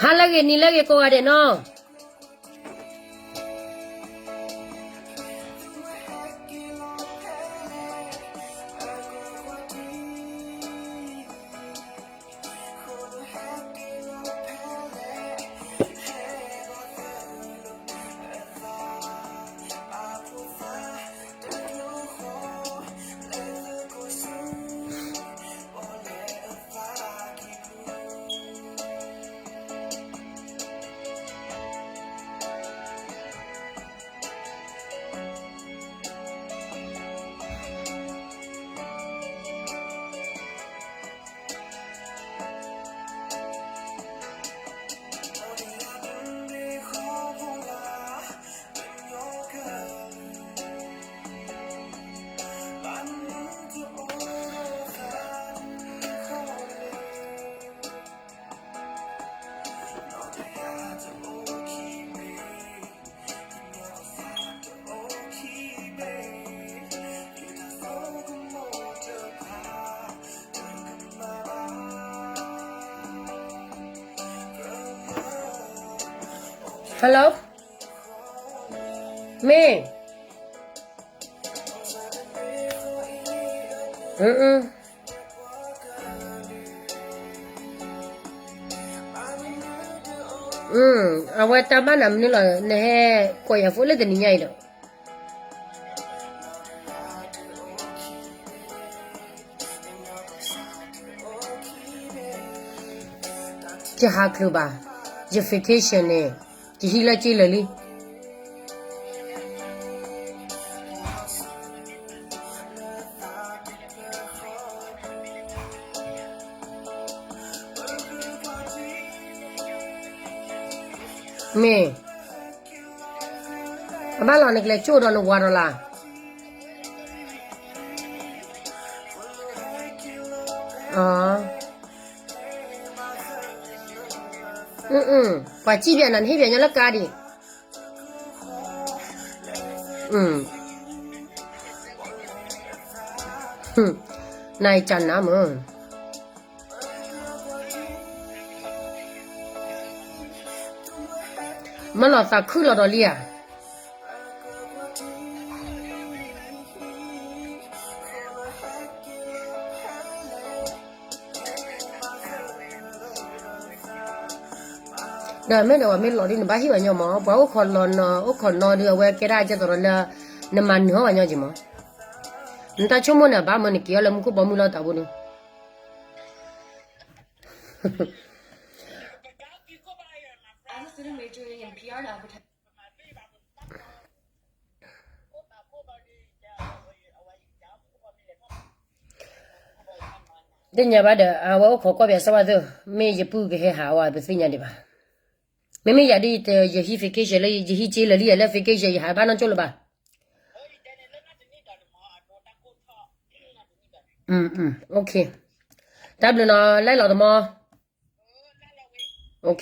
ဟါလၢအဂ့ၤ နံၤလၢအဂ့ၤကိးဂၤဒဲးနီၤ. ဟဲလီၤ, မ့ၢ် အဝဲတၢ်ဘၣ်နၤမနုၤလီၤ နဟဲကိးယၤဖိလၢတနံၤညါအံၤဒီး ယဟးချုးဘၣ်, ယ vacation န့ၣ် ယဟံးလၢက့လၢာ်လံ. မ့ၢ် အဘၣ်လီၤနကလဲၤကၠိၣ်ဒီးနဝၤဒီးလၢ်. ပှၤစံၣ်ပၠးနၤ နဟ့ၣ်ပၠးညီလၢကါဒံး. နကနၢ်မုၢ် မ့ၢ်လီၤသးခုလီၤဒီးလံဧါ. ဒီးမ့ၢ်ဒီးပှၤမ့ၢ်လီၤဒ်န့ၣ် ဘၣ်ဟ့ၣ်ပှၤညီမး, ပှၤအိၣ်ခိးလီၤနီၤ အိၣ်ခိးနီၤဒုး အဝဲကဲဒၣ်ကဲသိးဒီးလၢ နမၤနၢၤဟီၣ်ပှၤညီက့ၤမး. နတၢ်ဆိကမိၣ်န့ၣ် အဘၣ်မၢနက့ၤအီၤလၢမူခိၣ်ဘီမုၢ်လီၤတၢ်ဘိန့ၣ် သ့ၣ်ညါဘၣ်ဒီး အဝဲအိၣ်ခိးကီၢ်ပယီၤစၢ်ဝါသ့ၣ်, မ့ၢ်ယပုၢ်ကဟဲဟးဝဲ ပသ့ၣ်ညါဒံးဘၣ်. မ့မ့ၢ်ယၤဒ်ယဟံး vacation လၢယဟံးက့လၢာ်လံ ယၤလၢ vacation ယဟးဘၣ်နီၢ်ကၠိၣ်လၢၤဘၣ်. တၢ်ဘျုးနီၤ လဲၤလီၤသမီ ဂီၤလၢအဂ့ၤ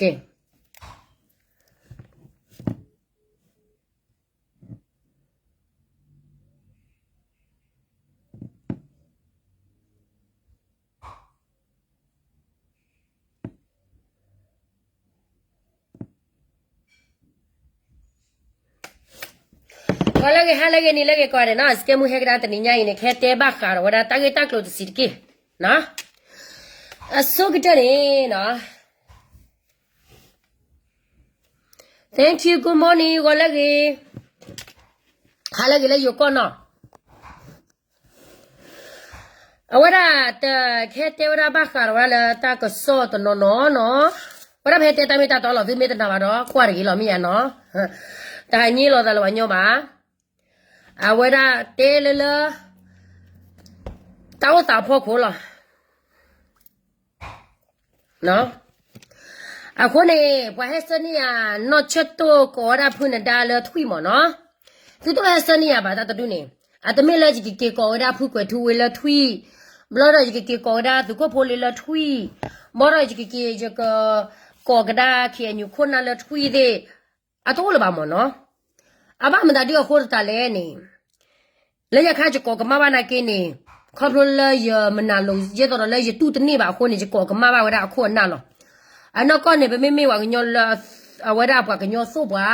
ဟါလၢအဂ့ၤ နံၤလၢအဂ့ၤ ကိးဂၤဒဲးနီၤ, စကဲမူဟဲကဒါတနံၤညါအံၤန့ၣ် ကဟဲတဲဘၣ်ဃးဒီးဝဲဒၣ်တၢ်ဂ့ၢ်တၢ်ကျိၤတဆံးတက့ၢ်. အဆိကတၢၢ်န့ၣ်နီၤ, Thank you, good morning, ဂီၤလၢအဂ့ၤ, ဟါလၢအဂ့ၤလၢယိၤကီၢ်နီၤ. အဝဲဒၣ်တဟဲတဲဝဲဒၣ်ဘၣ်ဃးဒီးဝဲဒၣ်လၢတၢ်ကစီၣ်တနီၤနီၤနီၤ, ဝဲဒၣ်ဖဲတဲတၢ်မ့ၢ်တၢ်တီလီၤ သုမ့ၢ်တနာ်ဘၣ်ဒီး ကွၢ်တဂ့ၤလီၤ မ့ၢ်ယါနီၤ, တဟးညံလိာ်သးလၢပှၤညီဘၣ်. အဝဲဒၣ်တဲလၢလၢ တၢ်အိၣ်သးအဖီခိၣ်လီၤ. အဃိန့ၣ် ပှၤဟဲဆှၢန့ၢ်ယၤ နီၢ်ဆၢၣ်တိၢ်ကိးဝဲဒၣ်ဖုနဒါလၢထွံၣ်မးနီၤ, သုတဟဲဆှၢန့ၢ်ယၤဘၣ်တၢ်တဒူၣ်န့ၣ်, အတမ့ၢ်လၢယကက့ၤကိးဝဲဒၣ်ဖုကွဲၤထူဝ့လၢထွံၣ်, ဘျီဒီးယကက့ၤကိးဝဲဒၣ်သုးခိၣ်ဖိလ့လၢထွံၣ်, ဘျီဒီးယကက့ၤ ယက ကိးကဒါ ခ့ၣ်အဲၣ်ယူၣ် ခိၣ်နၢ်လၢထွံၣ်သ့ၣ်, အတအိၣ်လၢၤဘၣ်မးနီၤ. အဘၣ်မတၤဒ်အဃိသတးလဲၣ်န့ၣ်, လၢညါခါယကိးကမၣ်ဘၣ်နာ်က့န့ၣ်, ခီဖျိလၢယမနုၤလိၤ ယဲသိးဒီးလၢယတူၢ်တန့ၢ်ဘၣ်အဃိန့ၣ် ယကိးကမၣ်ဘၣ်ဝဲဒၣ်အခိၣ်အနၢ်လီၤ. အနီၢ်ကီၢ်န့ၣ် ပမ့မ့ၢ်ပှၤကညီလၢ အဝဲဒၣ်ပှၤကညီသိၣ်ပှၤ,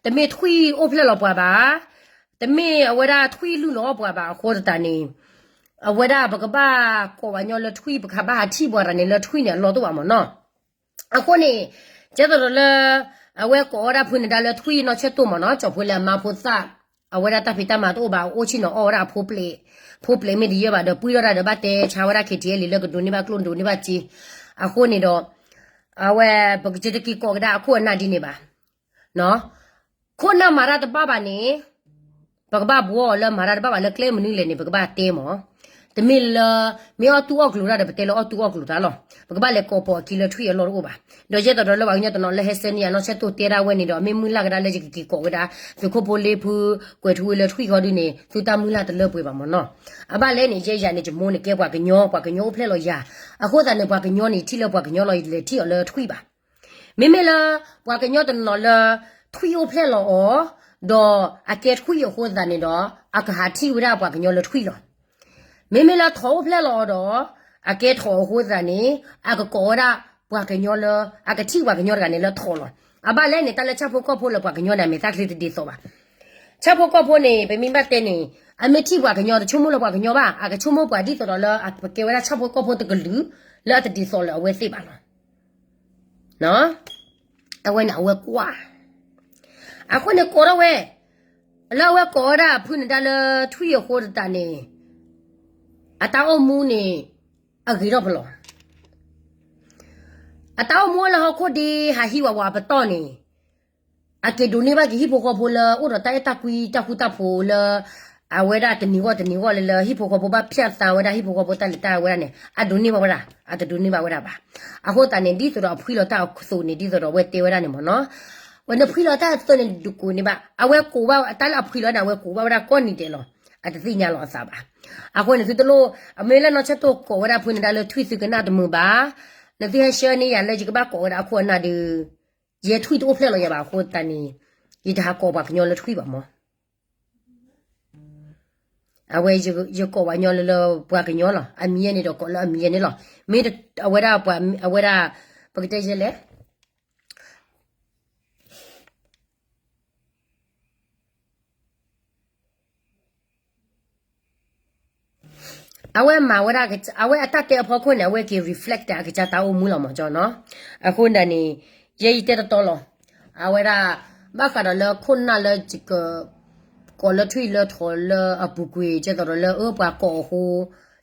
တမ့ၢ်ထွံၣ်အိၣ်ဖျဲၣ်လီၤပှၤဘၣ်, တမ့ၢ်အဝဲဒၣ်ထွံၣ်လုၢ်လီၤအီၣ်ပှၤဘၣ်အဃိသတးန့ၣ်, အဝဲဒၣ်ပကဘၣ်ကိးပှၤကညီလၢထွံၣ် ပကဘၣ်ဟးထံၣ်ပှၤတၢ်န့ၣ်လၢထွံၣ်န့ၣ် အလီၢ်တအိၣ်ဘၣ်မ့ၢ်နီၤ. အဃိန့ၣ်, ကဲသိးဒီးလၢ အဝဲကိးဝဲဒၣ်ဖုနဒါလၢထွံၣ်နီၢ်ဆဲၣ်တိၢ်မ့ၢ်နီၤ, ကၠီၤဖိလၢအမါဖိသၣ်, အဝဲဒၣ်တၢ်ဖံးတၢ်မၤတအိၣ်ဘၣ် အိၣ်ဆ့ၣ်နီၤအီၣ်ဝဲဒၣ်အဖိပျဲၢ်, ဖိပျဲၢ်မ့ၢ်တယဲၢ်ဘၣ်ဒီး ပှံၢ်ထီၣ်တၢ်ဒီးဘၣ်တဲဆါဝဲဒၣ် ခ့တံၢ်အဲလံ လၢကဒိးန့ၢ်ဘၣ်ကျိၣ်ဒိးန့ၢ်ဘၣ်စ့, အဃိန့ၣ်ဒီး အဝဲ ပကစ့တက့ၤကိးကဒါအခိၣ်အနၢ်ဒ်န့ၣ်ဘၣ်. ခိၣ်နၢ်မၤတၢ်တဘၣ်ဘၣ်န့ၣ်, ပကဘၣ်ဘှီအီၤလၢမၤတၢ်တဘၣ်ဘၣ်လၢကျဲမနုၤလဲၣ်န့ၣ် ပကဘၣ်တဲမ့ၢ်, တမ့ၢ်လၢ မ့ၢ်အီၣ်တူၢ်အီၣ်ကျိၤတၢ်ဒီး ပတဲလၢအီၣ်တူၢ်အီၣ်ကျိၤတၢ်လီၤ. ပကဘၣ်လဲၤကိးပိာ်အခံလၢထွံၣ်အလီၢ်တအိၣ်ဘၣ်. ဒီးယဲသိးဒီးလၢပှၤကညီတနီၤလၢဟဲစဲန့ၢ်ယၤနီၢ်ဆဲၣ်တိၢ်တဲဒၣ်ဝဲန့ၣ်ဒီး မ့ၢ်မုၢ်လၢ်ကဒါလၢယကက့ၤကိးဝဲဒၣ် သုးခိၣ်ဖိလ့ဖု ကွဲးထူဝ့လၢထွံၣ်ဃီဒုန့ၣ် သုတၢ်မုၢ်လၢ်တလၢပှဲၤဘၣ်မ့ၢ်နီၤ. အဘၣ်လဲၣ်န့ၣ် ယဲယၤန့ၣ် ယမိၢ်န့ၣ်ကဲပှၤကညီ, ပှၤကညီအိၣ်ဖျဲၣ်လီၤယၤ, အဃိသတးန့ၣ် ပှၤကညီန့ၣ် ထံၣ်လၢပှၤကညီလီၤ ယလဲၤထံၣ်အီၤလၢထွံၣ်ဘၣ်. မ့မ့ၢ်လၢ ပှၤကညီတနီၤလၢ ထွံၣ်အိၣ်ဖျဲၣ်လီၤအီၤ, ဒီးအကဲထွံၣ်အဃိသတးန့ၣ်ဒီး အကဟးထံၣ်ဝဲဒၣ်ပှၤကညီလၢထွံၣ်လီၤ. မ့မ့ၢ်လၢထိးအိၣ်ဖျဲၣ်လီၤအီၤဒီး အကဲထိးအဃိသတးန့ၣ် အကကိးဝဲဒၣ်ပှၤကညီလၢ အကထံၣ်ပှၤကညီတဂၤန့ၣ်လၢထိးလီၤ. အဘၣ်လဲၣ်န့ၣ် တၢ်လၢဆၣ်ဖိကီၢ်ဖိလၢပှၤကညီန့ၣ် အမဲာ်သၣ်ချံတဒ်သိးဘၣ်. ဆၣ်ဖိကီၢ်ဖိန့ၣ် ပမ့ၢ်ဘၣ်တဲန့ၣ် အမ့ၢ်ထံၣ်ပှၤကညီတဆိကမိၣ်လၢပှၤကညီဘၣ်, အကဆိကမိၣ်ပှၤဒ်သိးဒီးလၢ ပကဲဝဲဒၣ်ဆၣ်ဖိကီၢ်ဖိတကလုာ် လၢအတဒ်သိးလၢအဝဲသ့ၣ်ဘၣ်လီၤ. အဝဲန့ၣ်အဝဲကွၢ်, အဃိန့ၣ်ကိးထီၣ်ဝဲ, လၢအဝဲကိးဝဲဒၣ်ဖုနဒါလၢထွံၣ်အဃိသတးန့ၣ်, အတၢ်အိၣ်မူန့ၣ် အဂ့ၤထီၣ်ဖဲလဲၣ်. အတၢ်အိၣ်မူလၢဟီၣ်ခိၣ်ဒ့ဟးဟံးဝးဝးအပတီၢ်န့ၣ်, အက့ၤဒိးန့ၢ်ဘၣ်က့ၤဟံၣ်ဖိဃီဖိလၢအိၣ်ဒီးတၢ်အဲၣ်တၢ်ကွံတၢ်ဃူတၢ်ဖိးလၢ အဝဲဒၣ်တနံၤဂီၢ်တနံၤဂီၢ်လၢလၢ ဟံၣ်ဖိဃီဖိဘၣ်ဖၠၣ်သးဝဲဒၣ်ဟံၣ်ဖိဃီဖိတၢ်လဲၤတၢ်ဝဲဒၣ်န့ၣ် အဒိးန့ၢ်ဘၣ်ဝဲဒၣ်, အတဒိးန့ၢ်ဘၣ်ဝဲဒၣ်ဘၣ်. အဃိသတးန့ၣ် ဒ်သိးဒီးအဖှံလီၤတၢ်အသိးန့ၣ် ဒ်သိးဒီးအဝဲတဲဝဲဒၣ်န့ၣ်မ့ၢ်နီၤ, ဝဲန့ၣ်ဖှံလီၤတၢ်အသိးန့ၣ် ဒုးကိးန့ၢ်ဘၣ်, အဝဲကိးဘၣ်တၢ်လၢအဖှံလီၤန့ၣ် အဝဲကိးဘၣ်ဝဲဒၣ်ကိးနံၤဒဲးလီၤ. အတသ့ၣ်ညါလီၤအသးဘၣ်. အဃိန့ၣ်သုတလိၣ်, အမ့ၢ်လၢနီၢ်ဆဲၣ်တိၢ်ကိးဝဲဒၣ်ဖုနဒါလၢထွံၣ် သုကနၣ်တမုာ်ဘၣ်. နသုဟဲဆှၢန့ၢ်ယၤလၢယကဘၣ်ကိးဝဲဒၣ်အခိၣ်အနၢ်ဒီး ယဲထွံၣ်တအိၣ်ဖျဲၣ်လီၤယၤဘၣ်အဃိသတးန့ၣ်, ယတဟးကိးပှၤကညီလၢထွံၣ်ဘၣ်မ့ၢ်. အဝဲယကိးပှၤကညီလၢလၢပှၤကညီလီၤ. အမံၤယဲန့ၣ်ဒီးကိးလၢအမံၤယဲန့ၣ်လီၤ. မ့ၢ်အဝဲဒၣ်ပှၤ, အဝဲဒၣ်, ပကတဲယဲလဲၣ် အဝဲမၤဝဲဒၣ်, အဝဲအတၢ်တဲအဖီခိၣ်န့ၣ် အဝဲက့ၤ reflect အကစၢ်တၢ်အိၣ်မူလီၤမ့ၢ်နီၤ. အဃိဒၣ်န့ၣ်, ယဲယတဲတတီလီၤ. အဝဲဒၣ်, ဘၣ်ဃးဒီးလၢခိၣ်နၢ်လၢယက, ကိးလၢထွံၣ်လၢထိးလၢအပူၤကွံာ် ကဲသိးဒီးလၢအၢပှၤကိးအဃိ,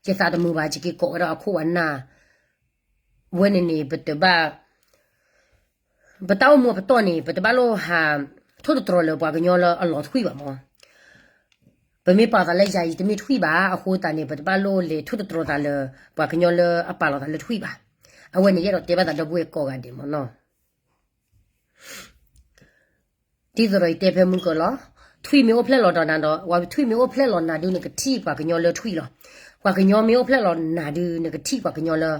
ယသးတမုာ်ဘၣ် ယက့ၤကိးဝဲဒၣ်အခိၣ်အနၢ် ဝဲန့ၣ်န့ၣ် ပတဘၣ်, ပတၢ်အိၣ်မူအပတီၢ်န့ၣ် ပတဘၣ်လိၣ်ဟး, ထိၣ်သတြီၤလၢပှၤကညီလၢအလီၤထွံၣ်ဘၣ်မ့ၢ်. ပမ့ၢ်ပာ်သးလၢယၤယတမ့ၢ်ထွံၣ်ဘၣ်အဃိသတးန့ၣ် ပတဘၣ်လိၣ်လဲၤထိၣ်သတြီၤသးလၢ ပှၤကညီလၢအပာ်လီၤသးလၢထွံၣ်ဘၣ်. အဝဲန့ၣ်ယအဲၣ်ဒိးတဲဘၣ်သးဒီပုၢ်ဝဲၢ်ကိးဂၤဒဲးမ့ၢ်နီၤ. ဒ်သိးဒီးယတဲဖဲမုၢ်ကၢၤလီၤ. ထွံၣ်မ့ၢ်အိၣ်ဖျဲၣ်လီၤဒီးနၤဒီး, ထွံၣ်မ့ၢ်အိၣ်ဖျဲၣ်လီၤနၤဒုးနကထံၣ်ပှၤကညီလၢထွံၣ်လီၤ. ပှၤကညီမ့ၢ်အိၣ်ဖျဲၣ်လီၤနၤဒုးနကထံၣ်ပှၤကညီလၢ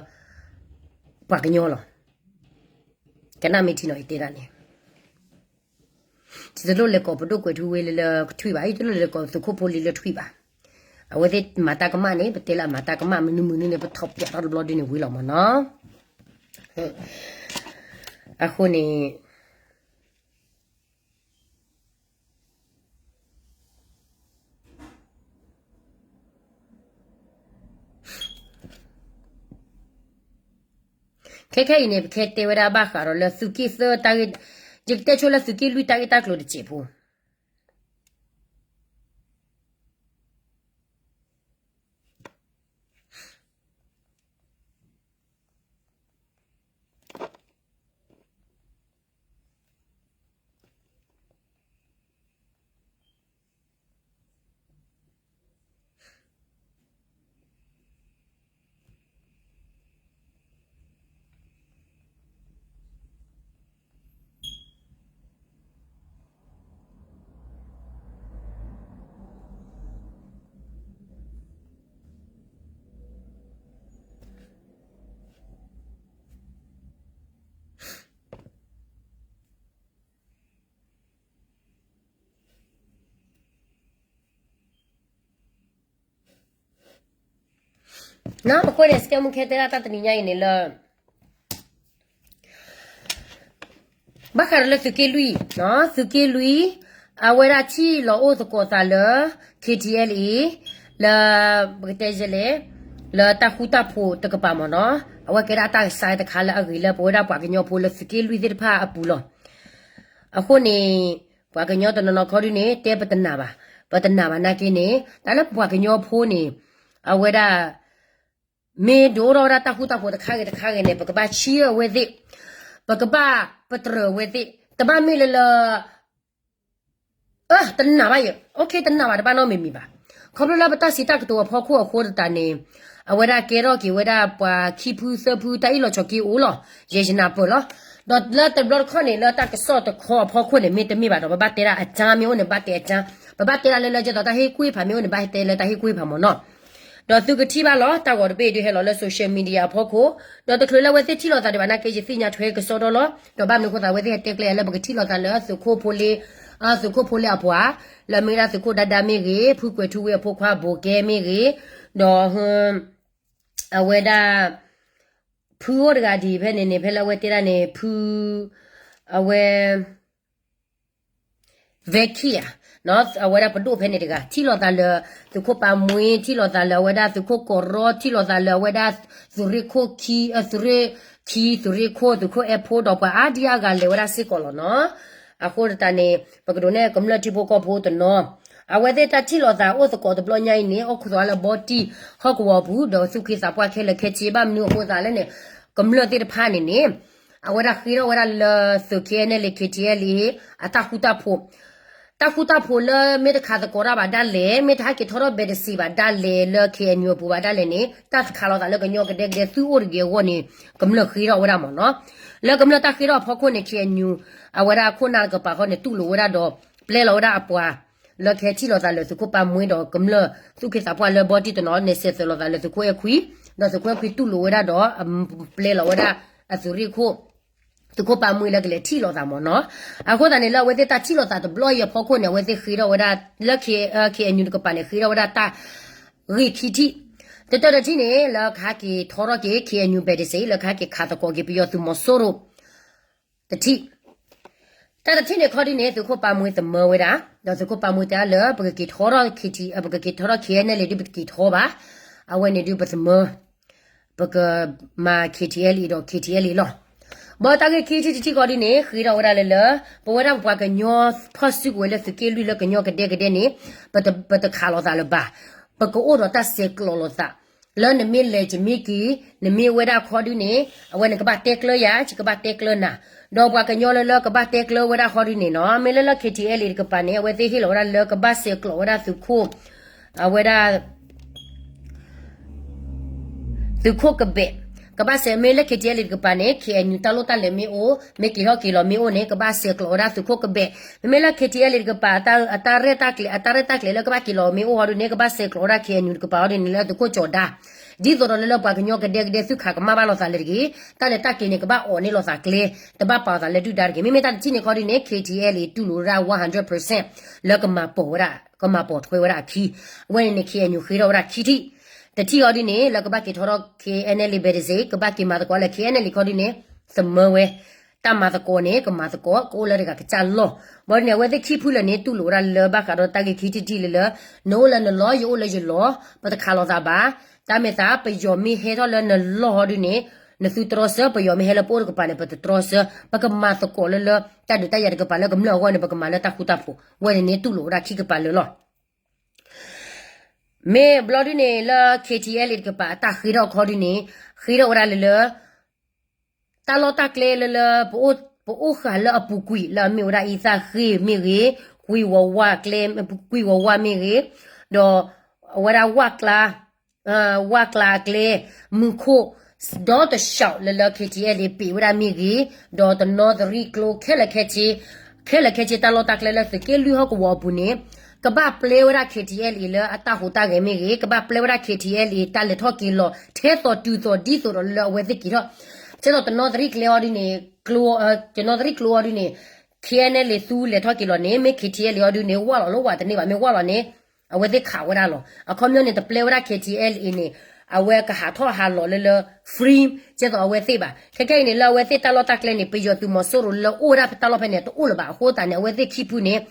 ပှၤကညီလီၤ. ကနၣ်မ့ၢ်ထံနီၤယတဲဒၣ်န့ၣ် ယတလိၣ်လဲၤကိးပဒိၣ်ကွဲးထူဝ့လၢလၢထွံၣ်ဘၣ်, ယတလိၣ်လဲၤကိးသုးခိၣ်ဖိလံလၢထွံၣ်ဘၣ်. အဝဲသ့ၣ်မၤတၢ်ကမၣ်န့ၣ် ပတဲလၢအမၤတၢ်ကမၣ် မနုၤမနုၤန့ၣ် ပထီၣ်ပျးထီၣ်တဘျီဒုန့ၣ်ဝံၤလီၤမ့ၢ်နီၤ. အဃိန့ၣ် ခဲခဲအံၤန့ၣ် ပကတဲဝဲဒၣ်ဘၣ်ဃးဒီးလၢသုးက့သၢတၢ်ဂ့ၢ်, ယကတဲဆိလၢသုးက့လွံၢ်တၢ်ဂ့ၢ်တၢ်ကျိၤတစဲးဖိ.နီၤ အဃိန့ၣ် စကဲမူခဲတဲဒၣ်တၢ်တနံၤညါအံၤန့ၣ်လၢ ဘၣ်ဃးဒီးလၢသုးက့လွံၢ်, သုးက့လွံၢ်, အဝဲဒၣ်ထံၣ်လီၤအိၣ်သကိးသးလၢ ခ့ထံအဲလ်အ့, လၢ ပကတဲလဲၣ်, လၢတၢ်ဃူတၢ်ဖိးတကပၤမ့ၢ်နီၤ, အဝဲကဲဒၣ်အတၢ်ကစၢ်တခါလၢအဂ့ၤလၢပဝဲဒၣ်ပှၤကညီဖိလၢသုးက့လွံၢ်သ့ၣ်တဖၣ်အပူၤလီၤ. အဃိန့ၣ် ပှၤကညီတနီၤနီၤခီဒုန့ၣ် တဲပတနာ်ဘၣ်, ပတနာ်ဘၣ်နာ်က့န့ၣ် တၢ်လၢပှၤကညီဖိန့ၣ် အဝဲဒၣ် မ့ၢ်ဒိးအိၣ်ထီၣ်ဝဲဒၣ်တၢ်ဃူတၢ်ဖိးတခါဂ့ၤတခါဂ့ၤန့ၣ် ပကဘၣ်ဆံးအဝဲသ့ၣ်, ပကဘၣ်ပတြၢၤအဝဲသ့ၣ်, တဘၣ်မ့ၢ်လၢလၢ အၢ တနာ်ဘၣ်ယဲ, အိၣ်ခ့ တနာ်ဘၣ်တဘၣ်နီတမံၤမံၤဘၣ်. ခီဖျိလၢပတၢ်စံးတၢ်ကတိၤအဖီခိၣ်အဃိသတးန့ၣ် အဝဲဒၣ်ကဲထီၣ်က့ၤဝဲဒၣ်ပှၤခံဖုသၢဖုတၢ်အ့ၣ်လိာ်ဆိးက့အိၣ်လီၤ, ယဲယနၢ်ပၢၢ်လီၤ. ဒီးလၢတဘျီတခီၣ်န့ၣ် လၢတၢ်ကစီၣ်တခီအဖီခိၣ်န့ၣ် မ့တမ့ၢ်ဘၣ်ဒီး ပဘၣ်တဲဒၣ်အကၢမ့ၢ်အိၣ်န့ၣ် ဘၣ်တဲအကၢ, ပဘၣ်တဲဒၣ်လၢလၢကဲသိးတၢ်ဟ့ၣ်ကူၣ်ဟ့ၣ်ဖးမ့ၢ်အိၣ်န့ၣ် ဘၣ်တဲလၢတၢ်ဟ့ၣ်ကူၣ်ဟ့ၣ်ဖးမ့ၢ်နီၤ. ဒီးသုကထံၣ်ဘၣ်လီၤ တၢ်ဂီၤတဘ့ၣ်ဒုးဟဲလီၤလၢ social media အဖီခိၣ်, ဒီးတချုးလၢအဝဲသ့ၣ်ထံၣ်လိာ်သးဒံးဘၣ်နာ်က့ ယသ့ၣ်ညါထွဲကစီဒီလီၤ. ဒီးဘၣ်မနုၤအဃိသတး အဝဲသ့ၣ်ဟဲတဲကျဲလၢပကထံၣ်လိာ်သးလၢသုးခိၣ်ဖိလ့, သုးခိၣ်ဖိလ့အပှၤ, လၢအမ့ၢ်ဝဲဒၣ်သုးခိၣ်ဒါဒါမ့ၢ်ဂ့ၤ, ဖုကွဲၤထူဝ့အဖိခွါဘိးကဲမ့ၢ်ဂ့ၤ, ဒီး အဝဲဒၣ် ဖုအိၣ်တဂၤဒံးဖဲန့ၣ်န့ၣ် ဖဲလၢအဝဲတဲဒၣ်န့ၣ် ဖု အဝဲ Vicky ဧါ, အဝဲဒၣ်ပဒိၣ်ဖဲန့ၣ်တဂၤ ထံၣ်လိာ်သးလၢသုးခိၣ်ပၢ်မှ့, ထံၣ်လိာ်သးလၢအဝဲဒၣ်သုးခိၣ်ကီးရီ, ထံၣ်လိာ်သးလၢအဝဲဒၣ်သုးရ့ၣ်ခိၣ်ခံ, သုးရ့ၣ်ခံ, သုးရ့ၣ်ခိၣ်, သုးခိၣ်အဲၣ်ဖိ, ဒီးပှၤအါဒံအါဂၤလဲၤဝဲဒၣ်စ့ၢ်ကီးလီၤနီၤ. အဃိသတးန့ၣ် ပကဒိးန့ၢ်ကမျၢၢ်ထံဖိကီၢ်ဖိတနီၤ, အဝဲသ့ၣ်တၢ်ထံၣ်လိာ်သးအိၣ်သကိးတဘျီညါအံၤန့ၣ် အိၣ်ခိးသးလၢဘီတံၢ်ဟီၣ်ကဝီၤပူၤ ဒီးသူၣ်က့သးပှၢ်ခဲလၢာ်ခဲဆ့ ဘၣ်မနုၤအဃိသတးလဲၣ်န့ၣ် ကမျၢၢ်သ့ၣ်တဖၣ်န့ၣ်န့ၣ် အဝဲဒၣ်ဃ့ထီၣ်ဝဲဒၣ်လၢသုး KNLA KTLA အတၢ်ဃူတၢ်ဖိး, တၢ်ဃူတၢ်ဖိးလၢမ့ၢ်တခးသကိးတၢ်ဘၣ်ဒၣ်လဲာ်, မ့ၢ်တဟဲက့ၤထီထီၣ် ဘဲးတစ့း ဘၣ်ဒၣ်လဲာ် လၢ KNU အပူၤဘၣ်ဒၣ်လဲာ်န့ၣ် တၢ်ခးလိာ်သးလၢကညီကဒဲကဒဲသုအိၣ်တဂ့ၤအဂီၢ်န့ၣ် ကမျၢၢ်ဃ့ထီၣ်ဝဲဒၣ်မ့ၢ်နီၤ. လၢကမျၢၢ်တၢ်ဃ့ထီၣ်အဖီခိၣ်န့ၣ် KNU အဝဲဒၣ်ခိၣ်နၢ်တကပၤဃီန့ၣ် တူၢ်လိာ်ဝဲဒၣ်ဒီး ပျဲလီၤဝဲဒၣ်အပှၤ လၢကဟဲထံၣ်လိာ်သးလၢသုးခိၣ်ပၢ်မှ့ဒီးကမျၢၢ်သူၣ်က့သးပှၢ်လၢဘီတံၢ်တနီၤန့ၣ် စဲးသွဲးလိာ်သးလၢသုးခိၣ်အဲၣ်ခွံ, ဒီးသုးခိၣ်အဲၣ်ခွံတူၢ်လိာ်ဝဲဒၣ်ဒီး ပျဲလီၤဝဲဒၣ်အသုးရ့ၣ်ခိၣ် သုးခိၣ်ပၢ်မှ့လၢကလဲၤထံၣ်လိာ်သးမ့ၢ်နီၤ. အဃိသတးန့ၣ် လၢအဝဲသ့ၣ်တၢ်ထံၣ်လိာ်သးတဘျီအံၤအဖီခိၣ်န့ၣ် အဝဲသ့ၣ်ဃ့ထီၣ်ဝဲဒၣ်လၢ KNU တကပၤန့ၣ် ဃ့ထီၣ်ဝဲဒၣ်တၢ်ဂ့ၢ်ခံထံၣ်, တတၢတထံၣ်န့ၣ် လၢကဟဲက့ၤထီထီၣ်က့ၤ KNU ဘဲးတစ့း လၢကဟဲက့ၤခးသကိးက့ၤပယီၤသုးမီၤစိရိၤ တထံၣ်, တၢ်တထံၣ်န့ၣ်ခီဒုန့ၣ် သုးခိၣ်ပၢ်မှ့သမၢဝဲဒၣ်, ဒီးသုးခိၣ်ပၢ်မှ့တဲလၢ ပကက့ၤထီထီၣ် KT, ပကက့ၤထီထီၣ် KNLA ဒုးပတက့ၤထီဘၣ်, အဝဲန့ၣ်ဒုးပသမၢ ပကမၤ KTLA ဒီး KTLA လီၤ. ဘၣ်တၢ်ဂ့ၢ်ခံထံၣ်တထံၣ်ခီဒုန့ၣ် ဃ့ထီၣ်ဝဲဒၣ်လၢလၢ ပဝဲဒၣ်ပပှၤကညီဖီၣ်စုကဝဲၤလၢသုးက့လွံၢ်လၢကညီကဒဲကဒဲန့ၣ် ပတခးလိာ်သးလၢၤဘၣ်, ပကအိၣ်ဒီးတၢ်ဆဲးကျိးလိာ်သး လၢနမ့ၢ်လဲၤယမ့ၢ်က့ၤ, နမ့ၢ်ဝဲဒၣ်ခီဒုန့ၣ် အဝဲနကဘၣ်တဲကျၢၤယၤ, ယကဘၣ်တဲကျၢၤနၤ, ဒီးပှၤကညီလၢလၢကဘၣ်တဲကျၢၤဝဲဒၣ်ခီဒုန့ၣ်နီၤ, မ့ၢ်လၢလၢ KTLA တကပၤန့ၣ် အဝဲသ့ၣ်ဟ့ၣ်လီၤဝဲဒၣ်လၢကဘၣ်ဆဲးကျိးဝဲဒၣ်သုးခိၣ်, အဝဲဒၣ် သုးခိၣ်ကဘဲး, ကဘၣ်ဆဲး မ့ၢ်လၢ KTLA တကပၤန့ၣ် KNU တၢ်လိၣ်တၢ်လဲၤမ့ၢ်အိၣ်, မ့ၢ်က့ၤထီၣ်က့ၤလီၤမ့ၢ်အိၣ်န့ၣ် ကဘၣ်ဆဲးကျိးဝဲဒၣ်သုးခိၣ်ကဘဲး, မ့မ့ၢ်လၢ KTLA တကပၤ အတၢ်ရဲၣ်တၢ်ကျဲၤ အတၢ်ရဲၣ်တၢ်ကျဲၤလၢကဘၣ်က့ၤလီၤမ့ၢ်အိၣ်ဟီဒုန့ၣ် ကဘၣ်ဆဲးကျိးဝဲဒၣ် KNU တကပၤဟီဒုန့ၣ် လၢသုးခိၣ်ကၠီၤဒါ, ဒ်သိးဒီးလၢလၢပှၤကညီကဒဲကဒဲသုခးကမၣ်ဘၣ်လိာ်သးလၢတဂ့ၤ, တၢ်လဲၤတၢ်က့ၤန့ၣ် ကဘၣ်အီၣ်န့ၢ်လိာ်သးကျဲ, တဘၣ်ပာ်အီၤသးလၢဒုၣ်ဒါတဂ့ၤ, မ့မ့ၢ်တၢ်တထံၣ်န့ၣ်ခီဒုန့ၣ် KTLA တူၢ်လိာ်ဝဲဒၣ် one hundred percent လၢကမၤပိာ်ဝဲဒၣ် ကမၤပိာ်ထွဲဝဲဒၣ်အခံ, အဝဲန့ၣ်န့ၣ် KNU ဃ့ထီၣ်ဝဲဒၣ်ခံထံၣ်, တထံၣ်ဟီဒုန့ၣ် လၢကဘၣ်က့ၤထီၣ်ထီၣ် KNLA ဘဲးတစ့း ကဘၣ်က့ၤမၤသကိးလၢ KNLA ခီဒုန့ၣ် သမၢဝဲ, တၢ်မၤသကိးန့ၣ် ကမၤသကိး ကအိၣ်လၢတဂၤကစၢ်လီၢ်, ဘၣ်ဒုန့ၣ် အဝဲသ့ၣ်ခံဖုလၢာ်န့ၣ် တူၢ်လိာ်ဝဲဒၣ်လၢဘၣ်ဃးဒီးတၢ်ဂ့ၢ်ခံထံၣ်တထံၣ်လၢလၢ နအိၣ်လၢနလီၢ် ယအိၣ်လၢယလီၢ်, ပတခးလိာ်သးဘၣ်, တၢ်မဲာ်သး ပယီၤမ့ၢ်ဟဲထီၣ်လၢနလီၢ်ဟီဒုန့ၣ် နသုတြီဆၢ, ပယီၤမ့ၢ်ဟဲလၢပအိၣ်တကပၤန့ၣ် ပတတြီဆၢ, ပကမၤသကိးလၢလၢ တၢ်ဒုးတၢ်ယၤတကပၤလၢကမျၢၢ်အဂီၢ်န့ၣ် ပကမၤလၢတၢ်ဃူတၢ်ဖိး, ဝဲန့ၣ်န့ၣ်တူၢ်လိာ်ဝဲဒၣ်ခံကပၤလၢာ်လီၤ. မ့ၢ်ဘျီဒုန့ၣ် လၢ KTLA တကပၤအတၢ်ဃ့ထီၣ်ခီဒုန့ၣ် ဃ့ထီၣ်ဝဲဒၣ်လၢလၢ တၢ်လီၢ်တၢ်ကျဲလၢလၢ ပအိၣ်ဃာ်လၢအပူၤကွံာ် လၢအမ့ၢ်ဝဲဒၣ်အံသၣ်ဃ့ၢ်မ့ၢ်ဂ့ၤ, ကွံဝီၤဝါကျဲ, ကွံဝီၤဝါမ့ၢ်ဂ့ၤ, ဒီးအဝဲဒၣ်ဝၣ်ကျါ, ဝၣ်ကျါအကျဲ, မုၢ်ခိၣ်, ဒီးတဆှီလၢလၢ KTLA ပ့ၤဝဲဒၣ်မ့ၢ်ဂ့ၤ, ဒီးတနီသရံၣ်ကျိခဲလၢာ်ခဲဆ့, ခဲလၢာ်ခဲဆ့တၢ်လီၢ်တၢ်ကျဲလၢသုးက့လွံၢ်ဟီၣ်ကဝီၤအပူၤန့ၣ် ကဘၣ်ပျဲဝဲဒၣ် KTLA လၢအတၢ်ဟူးတၢ်ဂဲၤမ့ၢ်ဂ့ၤ, ကဘၣ်ပျဲဝဲဒၣ် KTLA တၢ်လဲၤထီၣ်က့ၤလီၤ ထဲသိးတုၤသိးဒ်သိးဒီးလၢအဝဲသ့ၣ်က့ၤထီၣ်, ထဲသိးတနီသရံၣ်ကျဲအီၤဒုန့ၣ်, တနီသရံၣ်ကျိအီၤဒုန့ၣ်, KNLA သူလဲၤထီၣ်က့ၤလီၤန့ၣ် မ့ၢ် KTLA အီၤဒုန့ၣ် ဝၢ်လီၤလၢဝၢ်တန့ၢ်ဘၣ်, မ့ၢ်ဝၢ်လီၤန့ၣ် အဝဲသ့ၣ်ခးဝဲဒၣ်လီၤ. အခီပညီန့ၣ် တပျဲဝဲဒၣ် KTLA န့ၣ် အဝဲကဟးထီၣ်ဟးလီၤလၢလၢ free ကဲသိးအဝဲသ့ၣ်ဘၣ်. ခဲခဲအံၤန့ၣ် လၢအဝဲသ့ၣ်တၢ်လီၢ်တၢ်ကျဲန့ၣ် ပယီၤသုးမီၤစိရိၤလၢအိၣ်ဝဲဒၣ်ဖဲတၢ်လီၢ်ဖဲန့ၣ် တအိၣ်လၢၤဘၣ်. အဃိသတးန့ၣ် အဝဲသ့ၣ်ခံဖုန့ၣ်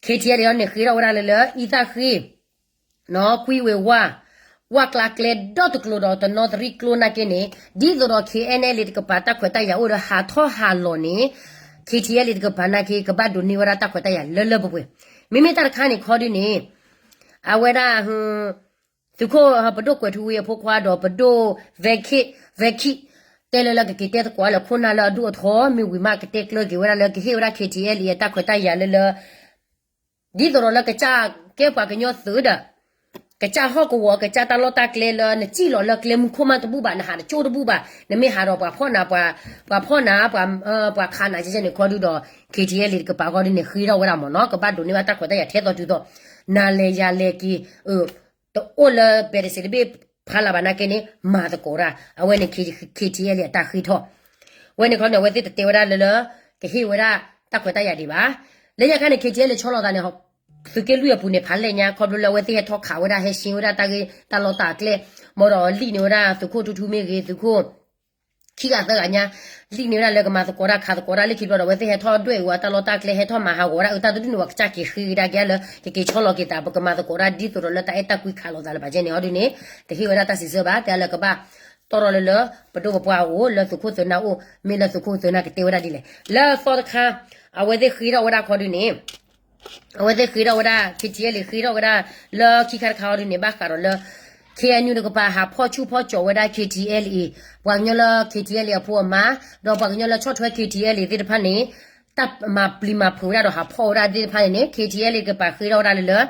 KTLA န့ၣ် ဃ့ထီၣ်ဝဲဒၣ်လၢလၢ အံသၣ်ဃ့ၣ် ကွံဝ့ၤဝါ, ဝၣ်ကျါကျဲဒီတကျိၤဒီးတနီသရံၣ်ကျိနာ်က့န့ၣ် ဒ်သိးဒီး KNLA တကပၤတၢ်ခွဲးတၢ်ယာ်အိၣ်ဒီးဟးထီၣ်ဟးလီၤန့ၣ် KTLA တကပၤနာ်က့ ကဘၣ်ဒိးန့ၢ်ဝဲဒၣ်တၢ်ခွဲးတၢ်ယာ်လၢလၢပှဲၤပှဲၤ. မ့မ့ၢ်တၢ်တခါန့ၣ်ခီဒုန့ၣ် အဝဲဒၣ် သုးခိၣ် ပဒိၣ်ကွဲးထူဝ့အဖိခွါဒီးပဒိၣ် Vicky တဲလၢလၢကက့ၤတဲသကိးလၢခိၣ်နၢ်လၢအဒိၣ်အထီ မ့ၢ်ဝံၤမးကတဲကျၢၤက့ၤဝဲဒၣ်လၢကဟ့ၣ်ဝဲဒၣ် KTLA အတၢ်ခွဲးတၢ်ယာ်လၢလၢ ဒ်သိးဒီးလၢကစၢ်ကဲပှၤကညီသုးဒီး ကစၢ်ဟီၣ်ကဝီၤ ကစၢ်တၢ်လီၢ်တၢ်ကျဲလၢနစံၣ်လီၤလၢကျဲမုၢ်ခိၣ်မးတဘူၣ်ဘၣ်, နဟးတကၠိတဘူၣ်ဘၣ်, နမ့ၢ်ဟးဒီးပှၤဖီၣ်နၤ ပှၤဖီၣ်နၤ ပှၤခးနၤကဲကဲန့ၣ်ခီဒုဒီး KTLA တကပၤခီဒုန့ၣ် ဃ့ထီၣ်ဝဲဒၣ်မ့ၢ်နီၤ, ကဘၣ်ဒိးန့ၢ်ဘၣ်တၢ်ခွဲးတၢ်ယာ်ထဲသိးတုၤသိး နၤလဲၤယၤလဲၤက့ၤ တအိၣ်လၢဘဲးတစ့းတဘ့ၣ်ဖးလၢ်ဘၣ်နာ်က့န့ၣ် မၤသကိးတၢ်, အဝဲန့ၣ် KTLA အတၢ်ဃ့ထီၣ်. ဝဲန့ၣ်ခီန့ၣ် အဝဲသ့ၣ်တတဲဝဲဒၣ်လၢလၢ ကဟ့ၣ်ဝဲဒၣ်တၢ်ခွဲးတၢ်ယာ်ဒံးဘၣ်. လၢညါခါန့ၣ် KTLA ဆီလီၤသးန့ၣ် သုးက့လွံၢ်အပူၤန့ၣ် ဖးလဲၢ်ညါ ခီဖျိလၢအဝဲသ့ၣ်ဟဲထီၣ်ခးဝဲဒၣ် ဟဲရှင်းဝဲဒၣ်တၢ်ဂ့ၢ်တၢ်လီၢ်တၢ်ကျဲ, မ်ဒီးလံၣ်န့ၢ်ဝဲဒၣ်သုးခိၣ်ထူထူမ့ၢ်ဂ့ၤ သုးခိၣ် ခံဂၤသၢဂၤညါ လံၣ်န့ၢ်ဝဲဒၣ်လၢကမၤသကိးတၢ်ခးသကိးတၢ်လၢခံဘျီဒီး အဝဲသ့ၣ်ဟဲထီၣ်ဒွဲၣ်အီၤတၢ်လီၢ်တၢ်ကျဲ ဟဲထီၣ်မၤဟးဂီၤဝဲဒၣ်အတၢ်တဒူၣ်န့ၣ် ပှၤကစၢ်က့ၤဃ့ကဒါက့ၤလၢ ကက့ၤဆီလီၤက့ၤသး ပကမၤသကိးတၢ်ဒ်သိးဒီးလၢတၢ်အဲၣ်တၢ်ကွံခးလိာ်သးလၢၤဘၣ်ကဲန့ၣ် အီၤဒုန့ၣ် တဟ့ၣ်ဝဲဒၣ်တၢ်စံးဆၢဘၣ် တဲလၢကဘၣ်တီၢ်ထီၣ်လၢလၢ ပဒိၣ်ပပှၢ်အအိၣ် လၢသုးခိၣ်သုးနၢ်အိၣ် မ့ၢ်လၢသုးခိၣ်သုးနၢ်ကတဲဝဲဒၣ်ဒ်လဲၣ် လၢအသီတခါ အဝဲသ့ၣ်ဃ့ထီၣ်ဝဲဒၣ်ခီဒုန့ၣ် အဝဲသ့ၣ်ဃ့ထီၣ်ဝဲဒၣ် KTLA ဃ့ထီၣ်ဝဲဒၣ် လၢခံခါတခါအီၤဒုန့ၣ် ဘၣ်ဃးဒီးလၢ KNU တကပၤဟးဖီၣ်ဆူၣ်ဖီၣ်ကၠီၤဝဲဒၣ် KTLA ပှၤကညီလၢ KTLA အဖိအမါ ဒီးပှၤကညီလၢဆီၣ်ထွဲ KTLA သ့ၣ်တဖၣ်န့ၣ် တၢ်မၤပျံၤမၤဖုးဝဲဒၣ်ဒီးဟးဖီၣ်ဝဲဒၣ်သ့ၣ်တဖၣ်န့ၣ်န့ၣ် KTLA တကပၤဃ့ထီၣ်ဝဲဒၣ်လၢလၢ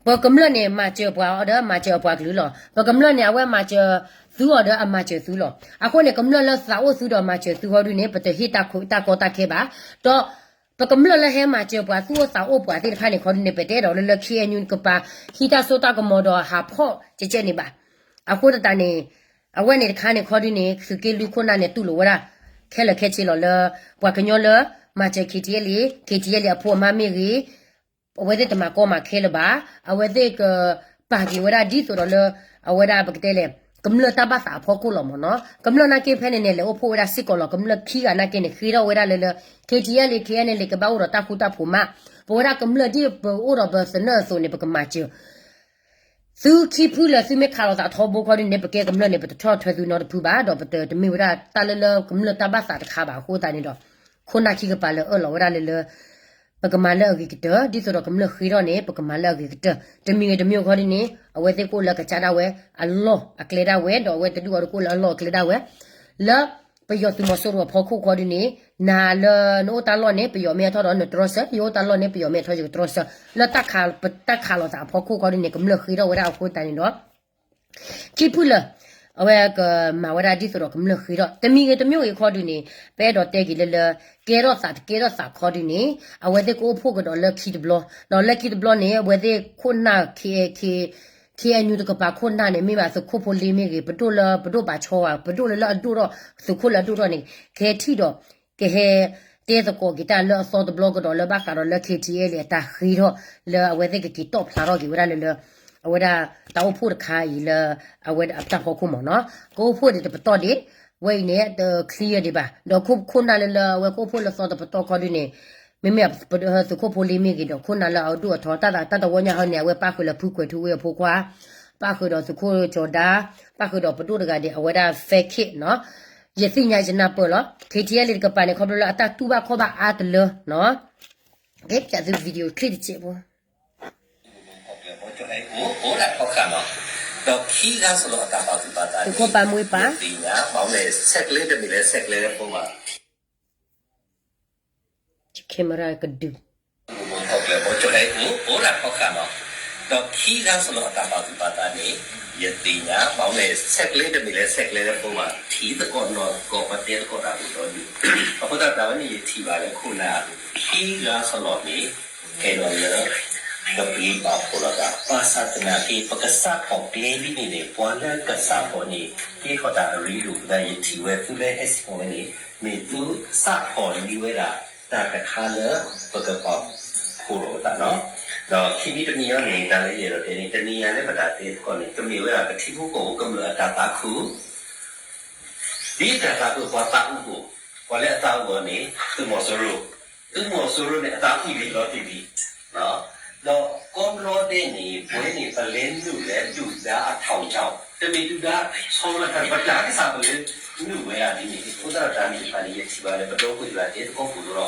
ပကမျၢၢ်န့ၣ် မၤစၢၤပှၤအီၤဒီးမၤစၢၤအပှၤကလုာ်လီၤ. ပကမျၢၢ်န့ၣ် အဝဲမၤစၢၤသုအီၤဒီးအမၤစၢၤသုလီၤ. အဃိန့ၣ် ကမျၢၢ်လၢသးအိၣ်သုဒီးမၤစၢၤသုဟီဒုန့ၣ် ပတဟ့ၣ်တၢ်ကီတၢ်ခဲဘၣ်. ဒီးပကမျၢၢ်လၢဟဲမၤစၢၤပှၤသူၣ်အိၣ်သးအိၣ်ပှၤသ့ၣ်တဖၣ်န့ၣ်ခီဒုန့ၣ် ပတအဲၣ်ဒိးလၢလၢ KNU ကပၤ ဟံးတၢ်စိတၢ်ကမီၤဒီးဟးဖီၣ်ကဲကဲန့ၣ်ဘၣ်. အဃိသတးန့ၣ် အဝဲန့ၣ်တခါန့ၣ်ခီဒုန့ၣ် သုးက့လွံၢ်ခိၣ်နၢ်န့ၣ် တူၢ်လိာ်ဝဲဒၣ် ခဲလၢာ်ခဲဆ့လီၤလၢ ပှၤကညီလၢ မၤစၢၤ KTLA KTLA အဖိအမါမ့ၢ်ဂ့ၤ အဝဲသ့ၣ်တမၤကီမၤခဲလၢၤဘၣ်. အဝဲသ့ၣ်ကပာ်က့ၤဝဲဒၣ်ဒ်သိးဒီးလၢ အဝဲဒၣ်ပကတဲလဲၣ် ကမျၢၢ်တၢ်ဘၣ်သးအဖီခိၣ်လီၤမ့ၢ်နီၤ. ကမျၢၢ်နာ်က့ဖဲန့ၣ်န့ၣ် လဲၤအိၣ်ဖှိၣ်ဝဲဒၣ်စ့ၢ်ကီးလီၤ. ကမျၢၢ်ခံဂၤနာ်က့န့ၣ် ဃ့ထီၣ်ဝဲဒၣ်လၢလၢ KTLA KNLA ကဘၣ်အိၣ်ဒီးတၢ်ဃူတၢ်ဖိးမး ပဝဲဒၣ်ကမျၢၢ်ဒ်ပအိၣ်ဒီးပသနၢၣ်အသိးန့ၣ် ပကမၤစၢၤ သုခံဖုလၢသုမ့ၢ်ခးလိာ်သးထီဘိခီဒုန့ၣ် ပကဲကမျၢၢ်န့ၣ် ပတဆီၣ်ထွဲသုနီတဖုဘၣ် ဒီးပတမ့ၢ်ဝဲဒၣ်တၢ်လၢလၢကမျၢၢ်တၢ်ဘၣ်သးတခါဘၣ်. အဃိသတးန့ၣ်ဒီး ခိၣ်နၢ်ခံကပၤလၢအၢၣ်လီၤဝဲဒၣ်လၢလၢ ပကမၤလၢအဂ့ၤကတၢၢ် ဒ်သိးဒီးကမျၢၢ်ဃ့ထီၣ်န့ၣ် ပကမၤလၢအဂ့ၤကတၢၢ် တမံၤဂ့ၤတမံၤဂ့ၤခီဒုန့ၣ် အဝဲသ့ၣ်ကအိၣ်လၢကစၢ်ဒၣ်ဝဲအလီၢ်အကျဲဒၣ်ဝဲ ဒီးအဝဲတဒူၣ်အီၤတကအိၣ်လၢအလီၢ်အကျဲဒၣ်ဝဲ လၢ ပယီၤသုးမီၤစိရိၤအဖီခိၣ်ခီဒုန့ၣ် နၤလၢနအိၣ်တၢ်လီၢ်န့ၣ် ပယီၤမ့ၢ်ဟဲထီၣ်ဒီးနတြီဆၢ ယအိၣ်တၢ်လီၢ်န့ၣ် ပယီၤမ့ၢ်ဟဲထီၣ်ယကတြီဆၢ လၢတၢ်ခးလိာ်သးအဖီခိၣ်ခီဒုန့ၣ် ကမျၢၢ်ဃ့ထီၣ်ဝဲဒၣ်အဃိသတးန့ၣ်ဒီး ခံဖုလၢာ် အဝဲကမၤဝဲဒၣ်ဒ်သိးဒီးကမျၢၢ်ဃ့ထီၣ် တမံၤဂ့ၤတမံၤဂ့ၤခီဒုန့ၣ် ပအဲၣ်ဒိးတဲက့ၤလၢလၢ ကဲထီၣ်သးတကဲထီၣ်သးခီဒုန့ၣ် အဝဲသ့ၣ်ကအိၣ်ဖှိၣ်ကဒီးလၢခံတဘျီ ဒီးလၢခံတဘျီန့ၣ် အဝဲသ့ၣ်ခိၣ်နၢ် KNU တကပၤခိၣ်နၢ်န့ၣ် မ့ၢ်ဘၣ်သုးခိၣ်ဖိလ့မ့ၢ်ဂ့ၤ ပဒိၣ်လၢပဒိၣ်ပာ်ဆီဝဲ ပဒိၣ်လၢလၢအဒိၣ်ထီၣ် သုးခိၣ်လၢအဒိၣ်ထီၣ်န့ၣ် ကဟဲထံၣ်ဒီး ကဟဲတဲသကိးက့ၤတၢ်လၢအသီတဘျီကဒီးလၢဘၣ်ဃးဒီးလၢ KTLA အတၢ်ဃ့ထီၣ် လၢအဝဲသ့ၣ်ကက့ၤတီၣ်ဖျါထီၣ်က့ၤဝဲဒၣ်လၢလၢ အဝဲဒၣ်တၢ်အိၣ်ဖှိၣ်တခါအံၤလၢ အဝဲဒၣ်တၢ်ဖီခိၣ်မ့ၢ်နီၤ ကအိၣ်ဖှိၣ်ဒံးတပတီၢ်ဒံး ဝဲအံၤန့ၣ် တ clear ဒံးဘၣ် ဒီးခိၣ်ခိၣ်နၢ်လၢလၢအဝဲကအိၣ်ဖှိၣ်လၢသီတပတီၢ်ခီဒုန့ၣ် မ့မ့ၢ်သုးခိၣ်ဖိလ့မ့ၢ်ဂ့ၤဒီး ခိၣ်နၢ်လၢအဒိၣ်အထီ တၢ်သးတၢ်တဝီညါဟီန့ၣ် အဝဲပၣ်ဃုာ်လၢဖုကွဲးထူဝ့အဖိခွါ ပၣ်ဃုာ်ဒီးသုးခိၣ်ကၠီၤဒါ ပၣ်ဃုာ်ဒီးပဒိၣ်တဂၤဒံး အဝဲဒၣ် fake နီၤ ယသ့ၣ်ညါယနၢ်ပၢၢ်လီၤ KTLA တကပၤန့ၣ် ခီဖျိလၢအတၢ်တူၢ်ဘၣ်ခီၣ်ဘၣ်အါတလၢနီၤ ကဲပျးသု video clip တစဲးဖိ ဒီးခံဂၤစလီၤအတၢ်ပာ်သူၣ်ပာ်သးန့ၣ် သုးခိၣ်ပၢ်မွေးပၢ် camera ကဒုး ဒီးခံဂၤစလီၤအတၢ်ပာ်သူၣ်ပာ်သးန့ၣ် ယသ့ၣ်ညါ ဘၣ်မနုၤလဲၣ် ဆဲးကျဲတမ့ၢ်လၢဆဲးကျဲလၢဖိဘၣ် ထံသကိးနီၢ်သကိး ပတဲသကိးတၢ်အိၣ်ဒီးဒုး အဃိသတးဒီးန့ၣ် ယထံၣ်ဘၣ်လၢခိၣ်နၢ် ခံဂၤစလီၤန့ၣ် ကဲဒီးလၢ ကပျံၤပာ်ဖှိၣ်လိာ်သး ဘၣ်ဆၣ်သနာ်က့ ပကစးထီၣ်ကျဲဒ်န့ၣ်န့ၣ် ပှၤလၢကစးထီၣ်န့ၣ် ကဲထီၣ်တၢ်အရ့ဒိၣ်သတး ယထံၣ်ဝဲသုလၢဟဲစ့ၢ်ကီးဝဲန့ၣ် မ့ၢ်သုစးထီၣ်လံဝဲဒၣ် တၢ်တခါလၢပကပာ်ဖှိၣ်လိာ်သးလီၤ. ဒီးခံမံၤတမံၤအံၤန့ၣ် တၢ်လၢယအဲၣ်ဒိးတဲန့ၣ် တနံၤအံၤလၢပတၢ်တဲသကိးန့ၣ် ကမ့ၢ်ဝဲဒၣ်ပထံဖိကီၢ်ဖိကမျၢၢ်အတၢ်သးခု ဒ်တၢ်သးခုပှၤသးအုးအိၣ်, ပှၤလၢအသးအုးအီၤန့ၣ် သုးမီၤစိရိၤ, သုးမီၤစိရိၤန့ၣ် အသးအုးလံလီၤတံၢ်လံ. ဒီးကိးဘျီဒဲးန့ၣ် ပဝဲန့ၣ် ပလဲၤနုာ်လၢဒုၣ်ဒါအထောင်ချောက်, တမ့ၢ်ဒုၣ်ဒါဆီလီၤတၢ် ပတၢ်ကစၢ်ပလဲၤနုာ်ဝဲဒၣ်ဒ်န့ၣ် အဃိသတးဒီးတၢ်န့ၣ်တဖၣ်န့ၣ် ယထံၣ်ဘၣ်လၢပဒီပုၢ်ဝဲၢ်သ့ၣ်တဖၣ်တဲသကိးပူၤ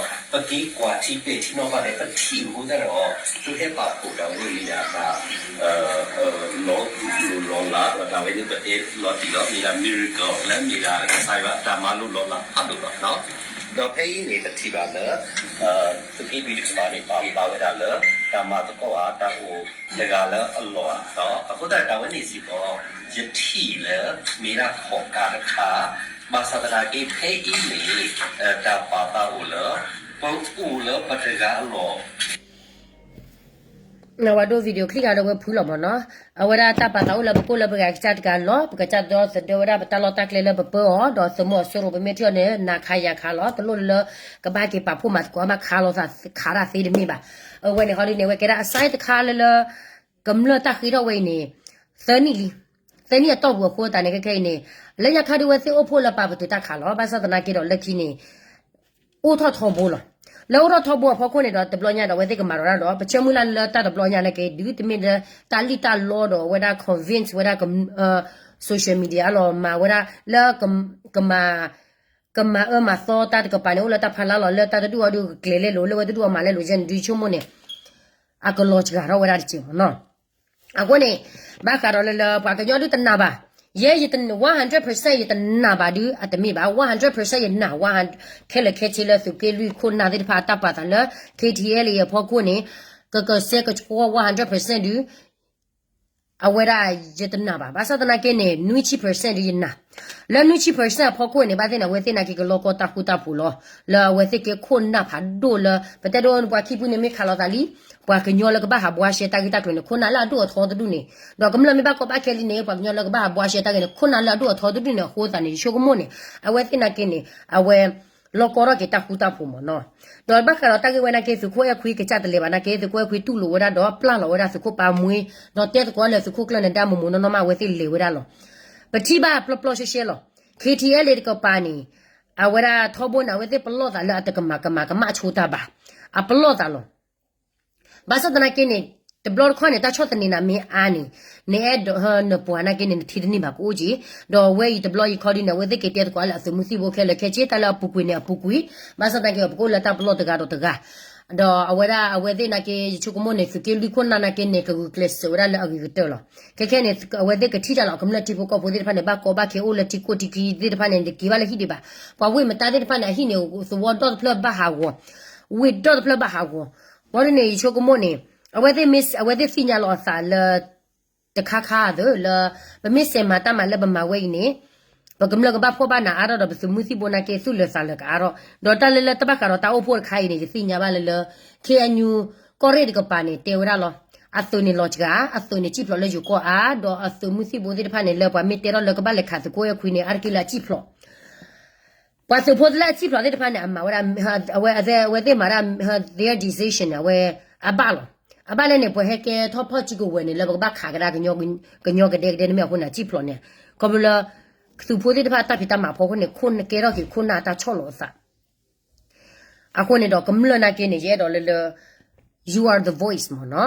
ဒီး ပက့ၤကွၢ်ထံပဲာ်ထံနီၤဖးဒီး ပထံၣ်အဃိသတးဒီး သုဟဲပာ်ဖှိၣ်တၢ်ဝဲန့ၣ်မ့ၢ်ဒၣ်တၢ် လီၤလိၢ်လီၤလး ဒီးတၢ်ဝဲန့ၣ်ပတဲလီၤတံၢ်လီၤ မ့ၢ်ဒၣ် miracle လၢမ့ၢ်ဒၣ်ကစၢ်ယွၤတၢ်မၤလိာ်လီၤလးဖးဒိၣ်လီၤ. ဒီးဖဲအံၤန့ၣ် ပထံၣ်ဘၣ်လၢ သုးက့လွံၢ်တကပၤန့ၣ် ပာ်ဖျါဝဲဒၣ်လၢ တၢ်မၤသကိးဧါ တၢ်အိၣ်တဂၤလၢအလီၢ်ဧါ. အဃိသတးတၢ်ဝဲန့ၣ်စ့ၢ်ကီး ယထံၣ်လၢ မ့ၢ်ဒၣ်ခီၣ်ကါတခါ, ဘၣ်ဆၣ်သနာ်က့ဖဲအံၤန့ၣ် တၢ်ပာ်သးအိၣ်လၢ ပအိၣ်လၢပတဂၤအလီၢ် ဝဲဒိ video clip ဂၤဒီးဝဲဖုလီၤမ့ၢ်နီၤ, အဝဲဒၣ်တၢ်ပာ်သးအိၣ်လၢပကအိၣ်လၢပဂၤကစၢ်တဂၤလီၤ, ပကစၢ်ဒီသဒၢဝဲဒၣ်ပတၢ်လီၢ်တၢ်ကျဲလၢပပၢအီၤ, ဒီးသုးမီၤစိရိၤပမ့ၢ်ထံၣ်အီၤန့ၣ် နၤခးယၤခးလီၤ, တလိၣ်လၢ ကဘၣ်က့ၤပာ်ဖှိၣ်မၤသကိးမးခးလိာ်သးခးတၢ်သ့တမ့ၢ်ဘၣ်. အဝဲန့ၣ်ခီဒ်န့ၣ် အဝဲကဲဒၣ်အ sign တခါလၢလၢ ကမျၢၢ်တၢ်ဃ့ထီၣ်ဝဲအံၤန့ၣ် သၢနံၣ်လံ, သၢနံၣ်အတီၢ်ပူၤအဃိသတးန့ၣ် ခဲခဲအံၤန့ၣ် လၢညါခါဒုးဝဲသ့ၣ်အိၣ်ဖှိၣ်လၢပာ်ပတုာ်တၢ်ခးလီၤ, ဘၣ်ဆၣ်သနာ်က့ဒီးလၢခံန့ၣ် အိၣ်ထီၣ်ထီဘိလီၤ. လၢအိၣ်ထီၣ်ထီဘိအဖီခိၣ်န့ၣ်ဒီး တဘျီညါဒီး အဝဲသ့ၣ်ကမၤရီၤတၢ်ဒီး ပဆၢမုၢ်လၢ်လၢတၢ်တဘျီညါနာ်က့ ဒုးတမ့ၢ်လၢတၢ်လံၣ်တၢ်လီဒီး အဝဲဒၣ် convince ဝဲဒၣ် social media အလီၤမၤဝဲဒၣ်လၢ ကမၤ ကမၤအၢမၤသီတၢ်တကပၤန့ၣ် အိၣ်လၢတၢ်ဖးလါလီၤ လၢတၢ်တဒူၣ်အီၤဒုးကကျဲၤလဲလိာ် လၢဝဲတဒူၣ်အီၤမၤလဲလိာ်ယဲန့ၣ် ဒုးဆိကမိၣ်န့ၣ် အကလီၤစှၤထီၣ်ဝဲဒၣ်တက့ၢ်မ့ၢ်နီၤ. အဃိန့ၣ် ဘၣ်ဃးဒီးလၢလၢပှၤကညီဒုးတနာ်ဘၣ်, ယဲယတ one hundred percent ယတနာ်ဘၣ်ဒုး အတမ့ၢ်ဘၣ်, one hundred percent ယနာ် ခဲလၢာ်ခဲဆ့လၢသုးက့လွံၢ်ခိၣ်နၢ်သ့ၣ်တဖၣ်အတၢ်ပာ်သးလၢ K T L A အဖီခိၣ်န့ၣ် ကကဆှဲကဆှီ one hundred percent ဒုး အဝဲဒၣ်ယတနာ်ဘၣ်, ဘၣ်ဆၣ်သနာ်က့န့ၣ် နွံဆံ percent ဒုးယနာ်, လၢနွံဆံ percent အဖီခိၣ်န့ၣ် ဘၣ်သ့ၣ်န့ၣ် အဝဲသ့ၣ်နာ်က့ကလီကီတၢ်ဃူတၢ်ဖိးလီၤ, လၢအဝဲသ့ၣ်ကဲခိၣ်နၢ်ဖးဒိၣ်လၢ ပတဲဒိပှၤခံဖုန့ၣ်မ့ၢ်ခးလိာ်သးလံ, ပှၤကညီလၢကဘၣ်ဟးဘှါရှဲတၢ်ဂ့ၢ်တၢ်ကျိၤန့ၣ် ခိၣ်နၢ်လၢအဒိၣ်အထီတဒူၣ်န့ၣ်, ဒီးကမျၢၢ်မ့ၢ်ဘၣ်ကီဘၣ်ခဲလံန့ၣ် ပှၤကညီလၢကဘၣ်ဟးဘှါရှဲတၢ်ဂ့ၢ်န့ၣ် ခိၣ်နၢ်လၢအဒိၣ်အထီတဒူၣ်န့ၣ် အဃိသတးန့ၣ် ယဆိကမိၣ်န့ၣ် အဝဲသ့ၣ်နာ်က့န့ၣ် အဝဲ လီကီထီၣ်က့ၤတၢ်ဃူတၢ်ဖိးမ့ၢ်နီၤ. ဒီးဘၣ်ဃးဒီးတၢ်ဂ့ၢ်ဝဲနာ်က့ သုးခိၣ်အဲၣ်ခွံကစၢ်တလဲၤဘၣ်နာ်က့ သုးခိၣ်အဲၣ်ခွံတူၢ်လိာ်ဝဲဒၣ်ဒီးပျၢ်လီၤဝဲဒၣ်သုးခိၣ်ပၢ်မှ့, ဒီးတဲသကိးလၢသုးခိၣ်ကျၢၢ်န့ၣ် ဒါမိၢ်မိၢ်နီၢ်နီၢ်မး အဝဲသ့ၣ်လဲၤဝဲဒၣ်လီၤ. ပထံၣ်ဘၣ်ပျီပျီရှဲရှဲလီၤ. K T L A တကပၤန့ၣ် အဝဲဒၣ်ထီဘိန့ၣ် အဝဲသ့ၣ်ပလီၢ်သးလၢအတကမၣ်ကမၣ်ကမၣ်ဆိတၢ်ဘၣ်, အပလီၢ်သးလီၤ. ဘၣ်ဆၣ်သနာ်က့န့ၣ် တဘျီတခီၣ်န့ၣ် တၢ်ဆီၣ်သနံးနၤမ့ၢ်အါန့ၣ် နအဲၣ်ဒိးနပှၤနာ်က့န့ၣ် နထံတန့ၢ်ဘၣ်ကအိၣ်က့ၤ, ဒီးအဝဲအံၤတဘျီအံၤခီဒုးန့ၣ် အဝဲသ့ၣ်က့ၤတဲသကိးလၢအသုးမုၢ်သံၣ်ဘိခဲလၢာ်ခဲဆ့ တၢ်လၢအပူၤကွံာ်န့ၣ်အပူၤကွံာ်, ဘၣ်ဆၣ်သနာ်က့ ပကအိၣ်လၢတၢ်ပလီၢ်တဂၤဒီးတဂၤ ဒီးအဝဲဒၣ်အဝဲသ့ၣ်နာ်က့ ယဆိကမိၣ်န့ၣ် သုးက့လွံၢ်ခိၣ်နၢ်နာ်က့န့ၣ် ကဂုာ်ကျဲးစၢးဝဲဒၣ်လၢအဂ့ၤကတၢၢ်လီၤ. ခဲခဲန့ၣ် အဝဲသ့ၣ်ကထံၣ်တၢ်လီၤ ကမျၢၢ်ထံဖိကီၢ်ဖိသ့ၣ်တဖၣ်န့ၣ် ဘၣ်ကီဘၣ်ခဲအိၣ်လၢထံကိၣ်ထံခံသ့ၣ်တဖၣ်န့ၣ် တက့ၤဘၣ်လၢဟံၣ်ဒံးဘၣ်. ပှၤဝ့ၢ်မတါသ့ၣ်တဖၣ်န့ၣ် အဟံၣ်န့ၣ် သဝီဒီတဖျၢၣ်ဘၣ်ဟးဂီၤ, ဝ့ၢ်ဒီတဖျၢၣ်ဘၣ်ဟးဂီၤ, ဘၣ်ဒ်န့ၣ် ယဆိကမိၣ်န့ၣ် အဝဲသ့ၣ်မ့ၢ် အဝဲသ့ၣ်သ့ၣ်ညါလီၤအသးလၢ တခါခါသ့ၣ်လၢ ပမ့ၢ်စဲးမၤတၢ်မၤလၢပမၤဝဲအံၤန့ၣ် ပကမျၢၢ်ကဘၣ်ဖှီၣ်ဘၣ်နးအါထီၣ်ဒီး ပသုးမုၢ်သံၣ်ဘိနာ်က့ သူၣ်လၢာ်သးလၢာ်ကအါထီၣ်, ဒီးတၢ်လၢလၢတၢ်ဘၣ်ဃးဒီးတၢ်အိၣ်ဖှိၣ်တခါအံၤန့ၣ် ယသ့ၣ်ညါဘၣ်လၢလၢ K N U ကီၢ်ရ့ၣ်တကပၤန့ၣ် တဲဝဲဒၣ်လီၤ. အသုးန့ၣ်လီၤစှၤ, အသုးန့ၣ်စံၣ်ဖျိးလၢယိၤကီၢ်အါ, ဒီးအသုးမုၢ်သံၣ်ဘိသ့ၣ်တဖၣ်န့ၣ် လၢပှၤမ့ၢ်တဲထီၣ်လၢကဘၣ်လဲၤခးသုးခိၣ်အဲၣ်ခွံန့ၣ် အါတက့ၢ်လၢအစံၣ်ဖျိး ပှၤသုးဖိလၢအစံၣ်ဖျိးသ့ၣ်တဖၣ်န့ၣ် အမၤဝဲဒၣ် အဝဲသ့ၣ်မၤဒၣ် their decision န့ၣ် အဝဲအဘၣ်လီၤ. အဘၣ်လဲၣ်န့ၣ် ပှၤဟဲကဲထီၣ်ဖီၣ်စုကဝဲၤန့ၣ် လၢပကဘၣ်ခးကဒါ ကညီကဒဲကဒဲန့ၣ်မ့ၢ်အဃိန့ၣ် အစံၣ်ဖျိးန့ၣ် ခီဖျိလၢ သုးဖိသ့ၣ်တဖၣ်တၢ်ဖံးတၢ်မၤဖီခိၣ်န့ၣ် ခိၣ်နကဲထီၣ်က့ၤခိၣ်နၢ်တၢ်ဆီၣ်လီၤအသး အဃိန့ၣ်ဒီးကမျၢၢ်နာ်က့န့ၣ် ယအဲၣ်ဒိးလၢလၢ you are the voice မ့ၢ်နီၤ,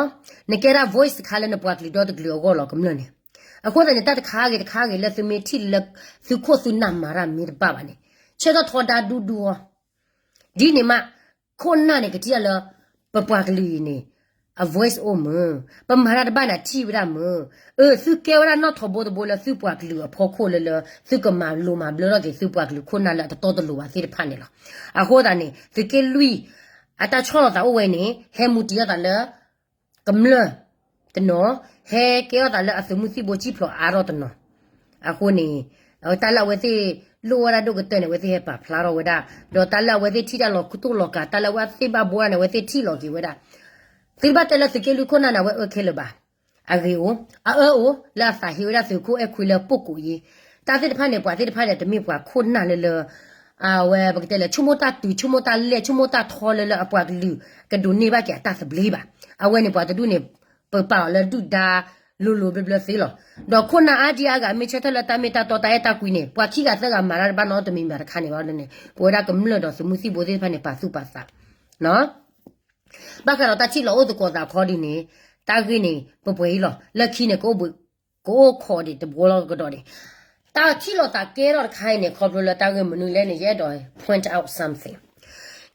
နကဲဒၣ် voice တခါလၢနပှၤကလုာ်ဒီတကလုာ်အဂီၢ်လီၤ ကမျၢၢ်န့ၣ်. အဃိသတးန့ၣ် တၢ်တခါဂ့ၤတခါဂ့ၤလၢသုမ့ၢ်ထံၣ်လၢ သုခိၣ်သုနၢ်မၤတၢ်မ့ၢ်တဘၣ်ဘၣ်န့ၣ် ဆၢထီၣ်ထီဒါဒူဒူအီၤ ဒ်န့ၣ်မး ခိၣ်နၢ်န့ၣ် ကထံၣ်လၢ ပပှၤကလုာ်အံၤန့ၣ် အ voice အိၣ်မုၢ်, ပမၤတၢ်တဘၣ်န့ၣ် ထံၣ်ဝဲဒၣ်မုၢ်, အၢ သုကဲဝဲဒၣ်နီၢ်ထီဘိတဘိလၢသုပှၤကလုာ်အဖီခိၣ်လၢလၢ သုကမၤလိၤမၤဘျၢထီၣ်က့ၤသုပှၤကလုာ်ခိၣ်နၢ်လၢအတတီတလိၤဘၣ်သ့ၣ်တဖၣ်န့ၣ်လီၤ. အဃိသတးန့ၣ် သုးက့လွံၢ် အတၢ်ဆီၣ်လီၤသးအိၣ်ဝဲန့ၣ် ဟဲမူတံၤအီၣ်သးလၢ ကမျၢၢ်တနီၤ, ဟဲကဲထီၣ်သးလၢအသုးမုၢ်သံၣ်ဘိစံၣ်ဖျိးအါထီၣ်တနီၤ. အဃိန့ၣ် တၢ်လၢအဝဲသ့ၣ်လိၣ်ဝဲဒၣ်ဒိၣ်ကတၢၢ်န့ၣ် အဝဲသ့ၣ်ဟဲပာ်ဖျါထီၣ်ဝဲဒၣ်, ဒီးတၢ်လၢအဝဲသ့ၣ်ထံၣ်တၢ်လီၤတိၢ်လီၤကး တၢ်လၢအဝဲသ့ၣ်ဘၣ်ဘှီဒၣ်န့ၣ် အဝဲသ့ၣ်ထံၣ်လီၤက့ၤဝဲဒၣ်. သုတဘၣ်တဲလၢသုးက့လွံၢ်ခိၣ်နၢ်န့ၣ် အဝဲအၢခဲလၢာ်ဘၣ်. အဂ့ၤအိၣ်, အအၢအိၣ် လၢအသးဟ့ဝဲဒၣ်သုးခိၣ်အဲၣ်ခွံလၢပိာ်ကိးအံၤ, တၢ်သ့ၣ်တဖၣ်န့ၣ် ပှၤသ့ၣ်တဖၣ်န့ၣ် တမ့ၢ်ပှၤခိၣ်နၢ်လၢလၢ အဝဲပကတဲလၢ ဆိကမိၣ်တၢ်တုၤ ဆိကမိၣ်တၢ်လဲၢ် ဆိကမိၣ်တၢ်ထီလၢလၢအပှၤကလုာ် ကဒိးန့ၢ်ဘၣ်က့ၤအတၢ်သဘျ့ဘၣ်. အဝဲန့ၣ်ပှၤတဒူၣ်န့ၣ် ပပာ်အီၤလၢဒုၣ်ဒါလိၤလိၤဘျၢဘျၢသ့လီၤ. ဒီးခိၣ်နၢ်အါဒံအါဂၤ မ့ၢ်ဆၢထၢၣ်လၢတၢ်မ့ၢ်တၢ်တီတၢ်အဲၣ်တၢ်ကွံန့ၣ် ပှၤခံဂၤသၢဂၤမၤတၢ်တဘၣ်နီတမံၤမၤတခါန့ၣ်ဘၣ်န့ၣ် ပဝဲဒၣ်ကမျၢၢ်ဒီးသုးမုၢ်သံၣ်ဘိသ့ၣ်တဖၣ်န့ၣ် ပာ်သူၣ်ပာ်သး ဘၣ်ဃးဒီးတၢ်ထံၣ်လိာ်အိၣ်သကိးသးခီဒ်န့ၣ် တၢ်ဂ့ၢ်န့ၣ် ပပှဲၤအံၤလီၤ. လၢခံန့ၣ် ကအိၣ်ဘှံးကအိၣ်ခိးဒံးတဘျီလီၤကဒီးန့ၣ် တၢ်ထံၣ်လိာ်သးကဲထီၣ်တခါအံၤန့ၣ် ခီဖျိလၢတၢ်ဂ့ၢ်မနုၤလဲၣ်န့ၣ် ယအဲၣ်ဒိး point out something.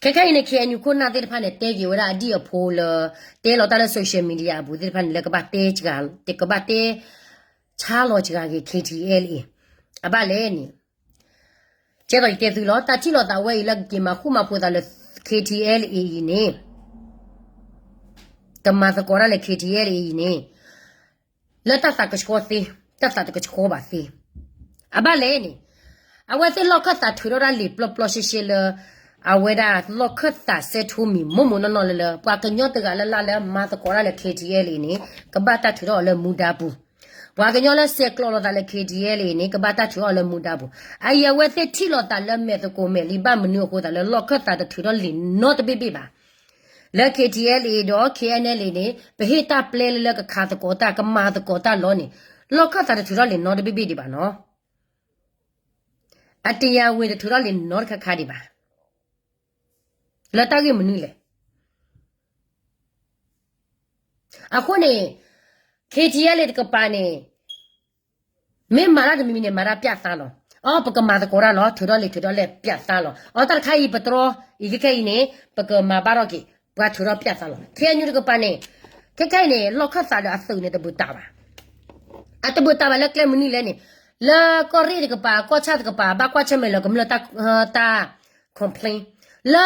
ခဲခဲအံၤန့ၣ် ခ့ၣ်အဲၣ်ယူၣ်ခိၣ်နၢ်သ့ၣ်တဖၣ်န့ၣ် တဲက့ၤဝဲဒၣ်အဒံၣ်အဖိလၢ တဲလီၤတၢ်လၢ social media အပူၤသ့ၣ်တဖၣ်န့ၣ် လၢကဘၣ်တဲ ကဘၣ်တဲ ဆါလီၤစှၤက့ၤ K T L A အဘၣ်လဲၣ်န့ၣ် ကဲသိးယတဲသုလီၤ. တၢ်ထံၣ်လိာ်သးဝဲအံၤလၢကက့ၤမၤဃူမၤဖိးသးလၢ K T L A အံၤန့ၣ် ကမၤသကိးတၢ်လၢ K T L A အံၤန့ၣ် လၢတၢ်သးကဆှီသ့, တၢ်သးတကဆှီဘၣ်သ့. အဘၣ်လဲၣ်န့ၣ် အဝဲသ့ၣ်လီၢ်ခၢၣ်သးထုးထီၣ်တၢ်လံာ်ပျီပျီရှဲရှဲလၢ အဝဲဒၣ်လီၢ်ခၢၣ်သးစဲးထိမံၤမိၢ်မိၢ်နီၢ်နီၢ်လၢလၢ ပှၤကညီတဂၤလၢ်လၢ်လၢမၤသကိးတၢ်လၢ K T L A န့ၣ် ကဘၣ်တၢ်ထုးထီၣ်အီၤလၢမူဒါပူၤ ပှၤကညီလၢဆဲးကျိးလိာ်သးလၢ K T L A န့ၣ် ကဘၣ်တၢ်ထုးထီၣ်အီၤလၢမူဒါပူၤ. အအံၤအဝဲသ့ၣ်ထံၣ်လိာ်သးလၢမဲာ်သကိးမဲာ်လံ ဘၣ်မနုၤအဃိသးလၢလီၢ်ခၢၣ်သးတထုးထီၣ်လံာ်နီတဘ့ၣ်ဘ့ၣ်ဘၣ်. လၢ K T L A ဒီး K N L A န့ၣ် ပဟ့ၣ်တၢ်ပျဲလၢလၢကခးသကိးတၢ် ကမၤသကိးတၢ်လီၤန့ၣ် လီၢ်ခၢၣ်သးတထုးထီၣ်လံာ်နီတဘ့ၣ်ဘ့ၣ်ဒံးဘၣ်နီၤ. အတယၤဝ့ၤတထုးထီၣ်လံာ်နီတခါခါဒံးဘၣ်. လၢတၢ်ဂ့ၢ်မနုၤလဲၣ်. အဃိန့ၣ် K T L A တကပၤန့ၣ် မ့ၢ်မၤတၢ်တမံၤမံၤန့ၣ် မၤတၢ်ပျးသါလီၤ. အီ ပကမၤသကိးတၢ်လီၤ ထုးထီၣ်လံာ်ထုးထီၣ်လဲၢ်ပျးသါလီၤ. အီ တၢ်တခါအံၤပတြီ အံၤခဲခဲအံၤန့ၣ် ပကမၤဘၣ်ထီၣ်က့ၤ ပှၤထုးထီၣ်ပျးသါလီၤ. ခဲအံၤယူၣ်တကပၤန့ၣ် ခဲခဲအံၤန့ၣ် လီၢ်ခၢၣ်သးဒီးအသုးန့ၣ်တဘုးတးဘၣ်. အတဘုးတးဘၣ်လၢကျဲမနုၤလဲၣ်န့ၣ် လၢကီၢ်ရ့ၣ်တကပၤ ကီၢ်ဆၣ်တကပၤ ဘၣ်ကွၢ်ဆၢၣ်မဲာ်လၢကမျၢၢ်တၢ် complain လၢ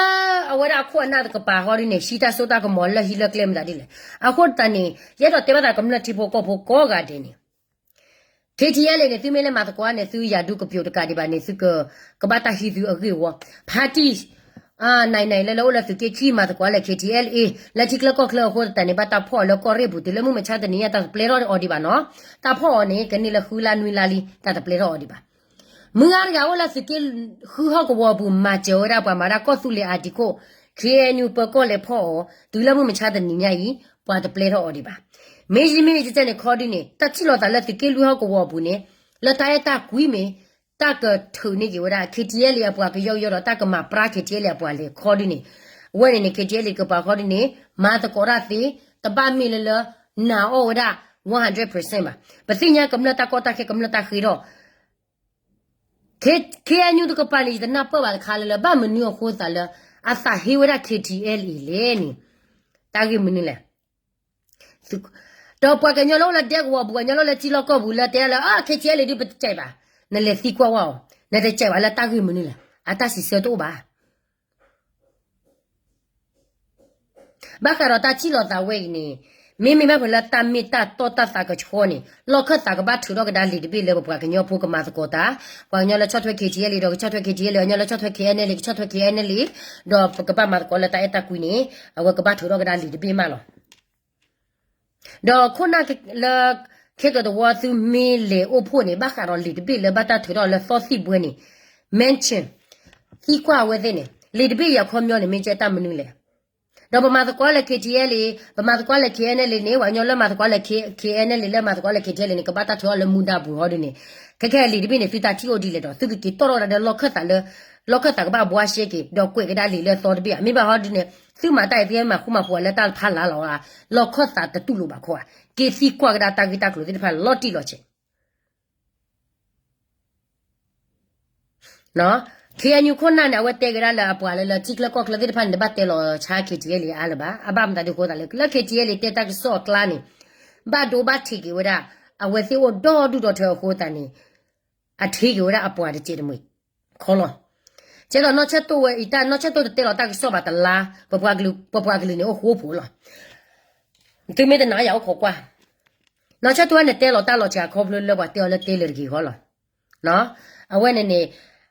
အဝဲဒၣ်အခိၣ်အနၢ်တကပၤဟီဒ်န့ၣ် ဟံးတၢ်စိတၢ်ကမီၤလၢဟံးလၢကျဲမတၤဒ်လဲၣ်. အဃိသတးန့ၣ် ယအဲၣ်ဒိးတဲဘၣ်သးကမျၢၢ်ထံဖိကီၢ်ဖိကိးဂၤဒဲးန့ၣ် K T L A န့ၣ် သုမ့ၢ်လၢမၤသကိးန့ၣ် သုယၤဒုးကပျိၤတကးဒံးဘၣ်န့ၣ် သုက ကဘၣ်တၢ်ဟံးသုအဂ့ၢ်ဝီ party နံၤနံၤလၢလၢအိၣ်လၢသုးက့ခံမၤသကိးလၢ K T L A လၢထံချၢကီၢ်ချၢအဃိသတးန့ၣ် ဘၣ်တၢ်ဖီၣ်အီၤလၢကီၢ်ရ့ၣ်ပူၤ တုၤလၢမုၢ်မဆါတနံၤညါ တၢ်တပျဲထီၣ်အီၤဒံးဘၣ်နီၤ. တၢ်ဖီၣ်အီၤန့ၣ် ကန့ၢ်လၢဃုလါနွံလါလံ တၢ်တပျဲထီၣ်အီၤဒံးဘၣ်. မုၢ်ဂၤတဂၤအိၣ်လၢသုးက့ဃုဟီၣ်ကဝီၤအပူၤ မၤစၢၤဝဲဒၣ်ပှၤမၤဒၣ်ကီၢ်သူလ့ၤအၤတံခိၣ် K N U ပၢၤကီၢ်လဲၤဖီၣ်အီၤ တုၤလၢမုၢ်မဆါတနံၤညါအံၤ ပှၤတပျဲထီၣ်အီၤဒံးဘၣ်. မ့ၢ်ယမ့ၢ်ယတဲန့ၣ်ခီဒ်န့ၣ် တၢ်ထံၣ်လိာ်သးလၢသုးက့လွံၢ်ဟီၣ်ကဝီၤအပူၤန့ၣ် လၢတၢ်အဲၣ်တၢ်ကွံမ့ၢ် တၢ်ကထုးန့ၢ်က့ၤဝဲဒၣ် K T L A အပှၤကယီကယီဒီး တၢ်ကမၤပြါ K T L A အပှၤလဲၤခီဒ်န့ၣ် အဝဲန့ၣ်န့ၣ် K T L A ကပၤခီဒ်န့ၣ် မၤသကိးတၢ်သ့ တဘၣ်မ့ၢ်လၢလၢ နာ်အီၣ်ဝဲဒၣ် one hundred percent ဘၣ်. ပသ့ၣ်ညါကမျၢၢ်တၢ်ကီတၢ်ခဲ ကမျၢၢ်တၢ်ဃ့ထီၣ် K N U တကပၤန့ၣ် ယတနၢ်ပၢၢ်ဘၣ်တခါလၢလၢ ဘၣ်မနုၤအဃိသးလၢ အသးဟ့ဝဲဒၣ် K T L A လဲၣ်န့ၣ် တၢ်ဂ့ၢ်မနုၤလဲၣ်. ဒီးပှၤကညီလၢအိၣ်လၢဒဲကဝီၤပူၤ ပှၤကညီလၢအိၣ်လၢထံလီၢ်ကီၢ်ပူၤလၢတဲလၢ K T L A ဒုးပတကဲဘၣ်, နလဲၤသံကွၢ်ဝဲအီၤ, နတကဲဘၣ်လၢတၢ်ဂ့ၢ်မနုၤလဲၣ်, အတၢ်စံးဆၢတအိၣ်ဘၣ်. ဘၣ်ဃးဒီးတၢ်ထံၣ်လိာ်သးဝဲအံၤန့ၣ် မ့မ့ၢ်ဘၣ်ဖဲလၢတၢ်မ့ၢ်တၢ်တီတၢ်သးကဆှီန့ၣ် လီၢ်ခၢၣ်သးကဘၣ်ထုးထီၣ်ကဒါလံာ်တဘ့ၣ်လၢပပှၤကညီဖိကမၤသကိးတၢ်, ပှၤကညီလၢဆီၣ်ထွဲ K T L A ဒီးကဆီၣ်ထွဲ K T L A, ပှၤကညီလၢဆီၣ်ထွဲ K N L A ကဆီၣ်ထွဲ K N L A, ဒီးပကဘၣ်မၤသကိးလၢတၢ်အဲၣ်တၢ်ကွံန့ၣ် အဝဲကဘၣ်ထုးထီၣ်ကဒါလံာ်တဘ့ၣ်မးလီၤ. ဒီးခိၣ်နၢ်လၢ ခဲကတဝီသုမ့ၢ်လဲၤအိၣ်ဖှိၣ်န့ၣ် ဘၣ်ဃးဒီးလံာ်တဘ့ၣ်လၢဘၣ်တၢ်ထုးထီၣ်လၢသီသံၣ်ဘှဲန့ၣ် mention သံကွၢ်အဝဲသ့ၣ်န့ၣ် လံာ်တဘ့ၣ်အံၤအခီပညီန့ၣ် မ့ၢ်ကဲတၢ်မနုၤလဲၣ်. ဒီးပမၤသကိးလၢ K T L A, ပမၤသကိးလၢ K N L A န့ၣ် ပှၤကညီလၢမၤသကိးလၢ K-, K N L A လၢမၤသကိးလၢ K T L A န့ၣ် ကဘၣ်တၢ်ထုးထီၣ်လၢမူဒါပူၤဟီဒ်န့ၣ်, ခဲခဲလံာ်တဘ့ၣ်န့ၣ် သုတၢ်ထံၣ်အိၣ်ဒ်လဲၣ်ဒီး သုကက့ၤတီၣ်ထီၣ်ဝဲဒၣ်လၢလီၢ်ခၢၣ်သးလၢ လီၢ်ခၢၣ်သးကဘၣ်ဘှါရှဲက့ၤ ဒီးကွဲးကဒါလံာ်လၢသီတဘ့ၣ်ဧါ. မ့ၢ်ဘၣ်ဟီဒ်န့ၣ် သုမၤတၢ်အံၤသုမၤဃူမၤဖိးလၢတၢ်တဖၣ်လၢ်လီၤဧါ. လီၢ်ခၢၣ်သးတတူၢ်လိာ်ဘၣ်ခီဧါ. က့ၤသံကွၢ်ကဒါတၢ်ဂ့ၢ်တၢ်ကျိၤသ့ၣ်တဖၣ်လီၤတံၢ်လီၤဆဲး K N U ခိၣ်နၢ်န့ၣ် အဝဲတဲကဒါလၢအပှၤလၢလၢထံချၢကီၢ်ချၢသ့ၣ်တဖၣ်န့ၣ် တဘၣ်တဲလီၤဆါ K T L A အါလၢၤဘၣ်. အဘၣ်မတၤဒ်အဃိသတးလၢ လၢ K T L A တဲတၢ်ကစီၣ်အကျါန့ၣ် ဘၣ်ဒိဘၣ်ထံးက့ၤဝဲဒၣ် အဝဲသ့ၣ်အိၣ်ဒီဒူၣ်ဒီထၢအဃိသတးန့ၣ် အထံက့ၤဝဲဒၣ်အပှၤတစဲးတမှဲၤခီလီၤ. ကဲဒီးနီၢ်ဆၢတိၢ်ဝဲအံၤတၢ် နီၢ်ဆၢတိၢ်တတဲလီၤတၢ်ကစီၣ်ဘၣ်တလါ, ပပှၤကလုာ်န့ၣ်အိၣ်ဃိဖိလီၤ. သုမ့ၢ်တနာ်ယၤအိၣ်ခိးကွၢ်, နီၢ်ဆၢတိၢ်ဝဲန့ၣ်တဲလီၤတၢ်လီၤစှၤခီဖျိလၢပှၤတဲအီၤလၢတဲလၢာ်တဂ့ၤဃီလီၤ. အဝဲန့ၣ်န့ၣ်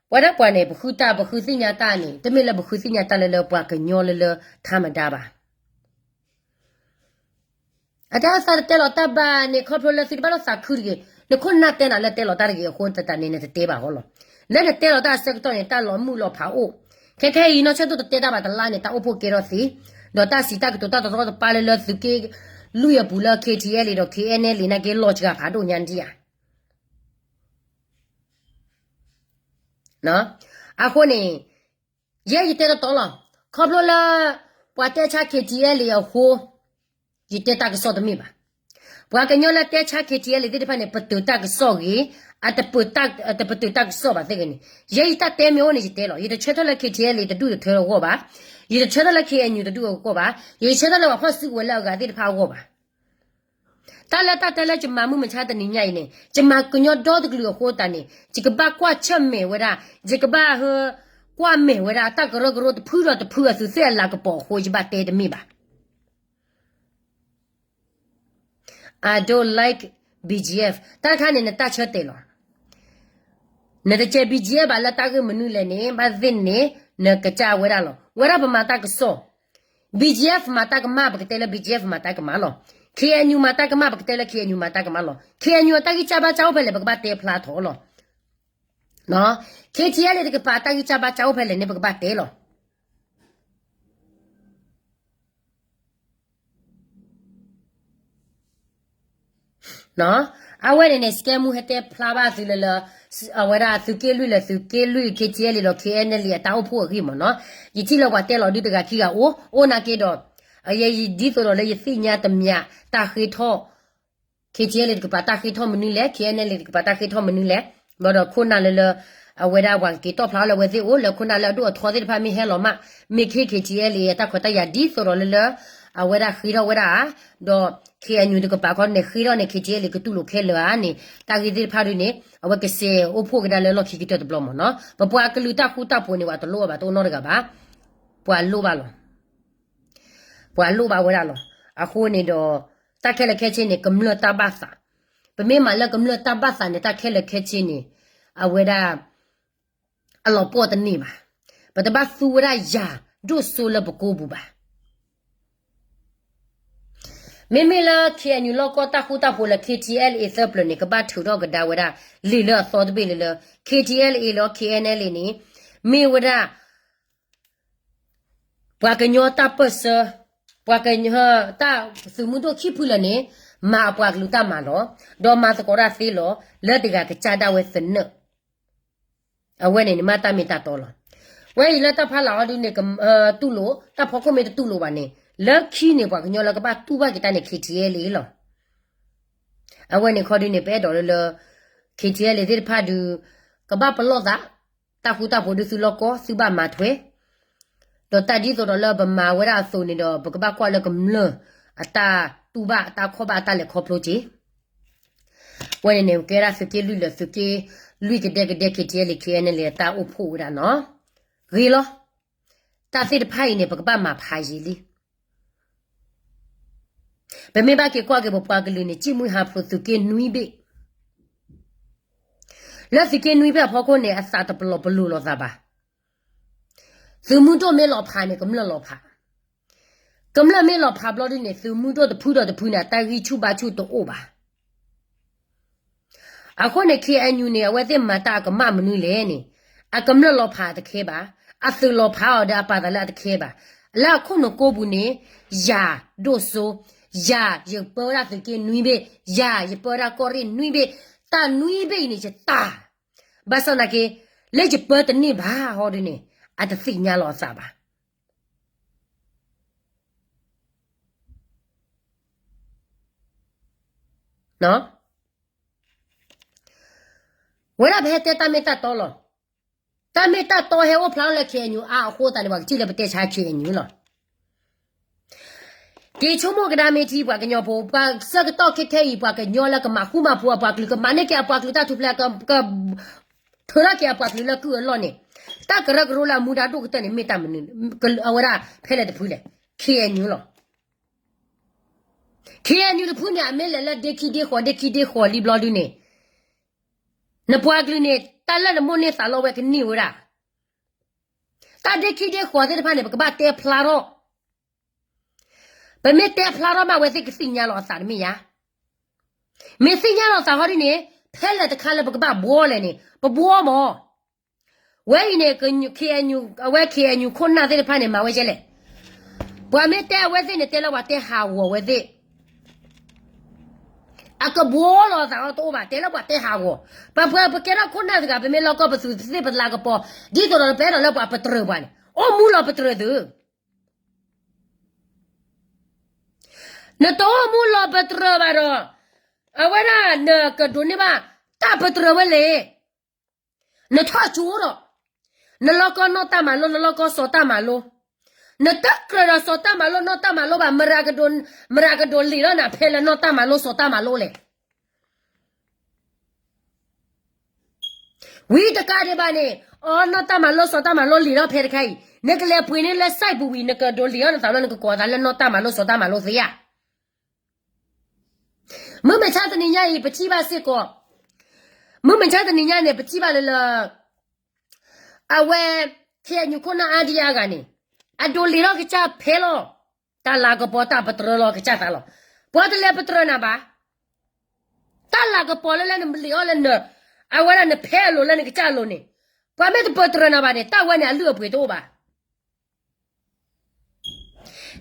ပဝဲဒၣ်ပှၤန့ၣ် ပဃုတၢ် ပဃုသ့ၣ်ညါတၢ်န့ၣ် တမ့ၢ်လၢပဃုသ့ၣ်ညါတၢ်လၢလၢပှၤကညီလၢလၢထါမဒါဘၣ်. အတၢ်သးတတဲလီၤတၢ်ဘၣ်န့ၣ် ခီဖျိလၢသုတဘၣ်လိာ်သးခုတဂ့ၤ, နခိၣ်နၢ်တဲနၤလၢတဲလီၤတၢ်တဂ့ၤအဃိသတးန့ၣ် နတတဲဘၣ်ဃီလီၤ. လၢနတဲလီၤတၢ်အဆၢကတီၢ်န့ၣ် တၢ်လီၤမုၢ်လီၤဖးအိၣ်, ခဲခဲအံၤ နီၢ်ဆၢတိၢ်တတဲတၢ်ဘၣ်တလါန့ၣ် တၢ်အိၣ်ဖှိၣ်ကဲထီၣ်သ့, ဒီးတၢ်စံးတၢ်ကတိၤတၢ်တရီတပါလၢလၢသုးက့လွံၢ်အပူၤလၢ KTLA ဒီး KNLA နာ်က့လီၤစှၤဖးဒိၣ်ညါဒံးဧါ. အဃိန့ၣ် ယဲယတဲတတီလီၤ. ခီဖျိလၢ ပှၤတဲဆါ KTLA အဃိ ယတဲတၢ်ကစီၣ်တမ့ၢ်ဘၣ်. ပှၤကညီလၢတဲဆါ KTLA သ့ၣ်တဖၣ်န့ၣ် ပတုာ်တၢ်ကစီၣ်ဂ့ၤ, အတပတုာ်တၢ်ကစီၣ်ဘၣ်သ့ၣ်ဂ့ၤန့ၣ် ယဲယတၢ်တဲမ့ၢ်အိၣ်န့ၣ် ယတဲလီၤ. ယတဆၢထၢၣ်လၢ KTLA တဒူၣ်တထၢအဂီၢ်ဘၣ်. ယတဆၢထၢၣ်လၢ KNU တဒူၣ်အဂီၢ်ဘၣ်. ယတဆၢထၢၣ်လၢပှၤဖီၣ်စုကဝဲၤလၢအဂၤသ့ၣ်တဖၣ်အဂီၢ်ဘၣ်. တၢ်လၢတၢ်တဲလၢယမၤမုၢ်မဆါတနံၤညါအံၤန့ၣ် ယမၤကညီဒီတကလုာ်အဃိသတးန့ၣ် ယကဘၣ်ကွၢ်ဆၢၣ်မဲာ်ဝဲဒၣ်, ယကဘၣ်ဟၢ ကွၢ်မဲာ်ဝဲဒၣ်တၢ်ကရၢကရိတဖုဒီးတဖုအသုးသ့ၣ်အလၤကပီၤအဃိ ယဘၣ်တဲတမ့ၢ်ဘၣ်. I don't like BGF. တၢ်တခါန့ၣ် နတၢ်ဆၢတဲာ်လီၤ. နတကဲ BGF ဘၣ်လၢတၢ်ဂ့ၢ်မနုၤလဲၣ်န့ၣ် ဘၣ်သ့ၣ်န့ၣ် နကစၢ်ဝဲဒၣ်လီၤ. ဝဲဒၣ်ပမၤတၢ်ကစီၣ်. BGF မၤတၢ်ကမၣ် ပကတဲလၢ BGF မၤတၢ်ကမၣ်လီၤ. KNU မၤတၢ်ကမၣ် ပကတဲလၢ KNU မၤတၢ်ကမၣ်လီၤ. KNU အတၢ်ဂံၢ်စၢ်ဘါစၢ်အိၣ်ဖဲလဲၣ် ပကဘၣ်တဲဖျါထီၣ်လီၤ. KTLA တကပၤ တၢ်ဂံၢ်စၢ်ဘါစၢ်အိၣ်ဖဲလဲၣ်န့ၣ် ပကဘၣ်တဲလီၤ. အဝဲန့ၣ်န့ၣ် စကဲမူဟဲတဲဖျါဘၣ်သုလၢလၢ အဝဲဒၣ်သုးက့လွံၢ်လၢသုးက့လွံၢ် KTLA ဒီး KNLA အတၢ်အိၣ်ဖှိၣ်အဂ့ၢ်မ့ၢ်နီၤ. ယထံၣ်လၢပှၤတဲလီၤဒုတဂၤခံဂၤအိၣ် အိၣ်နာ်က့ဒီး အယဲဒ်သိးဒီးလၢယသ့ၣ်ညါတမံၤ တၢ်ဃ့ထီၣ် KTLA တကပၤတၢ်ဃ့ထီၣ်မနုၤလဲၣ် KNLA တကပၤတၢ်ဃ့ထီၣ်မနုၤလဲၣ် ဘျီဒီးခိၣ်နၢ်လၢလၢ အဝဲဒၣ်ပှၤကက့ၤတီၣ်ဖျါလၢအဝဲသ့ၣ်အိၣ် လၢခိၣ်နၢ်လၢအဒိၣ်အထီသ့ၣ်တဖၣ်မ့ၢ်ဟဲလီၤမး မ့ၢ်ခ့ KTLA အတၢ်ခွဲးတၢ်ယာ်ဒ်သိးဒီးလၢလၢ အဝဲဒၣ်ဃ့ထီၣ်ဝဲဒၣ်ဧါ ဒီး KNU တကပၤခီန့ၣ် ဃ့ထီၣ်န့ၣ် KTLA ကတူၢ်လိာ်ခဲလၢာ်ဧါန့ၣ် တၢ်ဂ့ၢ်သ့ၣ်တဖၣ်ဒုန့ၣ် အဝဲကစဲးအိၣ်ဖှိၣ်ကဒါလၢလီၢ်ခံကတၢၢ်တဘျီမ့ၢ်နီၤ. ပပှၤကလုာ်တၢ်ဃူတၢ်ဖိးန့ၣ် ပှၤတလိၣ်ဘၣ် တအိၣ်နီတဂၤဘၣ်. ပှၤလိၣ်ဘၣ်လီၤ. ပှၤလိၣ်ဘၣ်ဝဲဒၣ်လီၤ. အဃိန့ၣ်ဒီး တၢ်ခဲလၢာ်ခဲဆ့န့ၣ် ကမျၢၢ်တၢ်ဘၣ်သး, ပမ့ၢ်မၤလၢကမျၢၢ်တၢ်ဘၣ်သးန့ၣ် တၢ်ခဲလၢာ်ခဲဆ့န့ၣ် အဝဲဒၣ် အလီၤပှီၢ်တန့ၢ်ဘၣ်. ပတဘၣ်သူဝဲဒၣ်ယၤဒိၣ်စိလၢပကိပူၤဘၣ်. မ့မ့ၢ်လၢ KNU လီၢ်ကီၢ်တၢ်ဃူတၢ်ဖိးလၢ KTLA သၢပျၢၤန့ၣ် ကဘၣ်ထုးထီၣ်ကဒါဝဲဒၣ် လံာ်လၢအသီတဘ့ၣ်လၢလၢ KTLA လီၤ KNLA န့ၣ် မ့ၢ်ဝဲဒၣ် ပှၤကညီတၢ်ပၢၢ်ဆၢ, ပှၤကညီတၢ်သုးမုၢ်ဒိၣ်ခံဖုလၢာ်န့ၣ် မၤအပှၤကလုာ်တၢ်မၤလီၤ. ဒီးမၤသကိးတၢ်သ့လီၤ. လၢတဂၤကစၢ်ဒၣ်ဝဲသနၢၣ် အဝဲန့ၣ်န့ၣ်မ့ၢ်တၢ်မ့ၢ်တၢ်တီလီၤ. ဝဲအံၤလၢတၢ်ဖီလာ်ဟီဒုန့ၣ် တူၢ်လိာ်, တၢ်ဖီခိၣ်မ့ၢ်တတူၢ်လိာ်ဘၣ်န့ၣ် လၢခံန့ၣ် ပှၤကညီလၢကဘၣ်တူၢ်ဘၣ်က့ၤတၢ်န့ၣ် KTLA လီၤ. အဝဲန့ၣ်ခီဒုန့ၣ် ပအဲၣ်ဒိးလၢလၢ KTLA သ့ၣ်တဖၣ်ဒု ကဘၣ်ပလီၢ်သး, တၢ်ဃူတၢ်ဖိးဒုသုလီၢ်ကီၢ် သုဘၣ်မၤထွဲ ဒီးတၢ်ဒ်သိးဒီးလၢပမၤဝဲဒၣ်အသိးန့ၣ်ဒီး ပကဘၣ်ကွၢ်လၢကမျၢၢ်အတၢ်တူၢ်ဘၣ်အတၢ်ခီၣ်ဘၣ်အတၢ်လဲၤခီဖျိက့ၤ ဝဲန့ၣ်န့ၣ် ကဲဒၣ်သုးက့လွံၢ်လၢသုးက့လွံၢ်ကဒဲကဒဲ KTLA KNLA အတၢ်အိၣ်ဖှိၣ်ဝဲဒၣ်နီၤ. ဂ့ၤလီၤ. တၢ်သ့ၣ်တဖၣ်အံၤန့ၣ် ပကဘၣ်မၤဖးယံာ်လံ. ပမ့ၢ်ဘၣ်က့ၤကွၢ်က့ၤပပှၤကလုာ်န့ၣ် စံၣ်မှံဟးဖျိးသုးက့နွံဘ့ၣ် လၢသုးက့နွံဘ့ၣ်အဖီခိၣ်န့ၣ် အသးတပလီၢ်ပလိာ်လိာ်သးဘၣ်. သုးမုၢ်ဒိၣ်မ့ၢ်လီၤဖးန့ၣ် ကမျၢၢ်လီၤဖး, ကမျၢၢ်မ့ၢ်လီၤဖးဘျီဒုန့ၣ် သုးမုၢ်ဒိၣ်တဖုဒီးတဖုန့ၣ် အတၢ်ဂံၢ်ဆူၣ်ဘါဆူၣ်တအိၣ်ဘၣ်. အဃိန့ၣ် KNU န့ၣ် အဝဲသ့ၣ်မၤတၢ်အကမၣ်မနုၤလဲၣ်န့ၣ် အကမျၢၢ်လီၤဖးအတခဲဘၣ်, အသုးလီၤဖးအီၤဒီးအပာ်သးလၢအတခဲဘၣ်. လၢအခိၣ်နူာ်ကိးပူၤန့ၣ် ယၤဒိၣ်စိ, ယၤယပၢဝဲဒၣ်သုးက့နွံဘ့ၣ်, ယၤယပၢဝဲဒၣ်ကီၢ်ရ့ၣ်နွံဘ့ၣ်, တၢ်နွံဘ့ၣ်အံၤန့ၣ်ယတၢ်, ဘၣ်ဆၣ်သနာ်က့ လၢယပၢတန့ၢ်ဘၣ်ဟီဒုန့ၣ် အတသ့ၣ်ညါလီၤအသးဘၣ်. ဝဲဒၣ်ပဟဲတဲတၢ်မ့ၢ်တၢ်တီလီၤ. တၢ်မ့ၢ်တၢ်တီဟဲအိၣ်ဖျါလၢ KNU အါအဃိသတးန့ၣ် ပှၤကထံၣ်လၢပတဲဆါ KNU လီၤ. က့ၤဆိကမိၣ်ကဒါမ့ၢ်ထံ ပှၤကညီဖိ, ပှၤဆၢကတီၢ်ခဲခဲအံၤ ပှၤကညီလၢကမၤဃူမၤဖိးအပှၤကလုာ် ကမၤန့ၢ်က့ၤအပှၤကလုာ်တၢ်ထူၣ်ဖျဲး က ထုးထီၣ်က့ၤအပှၤကလုာ်လၢကုၢ်အလီၢ်န့ၣ်, တၢ်ကရၢကရိလၢအမူဒါဒိၣ်ကတၢၢ်န့ၣ် မ့ၢ်တၢ်မနုၤ, အဝဲဒၣ်ဖဲလဲၣ်တဖုလဲၣ်, KNU လီၤ. KNU တဖုန့ၣ် အမ့ၢ်လဲၤလၢဒ့ခံဒ့ဃီၤ ဒ့ခံဒ့ဃီၤလံဘျီဒုန့ၣ်, နပှၤကလုာ်န့ၣ် တၢ်လၢနမိၣ်န့ၢ်သးလီဝဲကန့ၢ်ဝဲဒၣ်, တၢ်ဒ့ခံဒ့ဃီၤသ့ၣ်တဖၣ်န့ၣ် ပကဘၣ်တဲဖျါထီၣ် ပမ့ၢ်တဲဖျါထီၣ်မး အဝဲသ့ၣ်ကသ့ၣ်ညါလီၤအသးတမ့ၢ်ဧါ. မ့ၢ်သ့ၣ်ညါလီၤသးဟီဒ်န့ၣ်, ဖဲလဲၣ်တခါလၢပကဘၣ်ဘှီလဲၣ်န့ၣ် ပဘှီမး. ဝဲအံၤန့ၣ် KNU, အဝဲ KNU ခိၣ်နၢ်သ့ၣ်တဖၣ်န့ၣ် မၤဝဲကဲလဲၣ်. ပှၤမ့ၢ်တဲအဝဲသ့ၣ်န့ၣ် တဲလၢပှၤတဲဟးဂီၤဝဲသ့ၣ်, အကဘှီလီၤသးအီၤတအိၣ်ဘၣ်, တဲလၢပှၤတဲဟးဂီၤ. ပှၤပှၤပကဲထီၣ်ခိၣ်နၢ်တဂၤ ပမ့ၢ်လီၢ်ကီၢ်ပသူးပသ့ၣ်ပသးကပီၤ ဒ်သိးဒီးပအဲၣ်ဒိးလၢပှၤပတြၢၤပှၤန့ၣ် အိၣ်မူလီၤပတြၢၤသု. နတအိၣ်မူလီၤပတြၢၤဘၣ်ဒီး အဝဲဒၣ်နကဒိးန့ၢ်ဘၣ်တၢ်ပတြၢၤဝဲလဲၣ်. နထီၣ်ကၠိဒီး နလီၢ်ကီၢ်နီၢ်တၢ်မၤလိ, နလီၢ်ကီၢ်စီၤတၢ်မၤလိ, နတကြၢးဒီးစီၤတၢ်မၤလိနီၢ်တၢ်မၤလိဘၣ်, မတၤကဒိးလံာ်ဒီးနၤဖဲလၢနီၢ်တၢ်မၤလိစီၤတၢ်မၤလိလဲၣ်. ဝံၤတကးဒံးဘၣ်န့ၣ် အီ နီၢ်တၢ်မၤလိစီၤတၢ်မၤလိလံာ်ဒီးဖဲတခါအံၤ နကလဲၤပှ့ၤန့ၢ်လၢ site ပူၤဝံၤ နကဒိးလံာ်အီၤနသးလၢနကကိးသးလၢနီၢ်တၢ်မၤလိစီၤတၢ်မၤလိသ့ဧါ. မုၢ်မဆါတနံၤညါအံၤ ပထံၣ်ဘၣ်စ့ၢ်ကီး, မုၢ်မဆါတနံၤညါန့ၣ် ပထံၣ်ဘၣ်လၢလၢ အဝဲ ခ့ၣ်အဲၣ်ယူၣ်ခိၣ်နၢ်အါဒံအါဂၤန့ၣ် အဒိးလံာ်ထီၣ်ကစၢ်ဖဲလီၤ. တၢ်လၤကပီၤတၢ်ပတြၢၤလီၤကစၢ်သးလီၤ. ပှၤတလဲၤပတြၢၤနၤဘၣ်. တၢ်လၤကပီၤလၢလၢနလံာ်အီၤလၢန အဝဲဒၣ်နဖဲအလိၤလၢနကစၢ်အလိၤန့ၣ် ပှၤမ့ၢ်တပတြၢၤနၤဘၣ်န့ၣ် တၢ်ဝဲန့ၣ်အလုၢ်အပှ့ၤတအိၣ်ဘၣ်.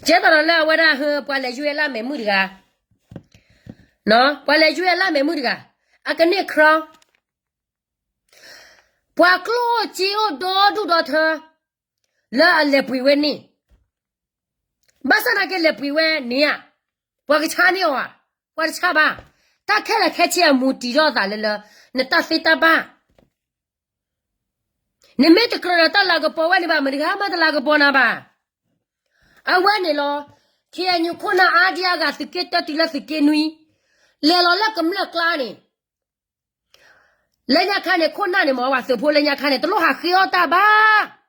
ကဲသိးဒီးလၢအဝဲဒၣ်ဟၢ ပှၤလဲၤယွဲလၢအမဲာ်မုၢ်တဂၤ, ပှၤလဲၤယွဲလၢအမဲာ်မုၢ်တဂၤ, အကန့ၢ် crown, ပှၤကျိၣ်အိၣ်စ့အိၣ်ဒီဒူၣ်ဒီထၢ လၢအလဲၤပှ့ၤဝဲန့ၣ်, ဘၣ်ဆၣ်သနာ်က့လဲၤပှ့ၤဝဲန့ၣ်ဧါ, ပှၤကဆါန့ၢ်အီၤဧါ, ပှၤတဆါဘၣ်. တၢ်ခဲလၢာ်ခဲဆ့အမူတံၤထီၣ်အသးလၢလၢ နတၢ်သ့တၢ်ဘၣ် နမ့ၢ်တကြၢးဒီးတၢ်လၤကပီၤဝဲန့ၣ်ဘၣ် မတၤတဂၤမးတလၤကပီၤနၤဘၣ်. အဝဲန့ၣ်လီၤ. ခ့ၣ်အဲၣ်ယူၣ်ခိၣ်နၢ်အါဒံအါဂၤ သုးက့တၢတုၤလၢသုးက့နွံ, လဲၤလီၤလၢကမျၢၢ်ကျါန့ၣ်, လၢညါခါန့ၣ် ခိၣ်နၢ်န့ၣ်မ့ၢ်ပှၤသုးဖိလၢညါခါန့ၣ် တလိၣ်ဟးဃ့အီၣ်တၢ်ဘၣ်.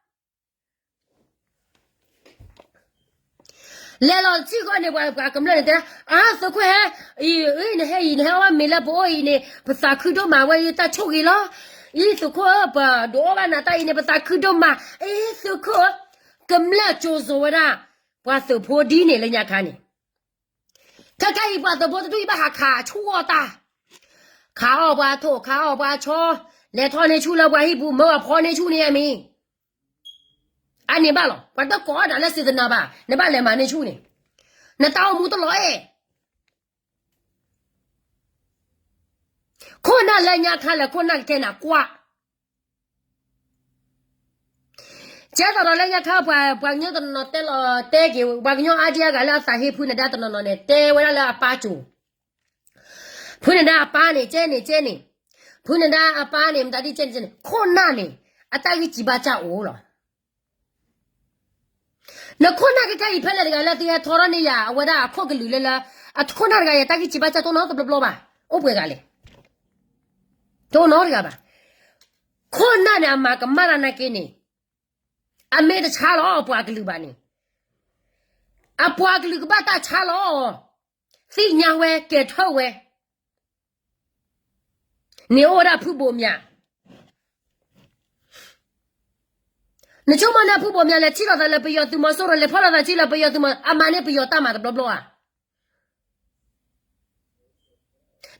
လဲၤလီၤတထံၣ်ဃီန့ၣ် ပှၤကမျၢၢ်န့ၣ်တဲ, အၢ သုးခိၣ်ဟဲ, အံၤ နဟဲအံၤ နဟဲအီၣ်ဘၣ်မ့ၤလၢပအိၣ်အံၤန့ၣ် ပသးခုဒိၣ်မးဝဲ တၢ်ဆိၣ်ဂ့ၤလီၤ. အံၤ သုးခိၣ်ဧၢ ပဒိးအီၣ်ဘၣ်နၤတၢ်အံၤန့ၣ် ပသးခုဒိၣ်မး. အံၤ သုးခိၣ်ဧၢ, ကမျၢၢ်ကၠိၤစိၤဝဲဒၣ် ပှၤသုးဖိဒ်န့ၣ်လၢညါခါန့ၣ် ခဲကနံၣ်အံၤ ပှၤသုးဖိတဒူၣ်အံၤဘၣ်ဟးခးဆူၣ်အီၣ်တၢ်, ခးအီၣ်ပှၤထိၣ် ခးအီၣ်ပှၤဆီ, လဲၤထီၣ်န့ၢ်ဆူၣ်လၢပှၤဟံၣ်ပူၤ မၢအဖီန့ၢ်ဆူၣ်န့ၣ်အမံၤ, အန့ၣ်ဘၣ်လီၤ. ပှၤတကိးအီၣ်ဒၣ်လၢစံးတနၤဘၣ်, နဘၣ်လဲၤမၤန့ၢ်ဆူၣ်န့ၣ်, နတၢ်အိၣ်မူတလီၤအဲၣ်. ခိၣ်နၢ်လၢညါခါလၢခိၣ်နၢ်ကတဲနၤကွၢ် ကဲသိးဒီးလၢညါခါ ပှၤကညီတနီၤနီၤတဲလီၤတဲက့ၤ ပှၤကညီအါဒံအါဂၤလၢအသးဟ့ဖုနဒါတနီၤနီၤန့ၣ် တဲဝဲဒၣ်လၢအပၢ်ကၠိၤ, ဖုနဒါအပၢ်န့ၣ် ကဲန့ၣ်ကဲန့ၣ်, ဖုနဒါအပၢ်န့ၣ် မတၤဒ်ကဲန့ၣ်ကဲန့ၣ် ခိၣ်နၢ်န့ၣ် အတၢ်ဂံၢ်စံးဘါစၢ်အိၣ်လီၤ. နခိၣ်နၢ်ခဲကနံၣ်အံၤဖဲလဲၣ်တဂၤလၢသုဟဲထီထီၣ်န့ၢ်ယၤ အဝဲဒၣ်အခိၣ်ကလုာ်လၢလၢ အခိၣ်နၢ်တဂၤအံၤ တၢ်ဂံၢ်စံးဘါစၢ်တအိၣ်နီတဘျီဘျီဘၣ်, အိၣ်ပှဲၤဂၤလဲၣ်, တအိၣ်နီတဂၤဘၣ်. ခိၣ်နၢ်န့ၣ်အမၤကမၣ်တၢ်နာ်က့န့ၣ် အမ့ၢ်တဆါလီၤအီၤအပှၤကလုာ်ဘၣ်န့ၣ်, အပှၤကလုာ်ကဘၣ်တၢ်ဆါလီၤအီၤ, သ့ၣ်ညါဝဲ ကဲၤထၢၣ်ဝဲ န့ၣ်အိၣ်ဝဲဒၣ်ဖုဘိးမၠး, နဆိကမိၣ်န့ၣ် ဖုဘိးမၠးလဲၤထံၣ်လိာ်သးလၢပယီၤသုးမီၤစိရိၤ လဲၤဖီၣ်လိာ်သးထံၣ်လၢပယီၤသုးမီၤ အမၤန့ၢ်ပယီၤတၢ်မၤတဘျီဘျီဧါ,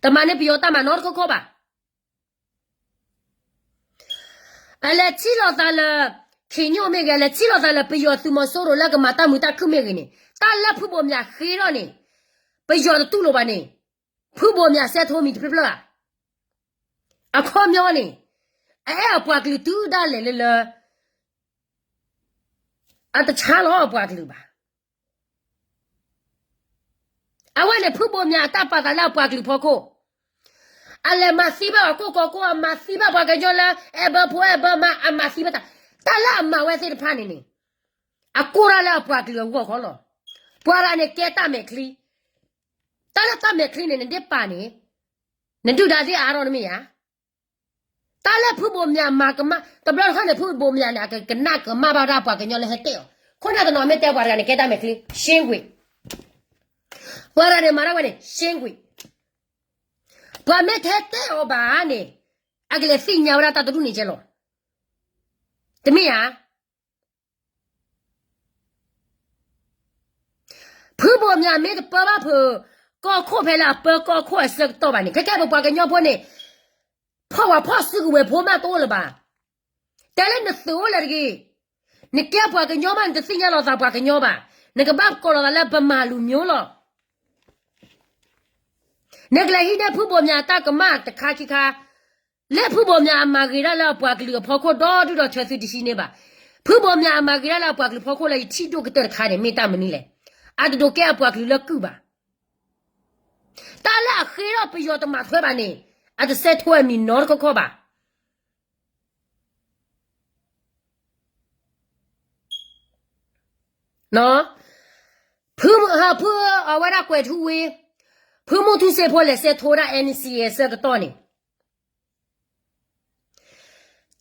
တမၤန့ၢ်ပယီၤတၢ်မၤနီတခီခီဘၣ်. အလဲၤထံၣ်လိာ်သးလၢ ခ့ၣ်ညိၣ်မ့ၢ်ဂ့ၤ လဲၤထံၣ်လိာ်သးလၢပယီၤသုးမီၤစိရိၤလၢကမၤတၢ်မုာ်တၢ်ခုၣ်မ့ၢ်ဂ့ၤန့ၣ် တၢ်လၢဖုဘိးမၠးဃ့ထီၣ်န့ၣ် ပယီၤတတူၢ်လိာ်ဘၣ်န့ၣ် ဖုဘိးမၠးစဲထိမံၤတဖျၢၣ်ဖျၢၣ်ဧါ. အခီပညီန့ၣ် အအဲၣ်အပှၤကလုာ်တုၤဒၣ်လဲာ်လၢလၢ အတဆါလီၤအပှၤကလုာ်ဘၣ်. အဝဲန့ၣ်ဖုဘိးမၠးအတၢ်ပာ်သးလၢအပှၤကလုာ်ဖီခိၣ်, အလဲၤမၤသံဘၣ်အကိၢ်ကီၤကိၢ် အမၤသံဘၣ်ပှၤကညီလၢ အဲၣ်ဘၢဖိအဲၣ်ဘၢမါ အမၤသံဘၣ်တၢ်, တၢ်လၢအမၤဝဲသ့ၣ်တဖၣ်န့ၣ်န့ၣ် အကိၢ်ဒၣ်လၢအပှၤကလုာ်အဂီၢ်ခီလီၤ. ပှၤတဂၤန့ၣ်ကဲတၢ်မဲာ်ချံ, တၢ်လၢတၢ်မဲာ်ချံန့ၣ် နဒ့ၣ်ပာ်န့ၣ် နဒုၣ်ဒါဒ့ၣ်အါထီၣ်နမ့ၢ်ဧါ. တၢ်လၢဖုဘိးမၠးမၤကမၣ် တဘျီတခီၣ်န့ၣ် ဖုဘိးမၠးန့ၣ် အကကနၣ်ကမၣ်ဘၣ်ဝဲဒၣ်ပှၤကညီလၢဟဲတဲအီၤ, ခိၣ်နၢ်တနီၤမ့ၢ်တဲပှၤတဂၤန့ၣ် ကဲတၢ်မဲာ်ချံ ရှင်းကွေ့, ပှၤတဂၤန့ၣ်မၤတၢ်ဝဲန့ၣ် ရှင်းကွေ့, ပှၤမ့ၢ်ထဲတဲအီၤဘၣ်န့ၣ် အကလဲၤသ့ၣ်ညါဝဲဒၣ်တၢ်တဒူၣ်န့ၣ်ကဲလီၤ, တမ့ၢ်ဧါ. ဖုဘိးမၠးမ့ၢ်တပၢဘၣ်ဖုး ကီၢ်ခိၣ်ဖဲလၢအပၢကီၢ်ခိၣ်အဆၢကတီၢ်ဘၣ်န့ၣ် ခဲကဲပပှၤကညီဖိန့ၣ် ဖီၣ်ဝဲဖီၣ်စုကဝဲၤဖိမးတအိၣ်လၢၤဘၣ်. တဲလၢနသုးအိၣ်လၢၤတဂ့ၤ, နကဲပှၤကညီမး နတသ့ၣ်ညါလီၤသးပှၤကညီဘၣ်. နကဘၣ်ကိးလီၤသးလၢဗမာလူမျိုးလီၤ. နကလဲၤဟံးန့ၢ်ဖုဘိၣ်မၠးတၢ်ကမၣ်တခါခံခါ, လၢဖုဘိၣ်မၠးအမၤဂ့ၤဒၣ်လၢအပှၤကလုာ်အဖီခိၣ်ဒီဒူၣ်ဒီထၢသုတဟံးန့ၢ်ဘၣ်. ဖုဘိၣ်မၠးအမၤဂ့ၤဒၣ်လၢအပှၤကလုာ်ဖီခိၣ်လၢယထံၣ်ဒိၣ်ကတၢၢ်တခါန့ၣ် မ့ၢ်တၢ်မနုၤလဲၣ်. အတဒိးကဲအပှၤကလုာ်လၢကုၢ်ဘၣ်. တၢ်လၢအဃ့ထီၣ်ပယီၤတမၤထွဲဘၣ်န့ၣ် အတစဲးထိအမံၤနီတခီခီဘၣ်. ဖု ဖုအဝဲဒၣ်ကွဲးထူဝ့, ဖုမူထူစ့ဖိလဲၤစဲးထိဝဲဒၣ် NCA အဆၢကတီၢ်န့ၣ်,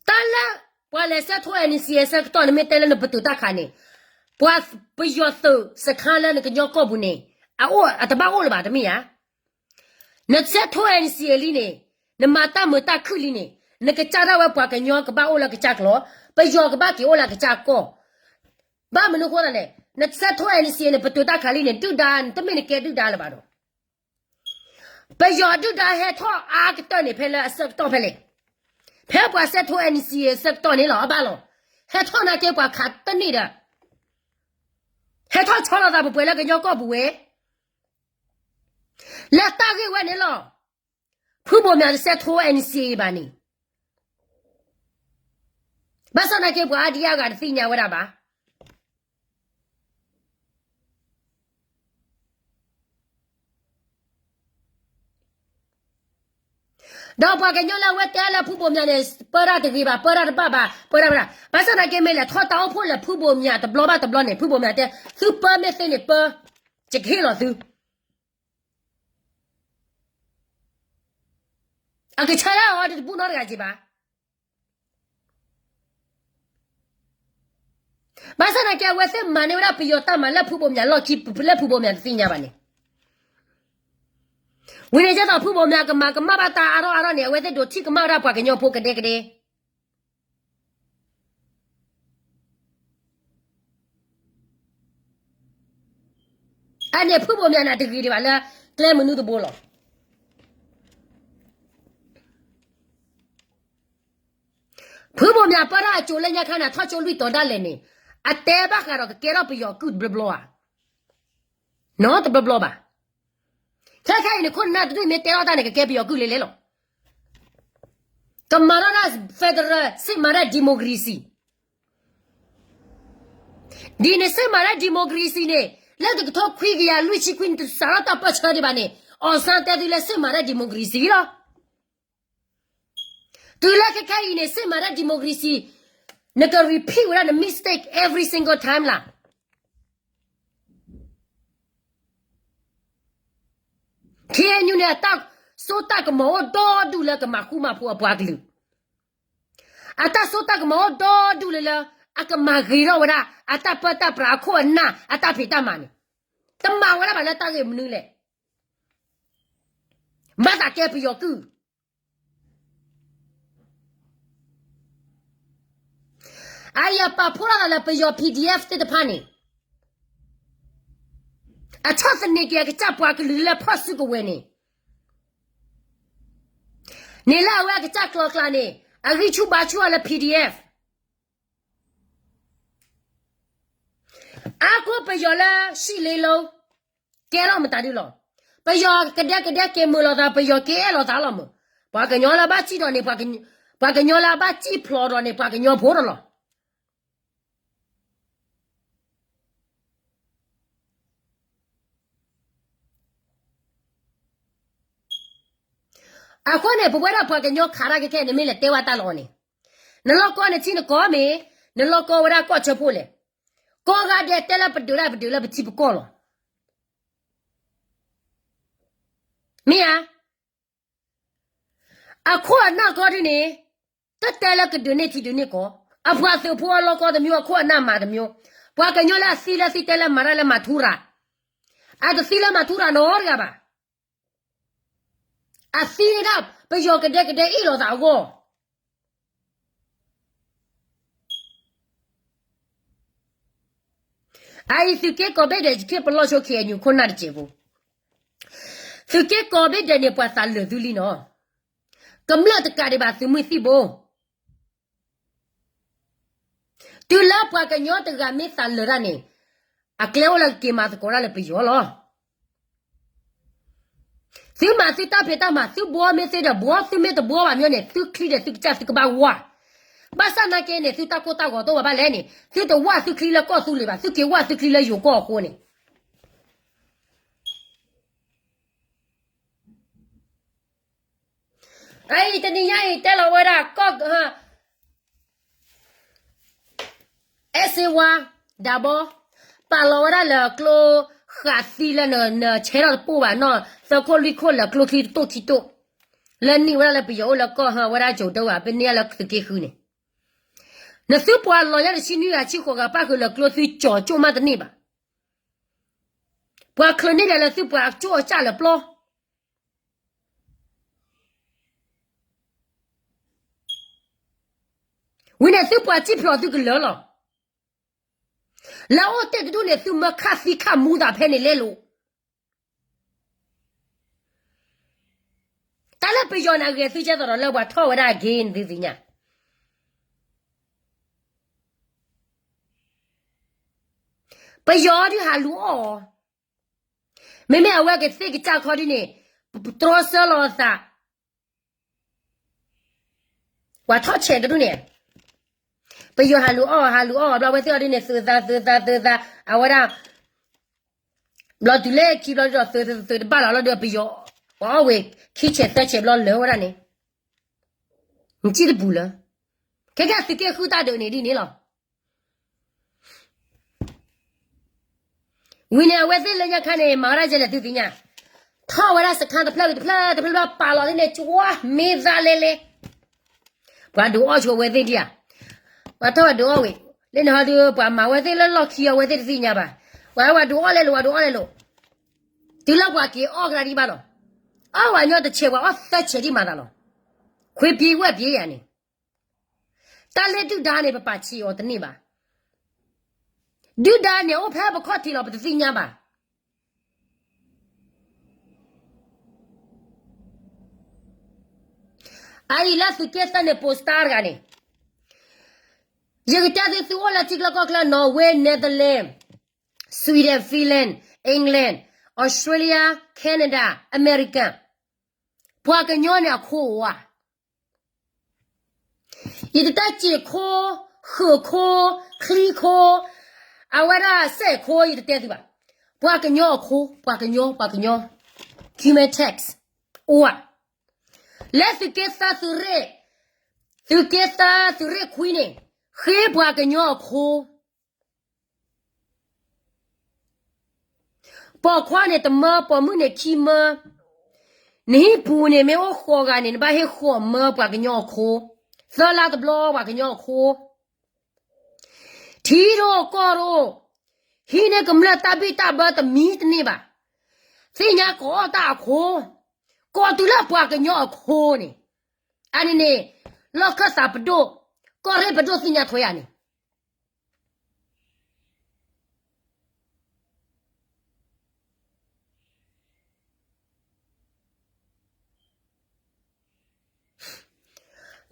တၢ်လၢပှၤလဲၤစဲးထိ NCA အဆၢကတီၢ်န့ၣ် မ့ၢ်တဲလၢနပတုာ်တၢ်ခးန့ၣ်, ပှၤပယီၤသုးစခါလၢနကညီကီၢ်ပူၤန့ၣ်, အတဘၣ်အိၣ်လၢၤဘၣ်တမ့ၢ်ဧါ. နစဲးထိ NCA လံန့ၣ်, နမၤတၢ်မုာ်တၢ်ခုၣ်လံန့ၣ်, နကစၢ်ဒၣ်ဝဲပှၤကညီကဘၣ်အိၣ်လၢကစၢ်ကျီ, ပယီၤကဘၣ်က့ၤအိၣ်လၢကစၢ်ကီၢ်. ဘၣ်မနုၤအဃိသတးလဲၣ်, နစဲးထိ NCA န့ၣ် ပတုာ်တၢ်ခးလံန့ၣ် ဒုၣ်ဒါ နတမ့ၢ်နကဲဒုၣ်ဒါလၢၤဘၣ်ဒီး, ပယီၤဒုၣ်ဒါဟဲထီၣ်အါကတၢၢ်န့ၣ် ဖဲလၢအဆၢကတီၢ်ဖဲလဲၣ်, ဖဲပှၤစဲးထိ NCA အဆၢကတီၢ်န့ၣ်လီၤ. အဘၣ်လီၤ, ဟဲထီၣ်နာ်က့ပှၤခးတန့ၢ်ဒီး, ဟဲထီၣ်ဆီလီၤသးပှဲၤပှဲၤလၢကညီကီၢ်ပူၤဝဲ လၢတၢ်ဂ့ၢ်ဝဲန့ၣ်လီၤ. ဖုဘိၣ်မၠးတစဲးထိ NCA ဘၣ်န့ၣ်, ဘၣ်ဆၣ်နာ်က့ပှၤအါဒံအါဂၤတသ့ၣ်ညါဝဲဒၣ်ဘၣ်. ဒီးပှၤကညီလၢအဝဲတဲလၢဖုဘိၣ်မၠးန့ၣ် ပၢတၢ်တဂ့ၤဘၣ်, ပၢတၢ်တဘၣ်ဘၣ်, ပၢတၢ်ဝဲဒၣ်. ဘၣ်ဆၣ်နာ်က့မ့ၢ်လဲၤထီၣ်တၢ်အိၣ်ဖှိၣ်လၢဖုဘိၣ်မၠးတဘျီဘၣ်တဘျီန့ၣ်, ဖုဘိၣ်မၠးတဲ, သုပၢမ့ၢ်သ့န့ၣ်ပၢ, ယကဟ့ၣ်လီၤသု အကဆၢထၢၣ်အီၤတဘူၣ်နီတဂၤက့ၤဘၣ်. ဘၣ်ဆၣ်နာ်က့အဝဲသ့ၣ်မၤန့ၢ်ဝဲဒၣ်ပယီၤတၢ်မၤလၢဖုဘိၣ်မၠးလီၢ်ခံ လၢဖုဘိၣ်မၠးတသ့ၣ်ညါဘၣ်န့ၣ်, ဝံၤန့ၣ်ဒ်သိးဖုဘိၣ်မၠးကမၤကမၣ်ဘၣ်တၢ်အါထီၣ်အါထီၣ်န့ၣ် အဝဲသ့ၣ်ဒိးထံၣ်ကမၣ်ဝဲဒၣ်ပှၤကညီဖိကဒဲကဒဲ အန့ၣ်ဖုဘိၣ်မၠးန့ၣ် တဂ့ၤဒံးဘၣ်လၢကျဲမနုၤတဘိလီၤ. ဖုဘိၣ်မၠးပၢတၢ်အကၠိလၢညါခါန့ၣ် ထီၣ်ကၠိလွံၢ်တီၤဒၣ်လဲာ်န့ၣ်, အတဲဘၣ်ဃးဒီးကကဲထီၣ်ပယီၤကုၢ်တဘျီဘျီဧါ. နီတဘျီဘျီဘၣ်. ခဲခဲအံၤန့ၣ် ခိၣ်နၢ်တဒူၣ်မ့ၢ်တဲထီၣ်တၢ်န့ၣ် ကကဲပယီၤကုၢ်လဲၤလဲၤလီၤ. ကမၤထီၣ်ဒၣ် federal စ့မၤဒၣ် democracy ဒ်န့ၣ် စ့မၤဒၣ် democracy န့ၣ်, လၢတကထိခွံကယၤလွံၢ်ဆံခွံနံၣ် တစးထီၣ်တၢ်ပၢၢ်ဆၢဒံးဘၣ်န့ၣ်, အီၣ်စၣ်တဲသုလၢစ့မၤဒၣ် democracy လီၤ. တုၤလၢခဲခဲအံၤန့ၣ် စ့မၤဒၣ် democracy, နက repeat ဝဲဒၣ်န mistake every single time လၢ KNU န့ၣ် အတၢ်စိတၢ်ကမီၤအိၣ်ဒီဒူၣ်လၢကမၤဃူမၤဖိးအပှၤကလုာ်, အတၢ်စိတၢ်ကမီၤအိၣ်ဒီဒူၣ်လၢလၢ အကမၤဂ့ၤထီၣ်ဝဲဒၣ် အတၢ်ပၢတၢ်ပြးအခိၣ်အနၢ် အတၢ်ဖံးတၢ်မၤန့ၣ်, တမၤဝဲဒၣ်ဘၣ်လၢတၢ်ဂ့ၢ်မနုၤလဲၣ်. ဘၣ်သးကဲပယီၤကုၢ် အအံၤအပာ်ဖှိၣ်ထီၣ်သးလၢပယီၤ PDF သ့ၣ်တဖၣ်န့ၣ်, အဆီၣ်သနံးက့ၤအကစၢ်ပှၤကလုာ်လၢဖီၣ်စုကဝဲၤန့ၣ်, န့ၣ်လၢအဝဲအကစၢ်ကျီၤကျါန့ၣ် အဂံၢ်ဆူၣ်ဘါဆူၣ်အီၤလၢ PDF အါကိးပယီၤလၢ ရှံၣ်လ့လိ ကဲထီၣ်မတၤဒုလီၤ. ပယီၤကဒဲကဒဲက့ၤမုာ်လိာ်သး ပယီၤက့ၤအဲၣ်လိာ်သးလီၤမုာ်, ပှၤကညီလၢအဘၣ်စံၣ်ဒီးန့ၣ်, ပှၤကညီလၢအဘၣ်စံၣ်ဖျိးဒီးန့ၣ် ပှၤကညီဖိဒီးလီၤ. အဃိန့ၣ် ပဝဲဒၣ်ပှၤကညီခးတၢ်ခဲခဲန့ၣ် မ့ၢ်လဲၤတဲဝဲတၢ်လီၤန့ၣ်, နလီၢ်ကီၢ်နထံနကီၢ်မ့ၢ်, နလီၢ်ကီၢ်ဝဲဒၣ်ကီၢ်ဆၢဖိလဲၣ်, ကီၢ်ဂၤဒဲးတဲလၢပဒုးဒၣ်ပဒုးလၢပထံပကီၢ်လီၤ. မ့ၢ်ဧါ. အခိၣ်အနၢ်ကီဒ်န့ၣ်, တတဲလၢကဒုးန့ၢ်ထံဒုးန့ၢ်ကီၢ်, အပှၤသုးဖိအလီၢ်ကီၢ်တမံၤ အခိၣ်အနၢ်မၤတမံၤ, ပှၤကညီလၢအသံလၢသံတဲလၢမၤတၢ်လၢမၤထူရၤ, အတသံလၢမၤထူရၤနီတဂၤဘၣ်. အသံန့ၣ်ဒၣ် ပယီၤကဒဲကဒဲအ့ၣ်လိာ်သးအဂီၢ် အအံၤသုးက့ကိးဘ့ၣ်ဒဲး ယခ့ပလီၢ်ဆိ KNU ခိၣ်နၢ်တစဲးဖိ, သုးက့ကိးဘ့ၣ်ဒဲးန့ၣ် ပှၤသးလၢာ်သုလံနီၤ, ကမျၢၢ်တကးဒံးဘၣ်သုးမုၢ်သံၣ်ဘိ, တုၤလၢပှၤကညီတဂၤမ့ၢ်သးလၢာ်တၢ်န့ၣ်, အကျဲအိၣ်လၢကက့ၤမၤသကိးတၢ်လၢပယီၤလီၤ. သုမၤသုတၢ်ဖံးတၢ်မၤ သုဘှီမ့ၢ်သ့ဒီးဘှီ သုမ့ၢ်တဘှီဘၣ်မ့ၢ်န့ၣ် သုချံဒီးသုကစၢ်သုကဘၣ်ဝၢ်, ဘၣ်ဆၣ်နာ်က့န့ၣ် သုတၢ်ကိၢ်တၢ်ဂီၤတအိၣ်ဘၣ်ဘၣ်လဲၣ်န့ၣ် သုတဝၢ်သုချံလၢကီၢ်သူလ့ၤဘၣ် သုက့ၤဝၢ်သုချံလၢယိၤကီၢ်အဃိန့ၣ် အအံၤတနံၤညါအံၤတဲလီၤဝဲဒၣ်ကီၢ် အဲၣ်စ့ဝါ ဒၣ်ဘီ ပာ်လီၤဝဲဒၣ်လၢကျိဃာ်သံလၢနဆဲးထီၣ်တပိၢ်ဘၣ်နီၢ် သၢခိၣ်လွံၢ်ခိၣ်လၢကျိချံတတိၢ်ခံတိၢ် လၢနံၣ်ဝဲဒၣ်လၢပယီၤအိၣ်လၢကီၢ်ဟၢဝဲဒၣ်ကၠိၤတဝၢ် ပန့ၢ်လၢသုးက့ဃုန့ၣ် နသုပှၤလီၤညါတဆံနွံဂၤဆံဃိးဂၤပၣ်ဃုာ်လၢကျိသုကၠီၤကၠိၣ်မးတန့ၢ်ဘၣ်. ပှၤချုးန့ၢ်ဒၣ်လၢသုပှၤကၠိၣ်အစၢ်လၢပျီ ဝံၤန့ၣ်သုပှၤစံၣ်ဖျိးသုကလၢာ်လီၤ. လၢအိၣ်တ့ၢ်တဒူၣ်န့ၣ် သုမၢခၣ်သံခၣ်မူသးဖဲန့ၣ်လဲၣ်လိၤ. တၢ်လၢပယီၤန့ၣ် အဂဲၤသုကဲသိးဒီးလၢပှၤထီၣ်ဝဲဒၣ်အဂ့ၤန့ၣ်သုသ့ၣ်ညါ. ပယီၤဒုးဟးလူၤအီၣ်အီၤ, မ့မ့ၢ်အဝဲကသ့ၣ်ကစၢ်ခီဒုးန့ၣ် တြီဆၢလီၤသး ပှၤထီၣ်ဆဲးတဒူၣ်န့ၣ် ပယီၤဟးလူၤအီၣ် ဟးလူၤအီၣ်ဘျီ အဝဲသ့ၣ်အီၤဒုးန့ၣ် သုးသး သုးသး သုးသး အဝဲဒၣ် ဘျီတုၤလၢခံဘျီဒီး သုးသုးတဘၣ်လီၤလီၤဒီး ပယီၤ ပှၤအီၣ်ဝဲ ခံဆဲးသၢဆဲးဘျီလၢာ်ဝဲဒၣ်န့ၣ် နစံၣ်တပူၤလၢ ခဲကဲသုးက့ဃုတၢ်ဒုးန့ၣ်ဒ်န့ၣ်လီၤ. ဝံၤန့ၣ် အဝဲသ့ၣ်လၢညါခါန့ၣ် မၤဝဲဒၣ်ယဲလဲၣ်သုသ့ၣ်ညါ, ထီၣ်ဝဲဒၣ်စခါတဖျၢၣ်တဖျၢၣ်တဖျၢၣ်ဘၣ်ပာ်လီၤသ့ၣ်န့ၣ် ကဝါမ့ၢ်သးလဲလဲ, ပှၤဒုးအီၣ်ဆိဝဲသ့ၣ်ဒံးဧါ, ပှၤထီၣ်ဝဲဒုးအီၣ်ဝံၤ, လၢန့ၣ်ဟီဒုး ပှၤမၤဝဲသ့ၣ်လၢလီၢ်ခံအီၤဝဲသ့ၣ်တသ့ၣ်ညါဘၣ်, ပှၤဝဲဒုးအီၣ်လဲလိာ် ပှၤဒုးအီၣ်လဲလိာ်, တုၤလၢပှၤက့ၤအီၣ်ကဒါဒံးဘၣ်လီၤ, အီၣ်ဝဲညီတဆဲး ပှၤအီၣ်သၢဆဲးဒံးမၤသးလီၤ, ခွ့ပှ့ၤဝဲၢ်ပှ့ၤယၤန့ၣ် တၢ်လၢဒုၣ်ဒါန့ၣ် ပပာ်ဆံးအီၤတန့ၢ်ဘၣ်. ဒုၣ်ဒါန့ၣ် အိၣ်ဖဲပခီၣ်ထံးလီၤ ပတသ့ၣ်ညါဘၣ်. အအံၤလၢသုးက့သၢန့ၣ် poster တဂၤန့ၣ်, ယကတဲသု သုအိၣ်လၢထံချၢကီၢ်ချၢ Norway, Netherlands, Sweden, Finland, England, Australia, Canada, America, ပှၤကညီန့ၣ်အခိအိၣ်ဧါ. ယတတဲစ့ၢ်ခိ, ဃုာ်ခိ, ချံခိ, အဝဲဒၣ်စဲးခိ ယတတဲသုဘၣ်. ပှၤကညီအခိ, ပှၤကညီ, ပှၤကညီ, human tax အိၣ်ဧါ. လၢသုးက့သၢသုးရ့ၣ်, သုးက့သၢသုးရ့ၣ်ခွံန့ၣ်, ဃ့ပှၤကညီအခိ ပိာ်ခွါန့ၣ်တမၢ, ပိာ်မုၣ်န့ၣ်ခံမၢ, နဟံၣ်ပူၤန့ၣ်မ့ၢ်အိၣ်ဃိးဂၤန့ၣ် နဘၣ်ဟ့ၣ်ဃိးမၢပှၤကညီအခိ, သၢလါတဘျီပှၤကညီအခိ, ထံတအိၣ်ကီၢ်တအိၣ်, ဟံးန့ၢ်ကမျၢၢ်တၢ်ဘံၣ်တၢ်ဘၢတမံတန့ၢ်ဘၣ်, သ့ၣ်ညါကအီၣ်တၢ်အခိ, ကိးတုၤလၢပှၤကညီအခိန့ၣ်, အန့ၣ်န့ၣ်, လီၢ်ခၢၣ်သးပဒိၣ်, ကီၢ်ရ့ၣ်ပဒိၣ်သ့ၣ်ညါထွဲယၤန့ၣ်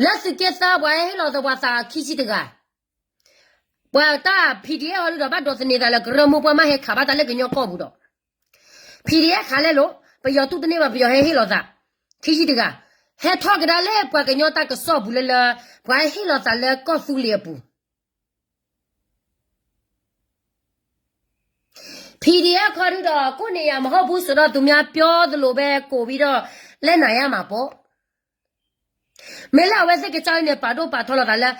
လၢသုးက့သၢ ပှၤဟဲဟ့ၣ်လီၤသးပှၤသးခံဆံတဂၤ, ပှၤတၢ် PDF ဟီဒုဒီး ဘၣ်ဒိးသန့ၤသးလၢကရၢမိၢ်ပှၢ်မး ဟဲခးဘၣ်တၢ်လၢကညီကီၢ်ပူၤဒီး, PDF ခးလဲလိာ်, ပယီၤတူၢ်တန့ၢ်ဘၣ် ပယီၤဟဲဟ့ၣ်လီၤသး, ခံဆံတဂၤ, ဟဲထီၣ်ကဒါလၢပှၤကညီတၢ်ကစီၣ်ပူၤလၢလၢ, ပှၤဟဲဟ့ၣ်လီၤသးလၢကီၢ်သူလ့ၤအပူၤ PDF ခီဒုဒီး ကိုယ့်နေရာမဟုတ်ဘူးဆိုတော့ သူများပြောသလိုပဲ ကိုယ်ပြီးတော့ လက်နာရမှာပေါ့. မ့ၢ်လၢအဝဲသ့ၣ်ကစၢ်န့ၣ် ပာ်ဒိၣ်ပာ်ထီလီၤသးလၢ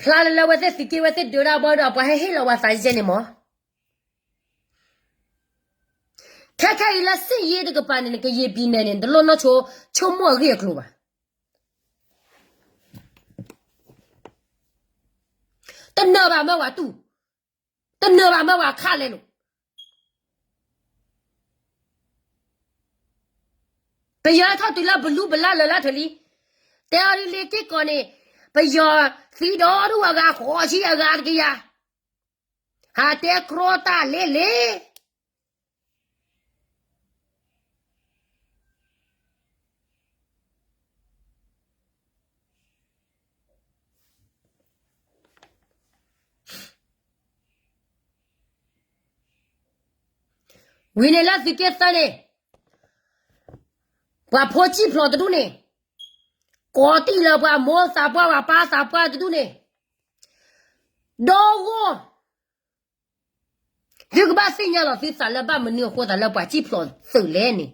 ဖျါလၢလၢအဝဲသ့ၣ်သုးက့ဝဲသ့ၣ်ဒုးတၢ်ဘီဒီး ပှၤဟဲဟ့ၣ်လီၤဝဲသးယဲန့ၣ်မး. ခဲခဲအံၤလၢစစ်ရေးတကပၤန့ၣ် ကရင်ပြည်နယ်န့ၣ် တလိၣ်နီၢ်ဆိ ဆိကမိၣ်အဂ့ၢ်အကျိၤဘၣ်. တနၢၤဘၣ်မၢဝဲတူၢ်, တနၢၤဘၣ်မၢဝဲခးလဲလိာ်. ပယီၤထီၣ်တုၤလၢပလူပလၢ်လၢာ်လၢထၢၣ်လံ, တဲအီၤဒ်လ့က့ၢ်ကီးန့ၣ်, ပယီၤသံဒီဒူၣ်အဂၤဃိးဆံအဂၤတကယၤ, ဟးတဲကြီတၢ်လဲလဲၣ်. ဝံၤန့ၣ်လၢသုးက့သၢန့ၣ်, ပှၤဖိစံၣ်ဖျိးတဒူၣ်န့ၣ်, ကိးတံၢ်လၢပှၤမိၢ်သးပှၢ်ပှၤပၢ်သးပှၢ်တဒူၣ်န့ၣ်, ဒီဂီၢ်, သုကဘၣ်သ့ၣ်ညါလီၤသုသးလၢဘၣ်မနုၤအဃိသးလၢပှၤစံၣ်ဖျိးသုးလဲၣ်န့ၣ်,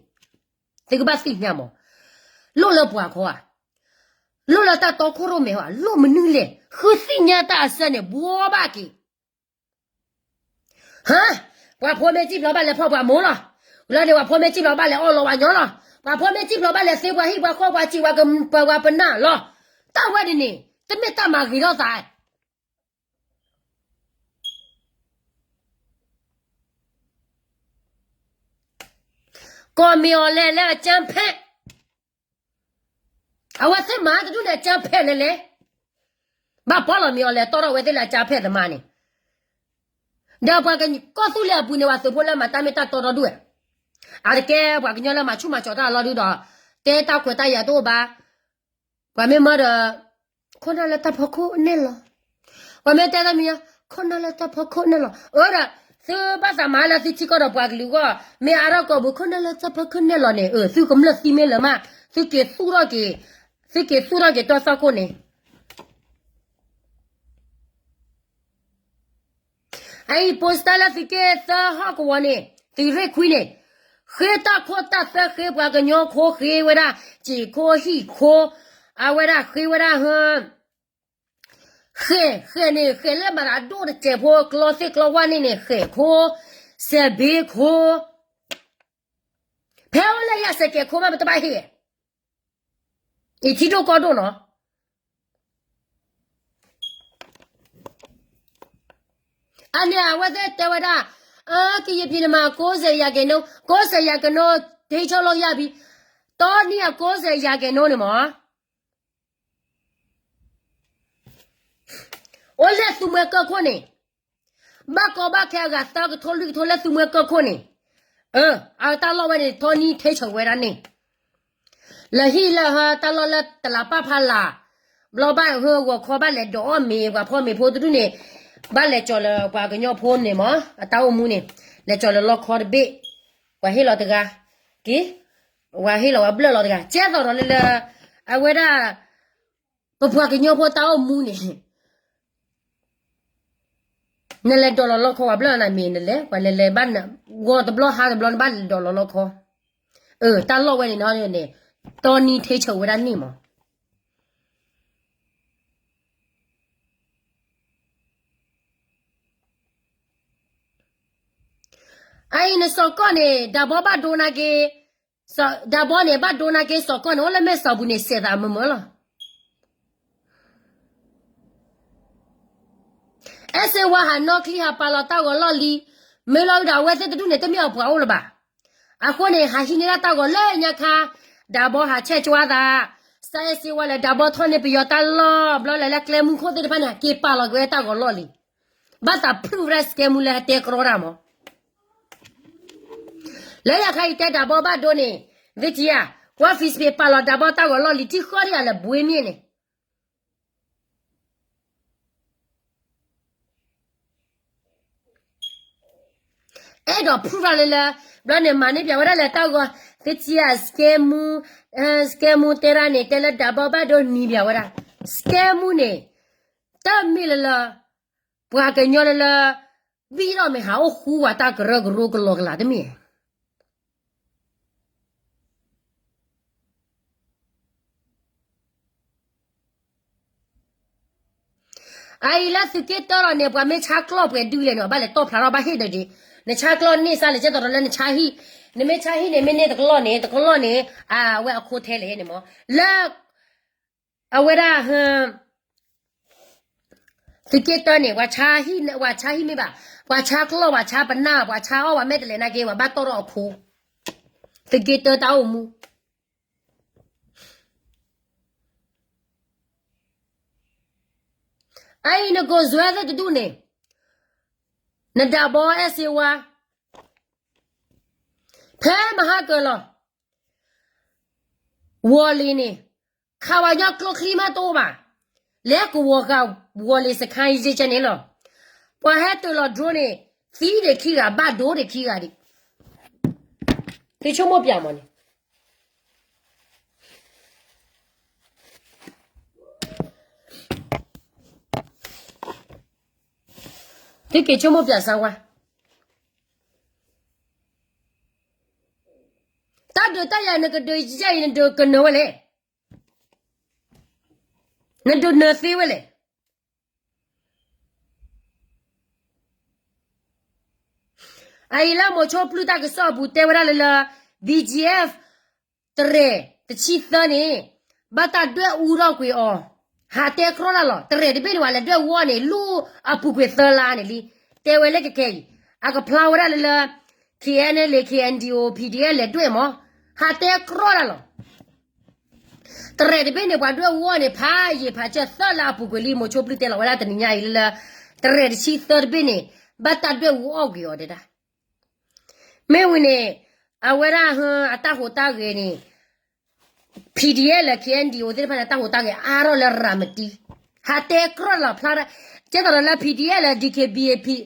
သုကဘၣ်သ့ၣ်ညါမး, လိၣ်လၢပှၤခီဧါ, လိၣ်လၢတၢ်တီခိၣ်ရိၣ်မဲဧါ, လိၣ်မနုၤလဲၣ်, ဃုသ့ၣ်ညါတၢ်အစၢန့ၣ် ဘှီဘၣ်က့ၤ ဟါ, ပှၤဖိမ့ၢ်စံၣ်ဖျိးဘၣ်လဲၤဖီၣ်ပှၤမိၢ်လီၤ, လၢန့ၣ်ပှၤဖိမ့ၢ်စံၣ်ဖျိးဘၣ်လဲၤအီၣ်လီၤပှၤညီလီၤ, ပှၤဖိမ့ၢ်စံၣ်ဖျိးဘၣ်လဲၤသ့ပှၤဟံၣ်ပှၤဃီပှၤစံးပှၤကပှၤပနၢ်လီၤ, တၢ်ဝဲန့ၣ်န့ၣ် တမ့ၢ်တၢ်မၤဂ့ၤထီၣ်သး ကိးမံၤအီၤလဲၤလၢအကၠၢဖဲး, အဝဲသ့ၣ်မၤတဒူၣ်န့ၣ်အကၠၢဖဲးလဲၤလဲၤ, ဘၣ်ပီလီၤမံၤအီၤလဲၤတီထီၣ်ဝဲသ့ၣ်လၢအကၠၢဖဲးသမါန့ၣ်, ဒီးပှၤကီၢ်သူလ့ၤအပူၤန့ၣ် ပှၤသုးဖိလၢမၤတၢ်မ့ၢ်တၢ်တီဒီဒူၣ်ဝဲ, အတကဲပှၤကညီလၢမၤဆူၣ်မၤစီၤတၢ်အလီၢ်ဒုဒီး, တဲတၢ်ခွဲးတၢ်ယာ်တအိၣ်ဘၣ်, ပှၤမ့ၢ်မၢဒီး, ခိၣ်နၢ်လၢတၢ်ဖီခိၣ်နဲၣ်လီၤ, ပှၤမ့ၢ်တဲတၢ်မံၤညါ, ခိၣ်နၢ်လၢတၢ်ဖီခိၣ်နဲၣ်လီၤ, အၢဒီး, သုဘၣ်သးမၤလၢသုထံကီၢ်ဒီးပှၤကလုာ်အဂီၢ်, မ့ၢ်အါထီၣ်ကိာ်ပူၤ ခိၣ်နၢ်လၢတၢ်ဖီခိၣ်နဲၣ်လီၤန့ၣ်, အၢ သုကမျၢၢ်သံမ့ၢ်လၢၤမး, သုက့ၤသူၣ်ထီၣ်က့ၤ, သုက့ၤသူၣ်ထီၣ်က့ၤတီၢ်သီၣ်ခိၣ်န့ၣ် အအံၤ poster လၢသုးက့သၢဟီၣ်ကဝီၤန့ၣ် သုးရ့ၣ်ခွံန့ၣ်, ဃ့တၢ်ခိၣ်တၢ်သွဲ ဃ့ပှၤကညီခိ ဃ့ဝဲဒၣ်, စံာ်ခိဟံၣ်ခိ, အဝဲဒၣ်ဃ့ဝဲဒၣ်, ဃဲး, ဃဲးန့ၣ် ဃဲးလၢမၤသးဒိၣ်တစဲးဖိ ကျီသ့ၣ်ကျီဝၣ်န့ၣ်န့ၣ် ဃဲးခိ, စဲးဘ့ခိ, ဖဲအိၣ်လၢယၤစဲးကဲးခိမး ပတဘၣ်ဟ့ၣ်, အံၤထံဒိၣ်ကီၢ်ဒိၣ်နီၤ အန့ၣ်အဝဲသ့ၣ်တဲဝဲဒၣ်, အကယံာ်ပံၤနမး ကိးစဲးယၤကဲးနိ, ကိးစဲးယၤကဲးနိ, တ့ဆီလီၤယၤဘံ, တီနံၤအကိးစဲးယၤကဲးနိန့ၣ်မး, အိၣ်လၢသူမှဲကၢၢ်ခိၣ်န့ၣ်, ဘၣ်ကီဘၣ်ခဲအဂၤသၢကထိလွံၢ်ကထိလၢသူမှဲကၢၢ်ခိၣ်န့ၣ်, အတၢ်လီၢ်ဝဲန့ၣ် တီနံၤထ့ဆၢဝဲဒၣ်န့ၣ် လၢဟံၣ်လၢဟၢတၢ်လီၢ်လၢတလးပၢ်ဖးလာ်, ဘျီဘၣ်ဟၢဂီၤခီဘၣ်လဲၤဒိးအီၣ်မ့ၤ ပှၤဖီမ့ၤဖိတဒူၣ်န့ၣ်, ဘၣ်လဲၤကၠီၤလၢပှၤကညီဖိန့ၣ်မး အတၢ်အိၣ်မူန့ၣ်, လဲၤကၠီၤလၢလီခီတဘ့ၣ်, ပှၤဟ့ၣ်လီၤတဂၤ, က့ၤ, ပှၤဟ့ၣ်လီၤဝဲဘျၢၣ်လီၤတဂၤ ကဲသိးဒီးလၢလၢ, အဝဲဒၣ်, ပပှၤကညီဖိတၢ်အိၣ်မူန့ၣ် နလဲၤဒိးလီၤလီခီပှၤဘျၢၣ်နၤမ့ၢ်နလဲၤ ပှၤလဲၤလဲၤဘၣ်, ဂီၤတဘျီဟါတဘျီနဘၣ်လဲၤဒိးလီၤလီခီ, အတၢ်လီၢ်ဝဲန့ၣ်န့ၣ်, တီနံၤထ့ဆၢဝဲဒၣ်န့ၣ်မး အအံၤနစီၤကီၢ်န့ၣ် ဒၢဘီဘၣ်ဒိနာ်က့, ဒၢဘီန့ၣ် ဘၣ်ဒိနာ်က့စီၤကီၢ်န့ၣ် အိၣ်လၢမဲၢ်စီၤပူၤန့ၣ် စဲးသးမုာ်မုာ်လီၤ. အဲၣ်စ့ဝါဟးနီၣ်ချံဟးပာ်လီၤတၢ်ဂီၤလီၢ်လံၤ, မ့ၢ်လီၤဒီးအဝဲသ့ၣ်တဒူၣ်န့ၣ် တမ့ၢ်အပှၤအိၣ်လၢၤဘၣ်. အဃိန့ၣ် ဟးဟံးန့ၢ်ဒၣ်တၢ်ဂီၤလၢညါခါ, ဒၢဘီဟးဆဲးကွၢ်သး, စၢ်အဲၣ်စ့ဝါလဲၤဒၢဘီထီၣ်န့ၢ်ပယီၤတၢ်လီၢ်, ဘျီလဲၤလၢကျဲမုၢ်ခိၣ်သ့ၣ်တဖၣ်န့ၣ် ဟးက့ၤပာ်လီၤက့ၤဝဲတၢ်ဂီၤလီၢ်လံ. ဘၣ်သးဖုၣ်ဝဲဒၣ်စကဲမူလၢဟဲတဲကြီတၢ်မး လၢယၤခါအံၤတဲဒၢဘီဘၣ်ဒိန့ၣ်, ဝ့ၢ်ထံဧါ, ကွၢ် Facebook ပာ်လီၤဒၢဘီတၢ်ဂီၤလီၢ်လံၤ ထံဃီဒံးဧါလဲၣ် ဘှ့မ့ၢ်န့ၣ် အဲၣ်ဒိးဖုၣ်ဖးလၢလၢ, ဘျီန့ၣ်မၤန့ၢ်ပၠးဝဲဒၣ်လၢတၢ်ဂီၤ, သ့ၣ်ထံဧါ, စကဲမူ, စကဲမူတဲဒၣ်န့ၣ် တဲလၢဒၢဘီဘၣ်ဒိနံၤပၠးဝဲဒၣ်, စကဲမူန့ၣ်, တၢ်မ့ၢ်လၢလၢ, ပှၤကညီလၢလၢ, ဘံၣ်ထီၣ်မ့ၢ်ဟးအိၣ်ဃူဝဲတၢ်ကရၢကရိကလီကလးတမ့ၢ် အအံၤလၢသုးက့တၢလီၤန့ၣ် ပှၤမ့ၢ်ဆါကျီၢ်ပှဲၤဒုလဲၣ်န့ၣ် ဘၣ်လဲၤတီၣ်ဖျါထီၣ်ဘၣ်ဟ့ၣ်ဒီးက့ၤ, နဆါကျီၢ်န့ၢ်စၢ်လၢကဲသိးဒီးလၢနဆါဟံၣ်, နမ့ၢ်ဆါဟံၣ်န့ၣ် မ့ၢ်န့ၢ်တကလီၢ်န့ၣ် တကလီၢ်န့ၣ်, အဝဲအခိထဲလဲၣ်န့ၣ်မး, လၢ အဝဲဒၣ် သုးက့တၢန့ၣ် ပှၤဆါဟံၣ်မ့ၢ်ဘၣ်, ပှၤဆါကျီၢ် ပှၤဆါပနၢ် ပှၤဆါအီၣ် ပှၤမ့ၢ်တလဲၤနာ်က့ ပှၤဘၣ်တီၣ်ထီၣ်အခိ, သုးက့တၢတၢ်အိၣ်မူ အအံၤနကိးစွဲသ့ၣ်တဒူၣ်န့ၣ်, နဒၢဘီအဲၣ်စ့ဝါ, ဖဲမဟါကၢၤလီၤ, ဝီၤလ့ၤန့ၣ်, ခးဝဲညီကျိချံမးတအိၣ်ဘၣ်, လဲၤကဝီၤဃာ်ဝီၤလ့ၤစခါယကဲန့ၣ်လီၤ, ပှၤဟဲတ့ၢ်လီၤ drone န့ၣ်, သံဒံးခံဂၤ ဘၣ်ဒိဒံးခံဂၤဒံး သုဆိကမိၣ်ပၠးမးန့ၣ်, သုက့ၤဆိကမိၣ်ပၠးစၢ်ဝါ, တၢ်ဒုးတၢ်ယၤနကဒုးယၤအံၤ နဒုးကနၢၤဝဲလဲၣ်, နဒုးနၢၤသ့ဝဲလဲၣ်. အအံၤလၢမိၤဆိပျုၢ်တၢ်ကစီၣ်အပူၤ တဲဝဲဒၣ်လၢလၢ BGF တရဲၣ်တဆံသၢန့ၣ် ဘၣ်တၢ်ဒွဲၣ်အူထီၣ်ကွံာ်အီၤ, ဟးတဲကြီတၢ်လီၤ. တရဲၣ်တဘ့ၣ်န့ၣ် ပှၤလဲၤဒွဲၣ်အူအီၤန့ၣ် လူၢ်အပူၤကွံာ်သၢလါန့ၣ်လံ. တဲဝဲလၢကကဲအံၤ အကဖျါဝဲဒၣ်လၢလၢ KNLA KNDO PDF လဲၤဒွဲၣ်မး, ဟးတဲကြီတၢ်လီၤ. တရဲၣ်တဘ့ၣ်န့ၣ် ပှၤဒွဲၣ်အူအီၤန့ၣ် ဖးယံာ်ဖးစၢၤသၢလါအပူၤကွံာ်လံ. မိၤဆိပျုၢ်တဲလီၤဝဲဒၣ်တနံၤညါအံၤလၢလၢ တရဲၣ်တဆံသၢတဘ့ၣ်န့ၣ် ဘၣ်တၢ်ဒွဲၣ်အူအီၣ်ကွံာ်အီၤတဲဒၣ်. မ့ၢ်ဝံၤန့ၣ် အဝဲဒၣ်ဟၢအတၢ်ဟူးတၢ်ဂဲၤန့ၣ် PDF လၢ KNDO သ့ၣ်တဖၣ်န့ၣ် တၢ်ဟူးတၢ်ဂဲၤအါထီၣ်လၢရၤမတံ, ဟးတဲကြီလီၤဖျါ, ကဲသိးဒီးလၢ PDF လၢ DKBA ကဲသိး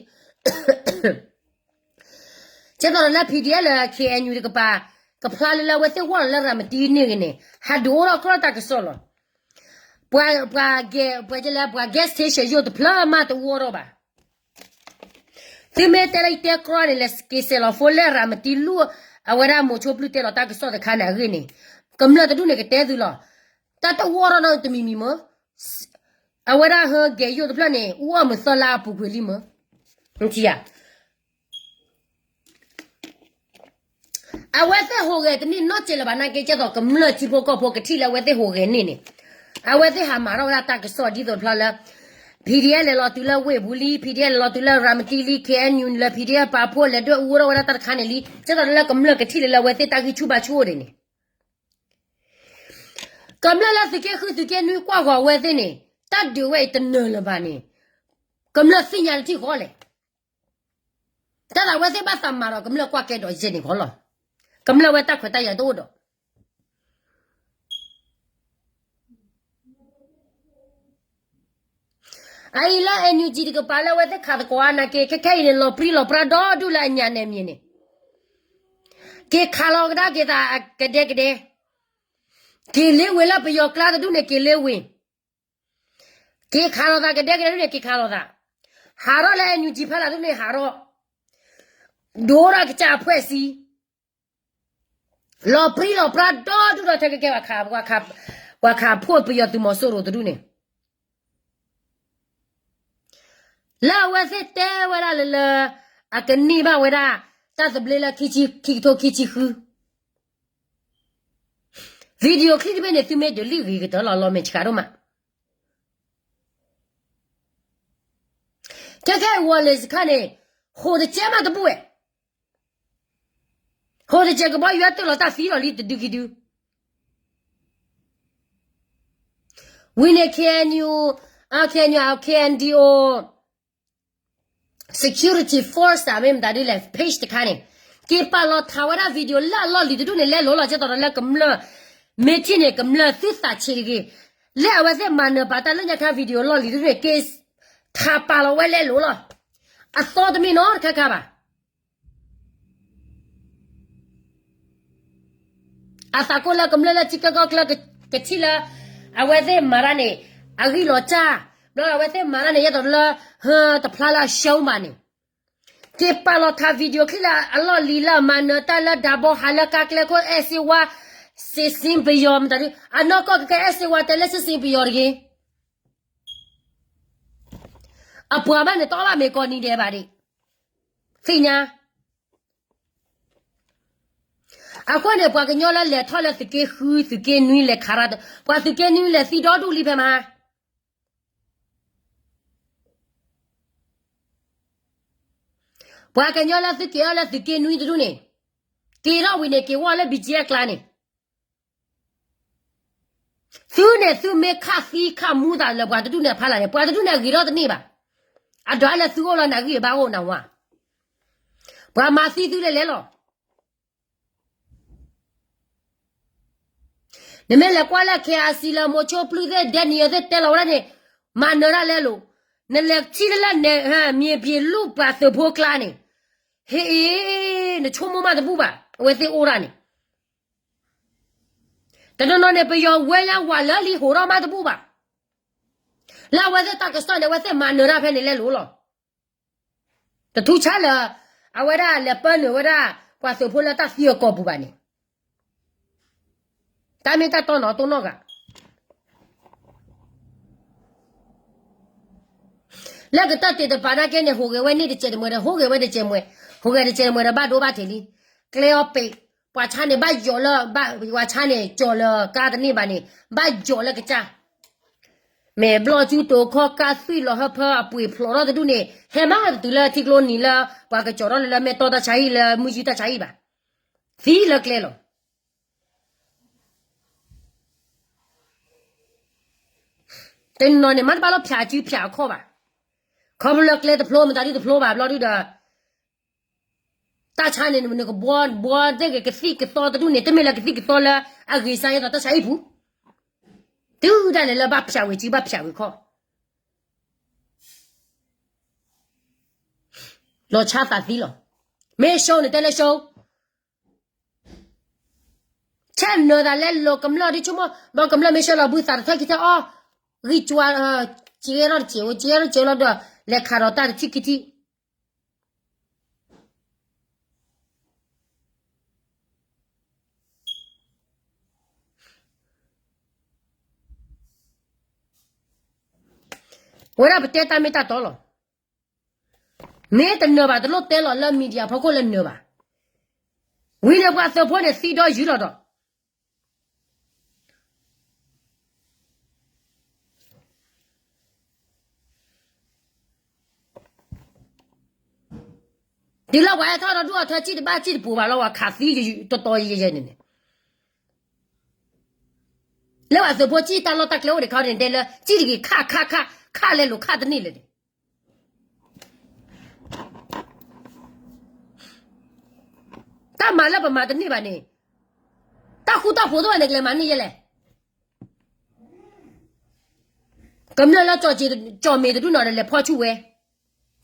ဒီးလၢ PDF လၢ KNU တကပၤ ကဖျါလၢလၢအဝဲသ့ၣ်ဝီၢ်လီၤလၢရၤမတံန့ၣ်ဂ့ၤန့ၣ် ဟးဒုးအိၣ်ထီၣ်ကြီတၢ်ကစီၣ်လီၤ. ပှၤ ပှၤ ပှၤကဲလၢ ပှၤ gas station ယိၣ်တဖျၢၣ်မးတအိၣ်ထီၣ်ဘၣ်. သုမ့ၢ်တဲလၢယတဲကြီန့ၣ် လဲၤက့ၤစဲးလီၤ phone လၢရၤမတံလူၢ် အဝဲဒၣ်မိၤဆိပျုၢ်တဲလီၤတၢ်ကစီၣ်တခါန့ၣ်အဂ့ၢ်န့ၣ် ကမျၢၢ်တဒူၣ်န့ၣ်ကတဲသုလီၤ. တၢ်တအိၣ်ထီၣ်နီတမံၤမံၤမၢ် အဝဲဒၣ်ဟၢကဲယိၣ်တဖျၢၣ်န့ၣ် အူအီၣ်မုာ်သၢလါအပူၤကွံာ်လံမၢ်. အဝဲသ့ၣ်ဟူးဂဲၤတန့ၢ်နီတစဲးလၢၤဘၣ် နာ်က့ ကဲသိးကမျၢၢ်ထံဖိကီၢ်ဖိကထံၣ်လၢအဝဲသ့ၣ်ဟူးဂဲၤန့ၢ်န့ၣ်, အဝဲသ့ၣ်ဟးမၤထီၣ်ဝဲဒၣ်တၢ်ကစီၣ်ဒ်သိးတဖျါလၢ PDF လဲၤလီၤတုၤလၢဝ့ၢ်ပူၤလံ, PDF လဲၤလီၤတုၤလၢရၤမတံလံ, KNU လၢ PDF ပာ်ဖှိၣ်လဲၤဒွဲၣ်အူထီၣ်ဝဲဒၣ်တၢ်တခါန့ၣ်လံ, ကဲသိးလၢကမျၢၢ်ကထံၣ်လၢလၢအဝဲသ့ၣ်တၢ်ဂံၢ်ဆူၣ်ဘါဆူၣ်အိၣ်ဒံးန့ၣ် ကမျၢၢ်လၢသုးက့ဃုသုးက့နွံကွၢ်ဃီၤအဝဲသ့ၣ်န့ၣ် တၢ်ဒုးဝဲအံၤတနၢၤလၢၤဘၣ်န့ၣ် ကမျၢၢ်သ့ၣ်ညါတထံၣ်ဃီလဲၣ်. တၢ်သးဝဲသ့ၣ်ဘၣ်သးမၤဒီးကမျၢၢ်ကွၢ်ကဲဒီးယဲၢ်န့ၣ်ဃီလီၤ. ကမျၢၢ်ဝဲတၢ်ခွဲးတၢ်ယာ်တအိၣ်ဒီး အအံၤလၢ NUG တကပၤလၢအဝဲသ့ၣ်ခးသကိးအါနာ်က့ ခဲခဲအံၤန့ၣ် လီၤပြံလီၤပြါဒီဒူၣ်လၢအညါန့ၣ်မံၤန့ၣ် က့ၤခးလီၤကဒါက့ၤသးကဒဲကဒဲ, က့ၤလ့ဝ့ၤလၢပယီၤကျါတဒူၣ်န့ၣ် က့ၤလ့ဝ့ၤ, က့ၤခးလီၤသးကဒဲကဒဲဒူၣ်န့ၣ် က့ၤခးလီၤသး, ဟးထီၣ်လၢ NUG ဖီလာ်ဒူၣ်န့ၣ် ဟးထီၣ်, ဒိၣ်ထီၣ်ကစၢ်အဖှဲးစံ လီၤပြံလီၤပြါဒီဒူၣ်ဒီးထဲကကဲ ပှၤခးဖှိၣ်ပယီၤသုးမီၤစိရိၤတဒူၣ်န့ၣ် လၢအဝဲသ့ၣ်တဲဝဲဒၣ်လၢလၢ အကန့ၢ်ဘၣ်ဝဲဒၣ် တၢ်သဘျ့လၢ ခံကထိခံဆံဃု video clip တဘ့ၣ်န့ၣ် သုမ့ၢ်ဒုးလံဂ့ၤကတၢၢ်လီၤ လီၤမဲာ်ဆှးဒိၣ်မး. ခဲခဲအံၤ ဝီၤလ့ၤစခါန့ၣ် ဟိးတကဲမးတဘူၣ်ဝဲ, ဟိးတကဲကဘီယူၤတၢၢ်လီၤတၢ်သံလီၤလံတဒုခံဒု ဝံၤန့ၣ် KNU, KNU, KNDO security force မ့ၢ်မတၤဒ်လဲၣ် page တခါန့ၣ် က့ၤပာ်လီၤထးဝဲဒၣ် video လၢအလီၢ်လံၤတဒူၣ်န့ၣ် လဲလိာ်လီၤ ကဲသိးဒီးလၢကမျၢၢ် မ့ၢ်ထံၣ်န့ၣ် ကမျၢၢ်သုသးဆံးတဂ့ၤ, လၢအဝဲသ့ၣ်မၤနၢၤပာ်တၢ်လၢညါခါ video လီၢ်လံၤတဒူၣ်န့ၣ် က့ၤထးပာ်လီၤဝဲလဲလိာ်လီၤ. အသီတမ့ၢ်နီတခါခါဘၣ်. အသးကိၢ်လၢကမျၢၢ်လၢထံကီၢ်ကီၢ်ချၢကထံၣ်လၢ အဝဲသ့ၣ်မၤတၢ်န့ၣ် အဂံၢ်လီၤစၢ်, ဘျီအဝဲသ့ၣ်မၤတၢ်န့ၣ် ယဲသိးလၢ ဟၢတဖျါလၢအရှုံးဘၣ်န့ၣ် က့ၤပာ်လီၤထး video clip လၢအလီၢ်လံၤလၢအမၤနၢၤတၢ်လၢဒၤဘီဟးလၢကါကျဲခိၣ် အဲၣ်စ့ဝါ စ့စ့ပယီၤမတၤဒ် အနီၢ်ကီၢ်ကကဲအဲၣ်စ့ဝါတဲလၢစ့စ့ပယီၤတဂ့ၤ အပှၤဘၣ်န့ၣ်တအီၣ်ဘၣ်မ့ၢ်ကီနံၤဒဲးဘၣ်ဒံး သ့ၣ်ညါ အဃိန့ၣ် ပှၤကညီလၢလဲၤထီၣ်လၢသုးက့ဃု သုးက့နွံလဲၤခးရၢ် ပှၤသုးက့နွံလဲၤသံဒီဒူၣ်လံဖဲမး ပှၤကညီလၢသုက့ၤထီၣ်လၢသုးက့နွံတဒူၣ်န့ၣ် က့ၤထီၣ်ဝံၤန့ၣ် က့ၤဝီၢ်လၢ ဘံၣ်ကၠံအကျါန့ၣ် သုန့ၣ်သုမ့ၢ်ခးသံခးမူသးလၢပှၤတဒူၣ်န့ၣ်အဖီလာ်န့ၣ် ပှၤတဒူၣ်န့ၣ်အဂ့ၤထီၣ်တန့ၢ်ဘၣ်. အဒိးလၢသုအိၣ်လီၤနဂံၢ်ဘါအိၣ်နဝါ ပှၤမၤသံသုလဲၤလဲၤလီၤ. နမ့ၢ်လဲၤကွၢ်လၢ KIC လၢ မိၤဆိပျုၢ်သ့ၣ် ဒဲနံၤယီၤသ့ၣ်တဲလီၤဝဲဒၣ်န့ၣ် မၤနၢၤတၢ်လဲလိာ်. နလဲၤထံၣ်လၢလၢ မံၤပျံၤလူၢ်ပှၤသုးဖိကျါန့ၣ် ဟ့ၣ်အံၤ နဆိကမိၣ်မးတဘူၣ်ဘၣ်. အဝဲသ့ၣ်အိၣ်ဒၣ်န့ၣ်, တနီၤနီၤန့ၣ် ပယီၤဝဲညါဝးလၢလံဟိးထီၣ်မးတဘူၣ်ဘၣ်. လၢအဝဲသ့ၣ်တၢ်ကစီၣ်န့ၣ် အဝဲသ့ၣ်မၤနၢၤတၢ်ဖဲန့ၣ်လဲၣ်လိၤလီၤ. တထူဆါလၢ အဝဲဒၣ်လဲၤပၢနုာ်ဝဲဒၣ် ပှၤသုးဖိလၢတၢ်သံအကိာ်ပူၤဘၣ်န့ၣ်, တၢ်မ့ၢ်တၢ်တီနီၤတိၢ်နီၣ်ဂၤ လၢကတၢၢ်တ့ၢ်တပၤနာ်က့န့ၣ် ဟူးဂဲၤဝဲန့ၣ်တစဲးတမှဲဒီး ဟူးဂဲၤဝဲတစဲးမှဲ, ဟူးဂဲၤတစဲးတမှဲဒီး ဘၣ်ဒိဘၣ်ထံးလံ. ကျဲအီၤပ့း, ပှၤဆါန့ၣ်ဘၣ်ယိာ်လၢ, ပှၤဆါန့ၣ် ကၠီၤလၢကါတန့ၢ်ဘၣ်န့ၣ် ဘၣ်ယိာ်လၢကစၢ်, မ့ၢ်ဘျီၣ်စုတိၤခီၣ်ကါသွံၣ်လီၤဟၢဖၢအပှ့ၤဖျိးထီၣ်တဒူၣ်န့ၣ် ဟဲမးတတုၤလၢထံကျိနံၤလၢ ပှၤကကၠီၤထီၣ်လၢလၢမဲာ်တီၢ်တၢ်ဆါဟံၣ်လၢမုၢ်ယုၢ်တၢ်ဆါဟံၣ်ဘၣ်. သံလၢကျဲလီၤ. တနီၤန့ၣ် မ့ၢ်တဘၣ်လီၤဖၠးစုဖၠးအခီၣ်ဘၣ်. ခီဖျိလၢကျဲတဖျိမတၤဒုတဖျိဘၣ်ဘျီဒုဒီး တၢ်ဆါန့ၣ် နကဘှီဘှီသ့ၣ်ဂ့ၤကသံၣ်ကသီတဒူၣ်န့ၣ် တမ့ၢ်လၢကသံၣ်ကသီလၢအဂ့ၤစါယဲသိးတၢ်ဆါဟံၣ်ပူၤ, တုၤဒၣ်လဲာ်လၢဘၣ်ဖၠးဝဲစုဘၣ်ဖၠးဝဲခီၣ် လီၤဆါသးသံလီၤ. မ့ၢ်ၡိန့ၣ်တဲလၢၡိ ဆဲးနၢၤသးလၢလီၤကမျၢၢ်ဒ်ဆိကမိၣ် ဘီကမျၢၢ်မ့ၢ်ဆှၢလီၤဘုသးတထၢၣ်ခံထၢၣ်အီၣ်, ဂံၢ်ကၠွါ, စ့ထီၣ်တစ့းဝဲ စ့ထီၣ်တစ့းလီၤဒီး လဲၤခးဒီးတၢ်တထံၣ်ခံထံၣ် ဝဲဒၣ်ပတဲတၢ်မ့ၢ်တၢ်တီလီၤ. မ့ၢ်တနၢၤဘၣ် တလိၣ်တဲလီၤလၢ media ဖီခိၣ်လၢနၢၤဘၣ်. ဝံၤန့ၣ်ပှၤသုးဖိန့ၣ်သံဒီးယုၢ်လီၤဒီး တုၤလၢပှၤဟဲထီၣ်ဒီးဒူၣ်အီၤထၢ စံၣ်တဘၣ်စံၣ်တပူၤဘၣ်လီၤ ပှၤခးသံတီတီယဲယဲန့ၣ်န့ၣ်, လၢပှၤသုးဖိစံၣ်တၢ်လီၢ်တၢ်ကျဲအိၣ်ဒံးခါန့ၣ် တဲလၢ စံၣ်တဂ့ၤ ခးခးခး ခးလဲၤလိာ်ခးတန့ၢ်လၢၤန့ၣ် တၢ်မၤလၢပမၤတန့ၢ်ဘၣ်န့ၣ်, တၢ်ဃူတၢ်ဖိးတအိၣ်ဘၣ်န့ၣ် ကလဲၤမၤန့ၢ်ယဲလဲၣ်. ကမျၢၢ်လၢကၠီၣ်မ့ၤတဒူၣ်န့ၣ်ဒီးလဲၤဖီၣ်ဆူၣ်ဝဲ,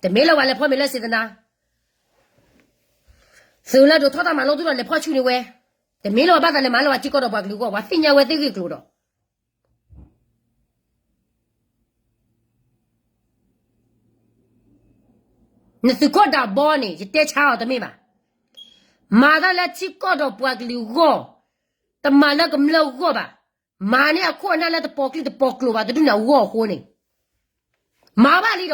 တမ့ၢ်လၢပှၤလဲၤဖီၣ်မ့ၤလၢ Santana, သုးလၢဒိးထီၣ်တၢ်မၤလိတဒူၣ်ဒီးလဲၤဖီၣ်ဆူၣ်န့ၢ်ဝဲ, တမ့ၢ်လၢပှၤဘၣ်သးလဲၤမၤလၢပှၤထံကီၢ်ဒီးပှၤကလုာ်အဂီၢ် ပှၤသ့ၣ်ညါဝဲသ့ၣ်ဂ့ၢ်ကျိၤဒီး နသုးခိၣ်ဒးဘီန့ၣ် ယတဲဆါအီၤတမ့ၢ်ဘၣ်. မၤတၢ်လၢထံကီၢ်ဒီးပှၤကလုာ်အဂီၢ်, တမၤလၢကမျၢၢ်အဂီၢ်ဘၣ်. မၤန့ၢ်အခိၣ်အနၢ်လၢတပီၤကျိၤတပီၤကျိၤဘၣ်တဒူၣ်န့ၣ်အဂီၢ်အဃိန့ၣ်, မၤဘၣ်လံဒီး,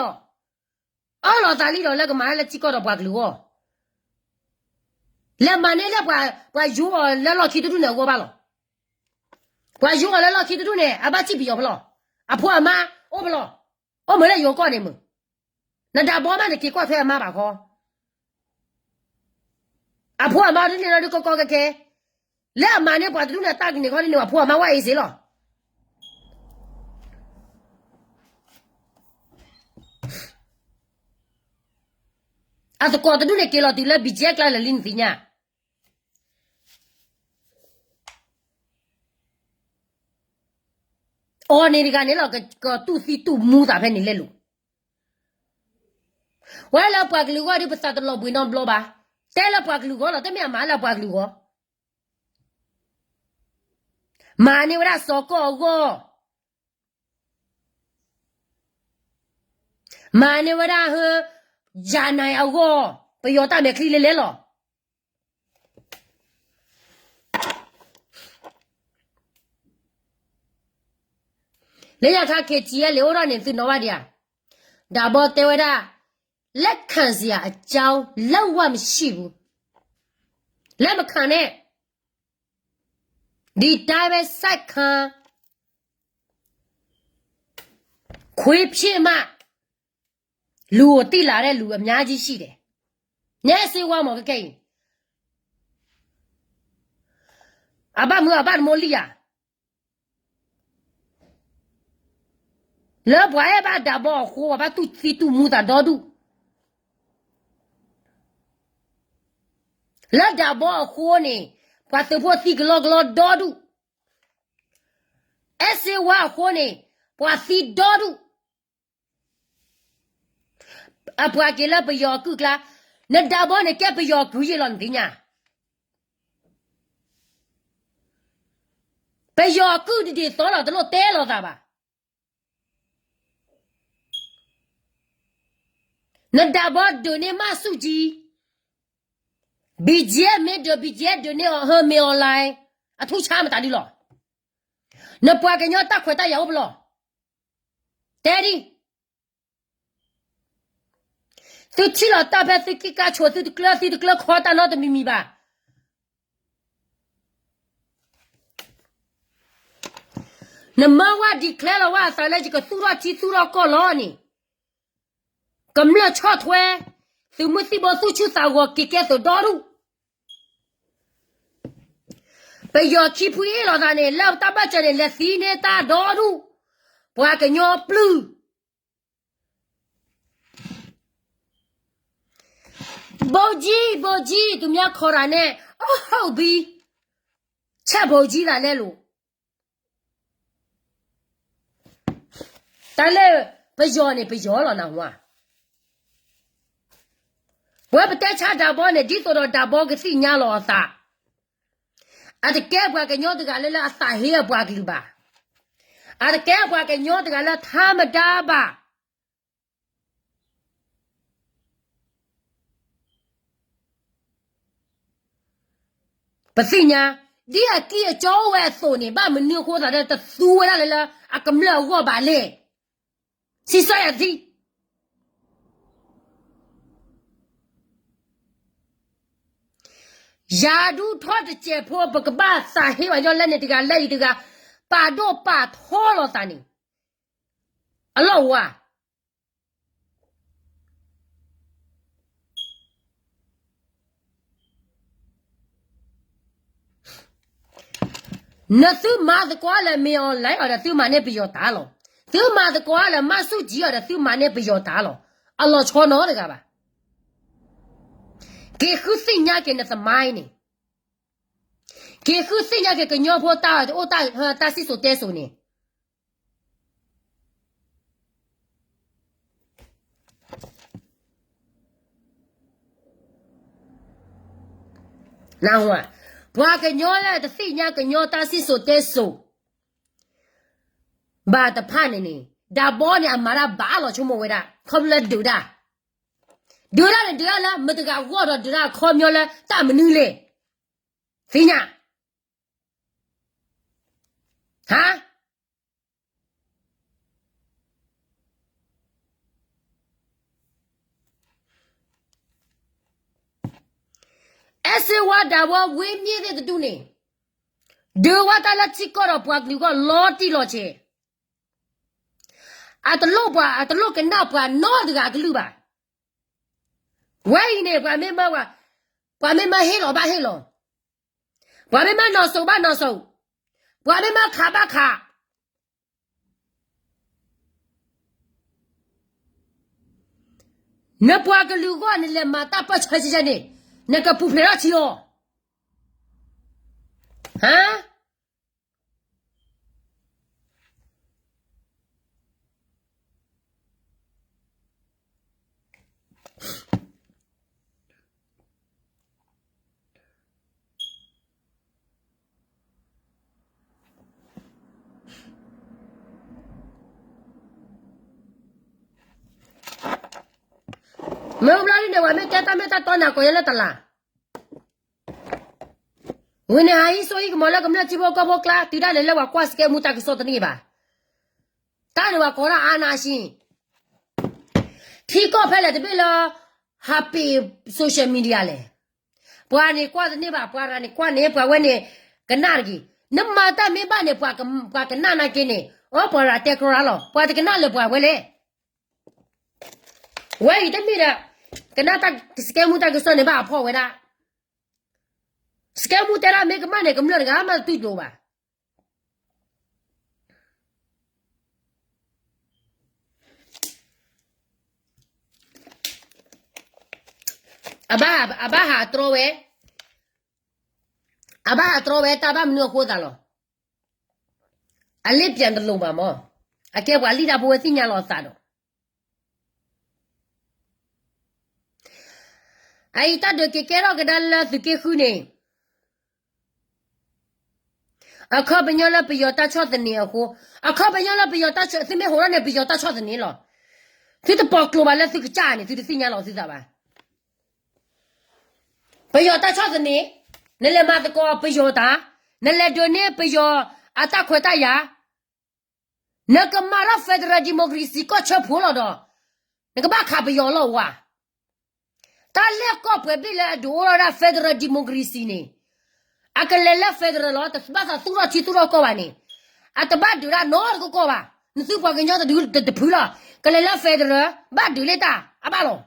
အၢၣ်လီၤသးလံဒီးလၢကမၤလၢထံကီၢ်ဒီးပှၤကလုာ်အဂီၢ်, လဲၤမၤန့ၢ်လၢပှၤယိၤအီၤလၢလီၢ်ခံတဒူၣ်န့ၣ်အဂီၢ်ဘၣ်လီၤ. ပှၤယိၤအီၤလၢလီၢ်ခံတဒူၣ်န့ၣ် အဘၣ်စံၣ်ပယီၤဖဲလဲၣ်, အဖိအမါအိၣ်ဖဲလဲၣ်, အိၣ်မ့ၢ်လၢယိၤကီၢ်န့ၣ်မ့ၢ်, နဒးဘီမးနက့ၤကွၢ်ထွဲအမါဘၣ်ဃီ, အဖိအမါဒ်န့ၣ်လီၤဒုးကီကီခဲခဲ, လၢအမၤန့ၢ်ပှၤတဒူၣ်န့ၣ်တၢ်ကန့ၢ်ခီဒ်န့ၣ် အဖိအမါဝဲအ့ၣ်စ့လီၤ. အသကိးတဒူၣ်န့ၣ်က့ၤလီၤတုၤလၢ ဘံၣ်ကၠဲၣ်ကျါလၢာ်လံနသ့ၣ်ညါ, အီၤန့ၣ်တဂၤန့ၣ်လီၤ ကတူၢ်သံတူၢ်မူသးဖဲန့ၣ်လဲၣ်လိၤ. ဝဲလၢပှၤကလုာ်ဂီၢ်ဒုးပသးတလီၤဘှံးနီတဘျီဘၣ်, တဲလၢပှၤကလုာ်ဂီၢ်လီၤ တမ့ၢ်အမၤလၢပှၤကလုာ်ဂီၢ်, မၤန့ၢ်ဝဲဒၣ်စီၤကီၢ်အဂီၢ်, မၤန့ၢ်ဝဲဒၣ်ဟၢ, ယၤနၤအဂီၢ်, ပယီၤတၢ်မဲာ်ချံလဲၤလဲၣ်လီၤ. လၢညါခါ ခ့ၣ်ထံၣ်အဲလ့ၣ်အိၣ်ထီၣ်န့ၣ် သုနီၣ်ဘၣ်ဒံးဧါ, ဒးဘီတဲဝဲဒၣ်, လက်ခံစရာအကြောင်း လုံးဝမရှိဘူး, လက်မခံနဲ့, ဒီတိုင်းပဲ ဆက်ခံ, ခွေးဖြစ်မှ လူကိုသိလာတဲ့လူအများကြီးရှိတယ်, နဲစ့ဝါမီၢ်ကကဲအံၤ, အဘၣ်မုာ်အဘၣ်တမိၢ်လံဧါ, လၢပှၤအဲၣ်ဘၣ်ဒးဘီအဃိ ပှၤဘၣ်တူၢ်သံတူၢ်မူသးဒီဒူၣ်, လၢဒးဘီအဃိန့ၣ်, ပှၤသုးဖိသံကလီကလီဒီဒူၣ်, အဲၣ်စ့ဝါအဃိန့ၣ်, ပှၤသံဒီဒူၣ်, အပှၤက့ၤလၢပယီၤအကုၢ်အကျါ, နဒးဘီန့ၣ်ကဲပယီၤအကုၢ်ယ့ၢ်လီၤနသ့ၣ်ညါ, ပယီၤကုၢ်တဒ်သိးလီၤ တလိၣ်တဲလိာ်သးဘၣ်. နဒၣ်ဘီဒုးန့ၢ်မၤဆူၣ်ကံ, BGF မ့ၢ်ဒုး BGF ဒုးန့ၢ်အီၤ ဟၢမ့ၢ် online အထူၣ်ဆါမတၤဒုလီၤ. နပှၤကညီတၢ်ခွဲးတၢ်ယာ်အိၣ်ပလီၢ်. တဲဒ် သုထံၣ်လီၤတၢ်ဖဲသုက့ၢ်ကါဆိး သုတကျၢၤသံတကျၢၤခီတၢ်နီတမံၤမံၤဘၣ်. နမၢဝဲ declare လီၤဝဲအသးလၢယကသူၣ်ထီၣ်ထံသူၣ်ထီၣ်ကီၢ်လီၤန့ၣ်, ကမျၢၢ်ဆီၣ်ထွဲ, သုးမုၢ်သံၣ်ဘိသူၣ်ဆူၣ်သးဂီၤက့ၤကဲသုးဒီဒူၣ်, ပယီၤခံဖုအ့ၣ်လိာ်သးန့ၣ် လၢတၢ်ဘၣ်စၢၤန့ၣ် လဲၤသံန့ၢ်တၢ်ဒီဒူၣ်, ပှၤကညီပျုၢ် ဗိုလ်ကြီး ဗိုလ်ကြီး သူများခေါ်တာနဲ့ အဟုတ်ပြီ, ချက်ဗိုလ်ကြီး သးလဲလိာ်, တၢ်လၢပယီၤန့ၣ် ပယီၤလီၤနၢ်ဟူဧါ. ပဝဲပတဲဆါဒၣ်ဘီန့ၣ် ဒ်သိးဒီးဒၣ်ဘီကသ့ၣ်ညါလီၤအသး, အတကဲပှၤကညီတဂၤလၢလၢအသးဟ့အပှၤကလုာ်ဘၣ်, အတကဲပှၤကညီတဂၤလၢထါမတၤဘၣ်. ပသ့ၣ်ညါ, ဒ်အကံၢ်အကီအိၣ်ဝဲအသိးန့ၣ် ဘၣ်မနုၤအဃိသတးဒီး တသူဝဲဒၣ်လၢလၢအကမျၢၢ်အဂီၢ်ဘၣ်လဲၣ်. ဆံးစၢ်ယၤတထံၣ် ယၤဒုးထီၣ်တစဲးဖိ ပကဘၣ်သးဟ့ဝဲညီလၢန့ၣ်တဂၤလၢအံၤတဂၤ, ပာ်ဒိၣ်ပာ်ထီလီၤသးန့ၣ်, အလီၢ်ဝါ နသုမၤသကိးလၢ မင်းအောင်လှိုင် အီၤဒီးသုမၤန့ၢ်ပယီၤတၢ်လီၤ. သုမၤသကိးလၢ မန်းစုကြည် အီၤဒီးသုမၤန့ၢ်ပယီၤတၢ်လီၤ. အလီၤဆီနီတဂၤဘၣ်. က့ၤဃုသ့ၣ်ညါက့ၤနသမိုင်းန့ၣ်, က့ၤဃုသ့ၣ်ညါက့ၤကညီဖိတၢ်အိၣ်တၢ်စံၣ်စိၤတဲစိၤန့ၣ် နၢ်ဟူဧါ, ပှၤကညီလၢတသ့ၣ်ညါကညီတၢ်စံၣ်စိၤတဲစိၤဘၣ်တဖၣ်န့ၣ်န့ၣ်, ဒၣ်ဘီန့ၣ်အမၤတၢ်ဘၣ်အလီၤဆိကမိၣ်ဝဲဒၣ် ခီဖျိလၢဒုးတၢ်, ဒုးတၢ်န့ၣ် ဒုးတၢ်လၢမတၤတဂၤဂီၢ်ဒီးဒုးတၢ်အခီပညီလၢတၢ်မနုၤလဲၣ်. သ့ၣ်ညါ ဟါ အဲၣ်စ့ဝါဒၣ်ဝီဝ့မ့ၢ်သ့ၣ်တဒူၣ်န့ၣ်, ဒုးဝဲတၢ်လၢထံကီၢ်ဒီးပှၤကလုာ်ဂီၢ်လီၤတံၢ်လီၤဆဲး, အတလိၣ်ပှၤ အတလိၣ်ကနၣ်ပှၤနီတဂၤအကလုၢ်ဘၣ်. ဝဲအံၤန့ၣ် ပှၤမ့ၢ်မၢ ပှၤမ့ၢ်မၢဟ့ၣ်လီၤဘၣ်ဟ့ၣ်လီၤ, ပှၤမ့ၢ်မၢနီၢ်စိးဘၣ်နီၢ်စိး, ပှၤမ့ၢ်မၢခးဘၣ်ခး နပှၤကလုာ်ဂီၢ်နလဲၤမၤတၢ်ပၢၢ်ဆၢဆံဆဲန့ၣ်, နကပူၤဖျဲးထီၣ်ထံအီၤ, ဟါ မ့ၢ်အိၣ်ဘျီဒ်န့ၣ် ပှၤမ့ၢ်ကဲတၢ်မ့ၢ်တၢ်တီန့ၣ် အကိးယဲလၢတလး, ဝံၤန့ၣ် ဟးဟံးစိဟံးကမီၤလၢကမျၢၢ်ထံဖိကီၢ်ဖိကျါ တုၤဒၣ်လဲာ်လၢပှၤကွၢ်စကဲမူတၢ်ကစီၣ်တန့ၢ်ဘၣ်. တၢ်န့ၣ်ပှၤကိးဒၣ် အာဏာရှင်, ထံကီၢ်ဖဲလဲၣ်တဘ့ၣ်လၢ ဟးပ့ၤ social media လဲၣ်. ပှၤန့ၣ်ကွၢ်တန့ၢ်ဘၣ်, ပှၤရၤန့ၣ်ကွၢ်န့ၣ် ပှၤဝဲန့ၣ် ကနၣ်တဂ့ၤ. နမၤတၢ်မ့ၢ်ဘၣ်န့ၣ် ပှၤကနၣ်နာ်က့န့ၣ်, အိ ပှၤရၤတဲကြီရၤလီၤ, ပှၤတကနၣ်လၢပှၤဝဲလဲၣ်. ဝဲအံၤတမ့ၢ်ဒီး ကနၣ်တၢ်စကဲမူတၢ်ကစီၣ်န့ၣ် ဘၣ်အဖှီၣ်ဝဲဒၣ်. စကဲမူတဲဒၣ်မ့ၢ်ကမၣ်န့ၣ် ကမျၢၢ်တဂၤမးတတူၢ်လိာ်ဘၣ်. အဘၣ်, အဘၣ်ဟးတြီဝဲ, အဘၣ်ဟးတြီဝဲတၢ်ဘၣ်မနုၤအဃိသးလီၤ. အလ့ၣ်ပျံတလိၤဘၣ်မး, အကဲပှၤလံၣ်တၢ်ဖိဝဲသ့ၣ်ညါလီၤအသးဒီး အအံၤတၢ်ဒုးက့ၤကဲထီၣ်ကဒါလၢသုးက့ဃုန့ၣ်, အခီပညီလၢပယီၤတၢ်ဆီၣ်သနံးအဃိ, အခီပညီလၢပယီၤတၢ်ဆီၣ်, သုမ့ၢ်ဟိးထီၣ်န့ၣ် ပယီၤတၢ်ဆီၣ်သနံးလီၤ. သုတပိာ်ကျိၤဘၣ်လၢသုကစၢ်န့ၣ် သုတသ့ၣ်ညါလီၤသုသးဘၣ်. ပယီၤတၢ်ဆီၣ်သနံး, နလဲၤမၤသကိးပယီၤတၢ်, နလဲၤဒုးန့ၢ်ပယီၤအတၢ်ခွဲးတၢ်ယာ်, နကမၤထီၣ် federal democracy ကီၢ်ဆၢဖိလီၤဒီး, နကဘၣ်ခးပယီၤလီၤဝါ. တၢ်လဲၢ်ကီၢ်ပှဲၤဘ့ၣ်လၢအဒုးအိၣ်ထီၣ်ဒၣ် federal democracy န့ၣ်, အကလဲၤလၢ federal လီၤ, တဘၣ်သးသူၣ်ထီၣ်ထံသူၣ်ထီၣ်ကီၢ်ဘၣ်န့ၣ်, အတဘၣ်ဒုးဒၣ်နီတကီၢ်ဘၣ်. နသုပှၤကညီတဒုတဖုလီၤ, ကလဲၤလၢ federal ဘၣ်ဒုးလၢတၢ်အဘၣ်လီၤ.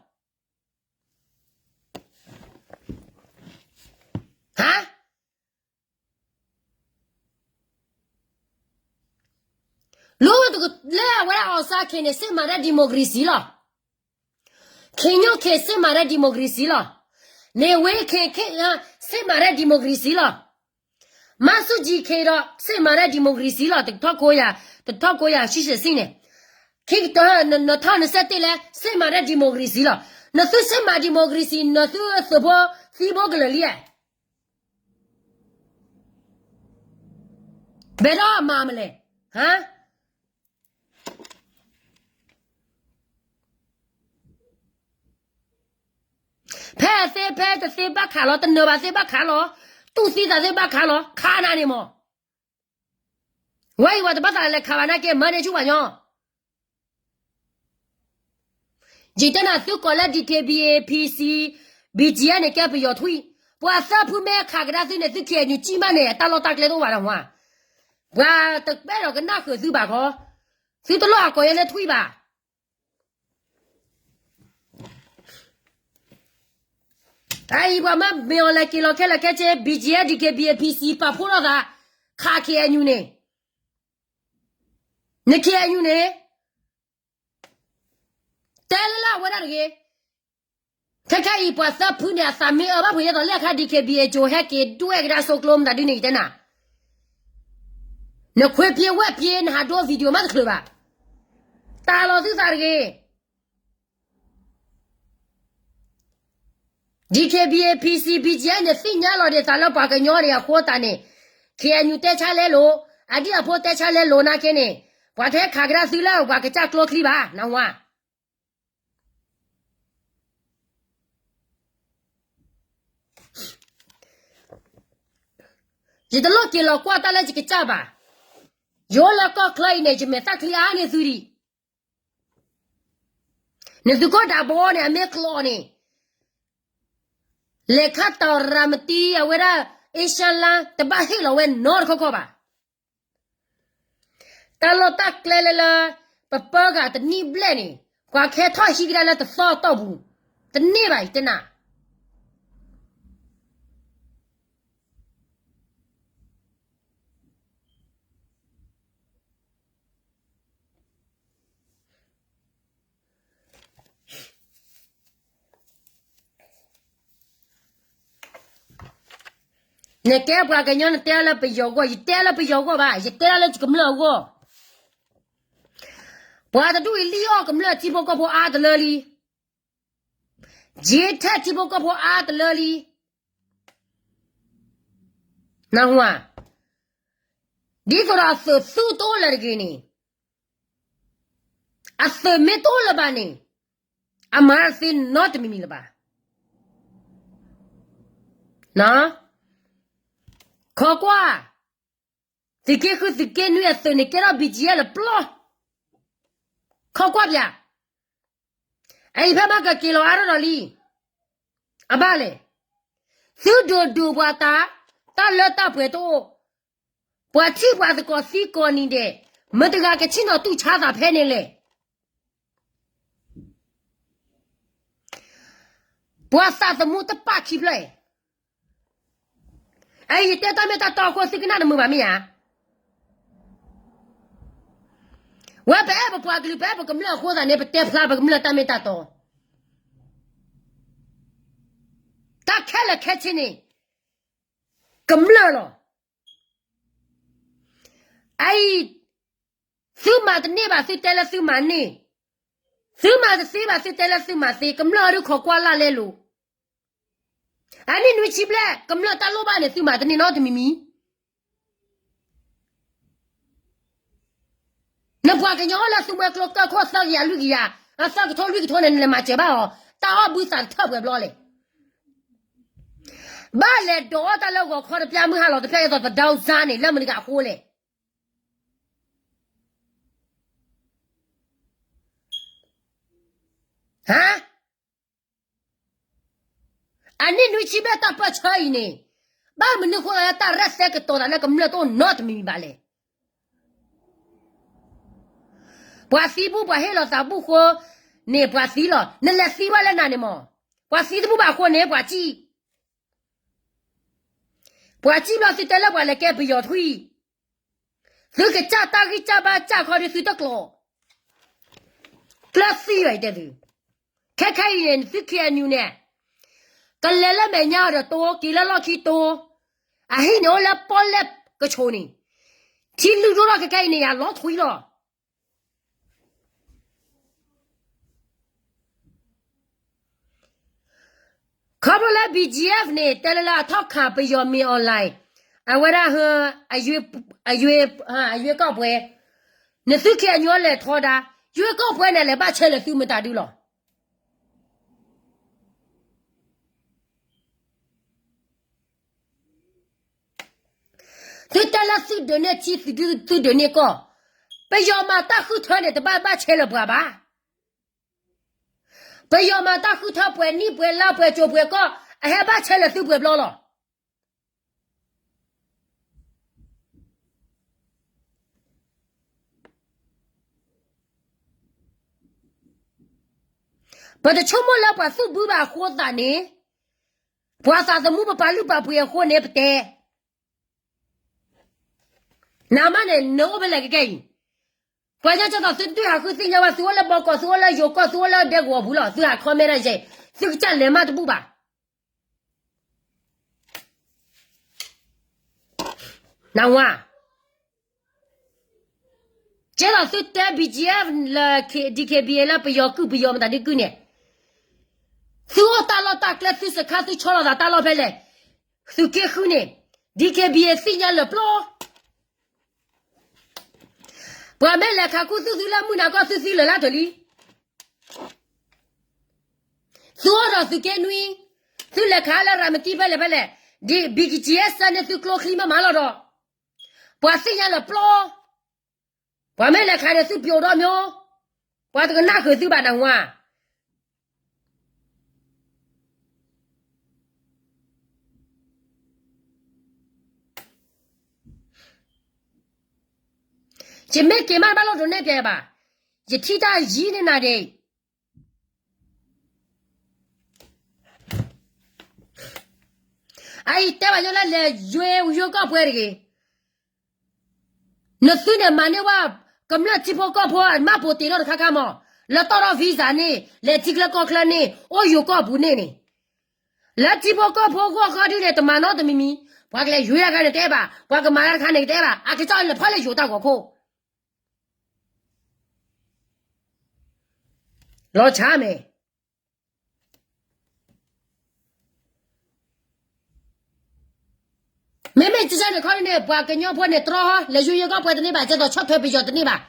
ဟါ လိၣ်ဝဲတကလၢအဝဲဒၣ် အောင်ဆန်း ခဲအံၤန့ၣ် စစ်မှန်တဲ့ democracy လီၤ. ခင်ညွန့်ခဲ စစ်မှန်တဲ့ democracy လီၤ. နေဝင်းခဲ စစ်မှန်တဲ့ democracy လီၤ. မဆူၣ်ကၠံၣ်ခဲဒီး စစ်မှန်တဲ့ democracy လီၤ. တထီၣ်ကိးယၤ, တထီၣ်ကိးယၤဆံဆဲးစံၣ်န့ၣ်, ခံကတၢၢ် နထီၣ်နစဲးတ့ၢ်လၢ စစ်မှန်တဲ့ democracy လီၤ. နသု စစ်မှန် democracy နသုသုးဖိသံဖိကလၢာ်လံဧါ. ဘဲဒီးမၤမလဲၣ်, ဟါ ဖဲအသ့ဖဲတသ့ဘၣ်ခးလီၤ, တနၢၤဘၣ်သ့ဘၣ်ခးလီၤ, တူၢ်သံသးသ့ဘၣ်ခးလီၤ, ခးနၤန့ၣ်မး. ဝဲအံၤပှၤတဘၣ်သးလဲၤခးဘၣ်နာ်က့ မၤန့ၢ်ဆူၣ်ပှၤညီ ယတဲနၤသုကိးလၢ DKBA PC BGF န့ၣ် ကဲပယီၤထွံၣ်, ပှၤသၢဖုမ့ၢ်ခးကဒါသုန့ၣ် သု KNU စံၣ်မးန့ၣ် အတၢ်လီၢ်တၢ်ကျဲတအိၣ်ဘၣ်နီၤဝါ, ပှၤတပဲၣ်ဒီးကနၣ်ဃုာ်သုဘၣ်ခီ, သုတလိၣ်အကိးယဲလၢထွံၣ်ဘၣ်. အအံၤပှၤမ့ၢ်မ့ၢ်အီၤလဲၤက့ၤလီၤခဲလၢာ်ခဲဆ့ BGF DKBA PC ပာ်ဖှိၣ်ထီၣ်သး, ခး KNU န့ၣ်, န KNU န့ၣ် တဲလၢလၢအဝဲဒၣ်တဂ့ၤ. ခဲခဲအံၤ ပှၤသၢဖုန့ၣ် အသးမ့ၢ်အၢဘၣ်ဖှိၣ်ယဲသိးလၢအခါ DKBA ကၠိဟဲက့ၤဒွဲၣ်ကဒါဆိကျိမတၤဒုန့ၣ် ယတဲနၤ, နခွ့ဖျ့ဝဲၢ်ဖျ့ နဟးဒိ video မးတချုးဘၣ်, တၢ်လီၤသုသးတဂ့ၤ. DKBA PC BGF န့ၣ် သ့ၣ်ညါလီၤဒ်သိးလၢပှၤကညီန့ၣ်အဃိသတးန့ၣ်, KNU တဲဆါလဲလိာ်, အဒံၣ်အဖိတဲဆါလဲလိာ်နာ်က့န့ၣ်, ပှၤတဟဲခးကဒါသုလၢပှၤကစၢ်ကျိချံဘၣ် နဝါ. ယတလိၣ်က့ၤလီၤကွၢ်တၢ်လၢယကစၢ်ဘၣ်. ယအိၣ်လၢကီၢ်ချၢအံၤန့ၣ် ယမဲာ်သၣ်ချံအါန့ၢ်သုဒံး. နသုးခိၣ်ဒးဘီန့ၣ် အမ့ၢ်ကျိးန့ၣ်, လဲၤခါတီၤရၤမတံအဝဲဒၣ် အ့ရှါလါ တဘၣ်ဟ့ၣ်လီၤဝဲနီတခီခီဘၣ်. တၢ်လီၢ်တၢ်ကျဲလၢလၢ ပပၢဂၤတနံၣ်ဘျဲၣ်န့ၣ်, ပှၤကဟဲထီၣ်ဟံးကဒါလၢတသီတီၢ်ပူၤ, တန့ၢ်ဘၣ် ယတဲနၤ. နကဲပှၤကညီနတဲလၢပယီၤဂီၢ်, ယတဲလၢပယီၤဂီၢ်ဘၣ်, ယတဲဒၣ်လၢယကမျၢၢ်အဂီၢ်. ပှၤတဒူၣ်အံၤလံၣ်အီၣ်ကမျၢၢ်ထံဖိကီၢ်ဖိအါတလၢလံ. ယ့ထဲထံဖိကီၢ်ဖိအါတလၢလံ. နၢ်ဟူဧါ. ဒ်သိးဒီးအသုးသုတအိၣ်လၢၤတဂ့ၤန့ၣ်, အသုးမ့ၢ်တအိၣ်လၢၤဘၣ်န့ၣ်, အမၤသ့နီတမံၤမံၤလၢၤဘၣ်. ခိးကွၢ်, သုးက့ဃုသုးက့နွံအသုးန့ၣ် ကဲထီၣ် BGF လၢပျီ. ခိးကွၢ်ပျၢ်. အအံၤဖဲမ့ၢ်ကက့ၤလီၤအါထီၣ်ဒီးလံ. အဘၣ်လဲၣ်. သုဒိးဒိးပှၤတၢ်, တၢ်လၢတၢ်ပှဲၤတအိၣ်, ပှၤထံၣ်ပှၤသကိးသံကိးနံၤဒဲး, မတၤတဂၤကဆ့ၣ်နီၤတူၢ်ဆါသးဖဲန့ၣ်လဲၣ်. ပှၤသးသမူတပာ်ခံဖျၢၣ်အံၤ. အအံၤယတဲတၢ်မ့ၢ်တၢ်တီအဃိ သုကနၣ်တမုာ်ဘၣ်မ့ၢ်ဧါ. ဝဲပအဲၣ်ပပှၤကလုာ် ပအဲၣ်ပကမျၢၢ်အဃိသတးန့ၣ် ပတဲဖျါပကမျၢၢ်တၢ်မ့ၢ်တၢ်တီ. တၢ်ခဲလၢာ်ခဲဆ့န့ၣ် ကမျၢၢ်လီၤ. အအံၤ သုမၤတန့ၢ်ဘၣ် သုတဲလၢသုမၤန့ၢ်, သုမၤတသ့ဘၣ် သုတဲလၢသုမၤသ့, ကမျၢၢ်ဒုးခိးကွၢ်လၢ်လဲလိာ်. အနံၣ်နွံဆံဘျဲၣ် ကမျၢၢ်တၢ်လိၣ်ဘၣ်န့ၣ် သုမၤတန့ၢ်နီတမံၤမံၤ. နပှၤကညီအိၣ်လၢသူမှဲကျိကၢၢ်ခိၣ်သၢကယၤလွံၢ်ကယၤ, အသၢကထိလွံၢ်ကထိန့ၣ် နလဲၤမၤစၢၤဘၣ်အီၤ, တၢ်အီၣ်ဘုသးတထၢၣ်ပှဲၤဘျီလဲၣ်. ဘၣ်လဲၤဒိးအီၣ်တၢ်လၢဂီၤခီတပျၢ်မုၢ်ဟါလီၤတဖျၢၣ် အသိးသဒၢစါန့ၣ် လၢမနုၤအဃိလဲၣ်. ဟါ အနံၣ်နွံဆံဘျဲၣ်တၢ်ပၢၢ်ဆၢအံၤန့ၣ်, ဘၣ်မနုၤဃိလၢတၢ်ရဲၣ်သဲကတီၤသးလၢကမျၢၢ်တအိၣ်နီတမံၤမံၤဘၣ်လဲၣ်. ပှၤသံဘူၣ်ပှၤဟ့ၣ်လီၤသးဘူၣ်ဃိန့ၣ် ပှၤသံလီၤ. နလဲၤသံဝဲလၢနၤန့ၣ်မး, ပှၤသံတဘူၣ်ဘၣ်အဃိန့ၣ် ပှၤစံၣ် ပှၤစံၣ်ဘျီသုတဲလၢပှၤလဲၤကဲပယီၤထွံၣ်, သုကစၢ်တၢ်ဂံၢ်စၢ်ဘါစၢ်ခီဒုးသုတကျိၤ, ကျၢၢ်သံဝဲတဲသု, ခဲခဲအံၤန့ၣ် သုခံအနုၤန့ၣ်, ကလဲၤလၢမဲာ်ညါအီၤဒီးတိ, က့ၤလၢလီၢ်ခံတိ, အဟံၣ်န့ၣ်အိၣ်လၢပီၣ်လဲၣ်ကဆိးန့ၣ်, ထံလုၢ်ဒိၣ်ထီၣ်ခဲခဲအံၤန့ၣ် ယလီထွံလီၤ. ခီဖျိလၢ BGF န့ၣ် တဲလၢလၢအထီၣ်ခးပယီၤမ့ၢ် online, အဝဲဒၣ်ဟ, အယွ့ကီၢ်ပှဲၤ, နသုခံအနုၤအီၤလဲၤထီဒါ, ယွ့ကီၢ်ပှဲၤန့ၣ် လဲၤဘၣ်ဆဲးလၢာ်သုမတၤဒုလီၤ. သုတဲလၢသုဒုးန့ၢ်ထံ သုဒုးန့ၢ်ကီၢ်, ပယီၤမၤတၢ်ဃုထၢန့ၣ် တဘၣ်ဘၣ်ဆဲးလၢာ်ပှၤဘၣ်. ပယီၤမၤတၢ်ဃုထၢပှဲၤနံၣ်ပှဲၤလါပှဲၤကၠိၤပှဲၤကီၢ် အဟဲဘၣ်ဆဲးလၢာ်သုပှဲၤဘျီလီၤ. ပတဆိကမိၣ်လၢပှၤသူၣ်ဘုဘၣ်အဃိသးန့ၣ်, ပှၤသးသမူပပာ်လုၢ်ပာ်ပှ့ၤအဃိန့ၣ်ပတဲ, နမ့ၢ်န့ၣ် နအိၣ်ဖဲလဲၣ်ကကဲအံၤ, ပှၤကညီကဲသိးသုတဒုးဟးဃုသ့ၣ်ညါဝဲ သုအိၣ်လၢဘီကီၢ် သုအိၣ်လၢယိၤကီၢ် သုအိၣ်လၢဒဲကဝီၤပူၤလီၤ သုဟး comment ဒ်ယဲ, သုကစၢ်လဲၤမးတဘူၣ်ဘၣ်. နဝါ, ကဲသိးသုတဲ BGF လၢ DKBA လၢပယီၤကုၢ်ပယီၤမတၤဒုကုၢ်န့ၣ်, သုအိၣ်တၢ်လီၢ်တၢ်ကျဲ သုစခါ သုဆီလီၤသးတၢ်လီၢ်ဖဲလဲၣ်, သုက့ၤဃုန့ၣ်, DKBA သ့ၣ်ညါလၢာ်ပျီ ပှၤမ့ၢ်လဲၤခးခူသူၣ်သုလၢမုၢ်နၤကီၢ် သုသံလၢာ်လၢတၢ်လံ. သုအိၣ်ဒီးသုးက့နွံ, သုလဲၤခးလၢရၤမတံဖဲလဲၣ်ဖဲလဲၣ်, ဒ် BGF စၢန့ၢ်သုကျိချံမးမးလီၤဒီး, ပှၤသ့ၣ်ညါလၢာ်ပျီ, ပှၤမ့ၢ်လဲၤခးန့ၣ်သုပျိးဒီးမၠိ, ပှၤတကနၣ်ဃုာ်သုဘၣ်နဝါ. ယမ့ၢ်က့ၤမးတဘၣ်လိၣ်ဒိးနဲၣ်ပျဲဘၣ်, ယထံၣ်တၢ်ယံၤန့ၢ်နၤဒံး. အအံၤတဲဘၣ်ညီလၢလဲၤယွ့ယိၤကီၢ်ပှဲၤတဂ့ၤ. နသုန့ၣ်မၤန့ၢ်ဝဲ ကမျၢၢ်ထံဖိကီၢ်ဖိမၤပိာ်တ့ၢ်ထီၣ်တခါခါမး, လၢတီၢ်ထီၣ် visa န့ၣ်, လဲၤထံချၢကီၢ်ချၢန့ၣ်, အိၣ်ယိၤကီၢ်ပူၤန့ၣ်န့ၣ်, လၢထံဖိကီၢ်ဖိဂီၢ်ဃီဒုန့ၣ် တမၤနီတမံၤမံၤ, ပှၤကလဲၤယွ့တခါန့ၣ်ကတဲဘၣ်, ပှၤကမၤတၢ်တခါန့ၣ်ကတဲဘၣ်, အကစၢ်လဲၤဖီၣ်လၢယိၤတၢ်ဂီၤခိၣ် လီၤဆါမ့ၢ် မ့မ့ၢ်ကစၢ်န့ၣ်ခီန့ၣ် ပှၤကညီဖိန့ၣ်တြီဟီ လဲၤယိၤယိၤကီၢ်ပှဲၤတန့ၢ်ဘၣ်, ကဲသိးဆီၣ်ထွဲပယီၤတန့ၢ်ဘၣ်.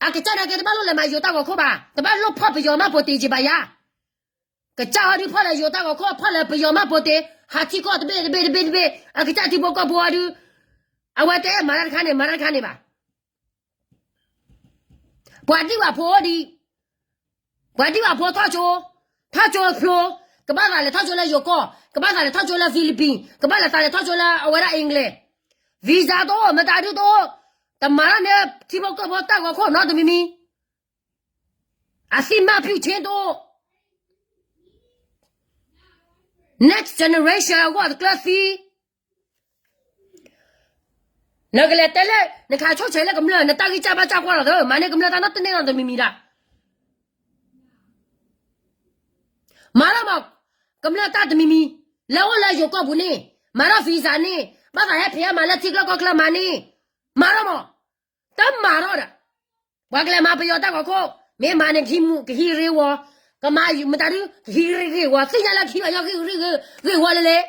အကစၢ်န့ၣ်က့ၤတဘၣ်လိၣ်လဲၤမၤယိၤတၢ်ဂီၤခိၣ်ဘၣ်, တဘၣ်လိၣ်ဖီၣ်ပယီၤမၤပိာ်တ့ၢ်က့ၤဘၣ်ယါ. ကစၢ်ဟီဒုးဖီၣ်လၢယိၤတၢ်ဂီၤခိၣ် ဖီၣ်လၢပယီၤမၤပိာ်တ့ၢ်, ဟးထံကီၢ်တဘ့ၣ်တဘ့ၣ်တဘ့ၣ်တဘ့ၣ်, အကစၢ်ထံဖိကီၢ်ဖိဟီဒုး, အဝဲတအဲၣ်မၤတၢ်တခါန့ၣ် မၤတၢ်တခါန့ၣ်ဘၣ်. ပှၤဒံၣ်ဝဲဖိအိၣ်ဒံး, ပှၤဒံၣ်ဝဲဖိထီၣ်ကၠိ, ထီၣ်ကၠိဖျိ, ကဘၣ်သးလဲၤထီၣ်ကၠိလၢယိၤကီၢ်, ကဘၣ်သးလဲၤထီၣ်ကၠိလၢ Philippines, ကဘၣ်လဲၤသးလဲၤထီၣ်ကၠိလၢအဝဲဒၣ် England, visa တအိၣ် မတၤဒုတအိၣ်, တမၤတၢ်န့ၢ်ထံဖိကီၢ်ဖိတၢ်ဂီၤခိၣ်နီတမံၤမံၤ, အသံမ့ၢ်ဖုၣ်ဆ့တအိၣ်, next generation အဂီၢ်တကျၢၤသံ နကလဲၤတဲလၢ နခးဆိၣ်ဆဲးလၢကမျၢၢ် နတၢ်ဂံၢ်စၢ်ဘါစၢ်ကွၢ်လီၤသၢ မၤန့ၢ်ကမျၢၢ်တၢ်နီတန့ၢ်နီတမံၤမံၤဒၣ်, မၤထီၣ်မး, ကမျၢၢ်တၢ်တမံၤမံၤ, လၢအိၣ်လၢယိၤကီၢ်ပူၤန့ၣ်, မၤထီၣ် visa န့ၣ်, ဘၣ်သးဟဲဖံးအမၤလၢထံချၢကီၢ်ချၢမၤန့ၣ်, မၤထီၣ်မး, တမၤထီၣ်ဒီး ပှၤကလဲၤမၤပယီၤတၢ်ဂီၤခိၣ်, မ့ၢ်မၤန့ၣ်ကဟံးမူးကဟံးရ့ဝီၤ, ကမၤမတၤဒု ကဟံးရ့ဂ့ၢ်ဝီၤ, သ့ၣ်ညါလၢကဟံးဘၣ်ညီကဟံးရ့ဂ့ၢ်ဝီၤလဲၣ်လဲၣ်.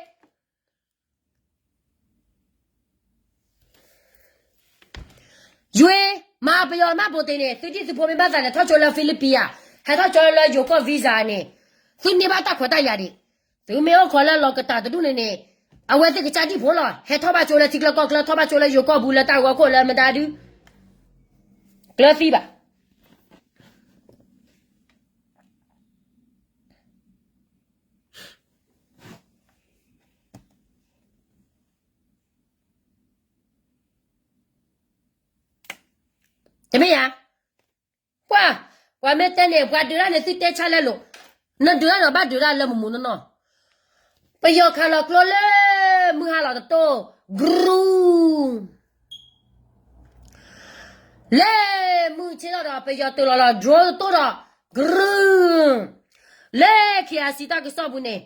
ယွ့ မၤပယီၤမးပိာ်တ့ၢ်န့ၣ် သုဒံၣ်သုဖိမ့ၢ်ဘၣ်သးန့ၣ် ထီၣ်ကၠိလၢ Philippines ဧါ, ဟဲထီၣ်ကၠိလၢယိၤကီၢ် visa န့ၣ် သုန့ၢ်ဘၣ်တၢ်ခွဲးတၢ်ယာ်ဒံး. သုမ့ၢ်အိၣ်ခိးလၢလီၤကတၢၢ်တဒူၣ်န့ၣ်န့ၣ် အဝဲသ့ၣ်ကစၢ်ဒံၣ်ဖိလီၤ. ဟဲထီၣ်ဘၣ်ကၠိလၢထံကျၢကီၢ်ကျၢ ထီၣ်ဘၣ်ကၠိလၢယိၤကီၢ်ပူၤလၢတၢ်ဂီၤခိၣ်လၢမတၤဒု ကျၢသံဘၣ်. တမ့ၢ်ဧါ. ပှၤ, ပှၤမ့ၢ်တဲန့ၣ် ပှၤဒုးတၢ်န့ၣ် သုတဲဆါလဲလိာ်, နဒုးတၢ်န့ၣ်ဘၣ်ဒုးတၢ်လၢမုၢ်မုၢ်နီၢ်နီၢ်. ပယီၤခးလီၤကျိလၢ မုၢ်ဟါလီၤတတိၢ်, ကရူၢ် လၢမုၢ်ဆ့ၣ်ထီၣ်ဒီး ပယီၤတုၤလီၤလီၤ drone တတိၢ်ဒီး ကရူၢ် လၢ KIC တၢ်ကစီၣ်ပူၤန့ၣ်,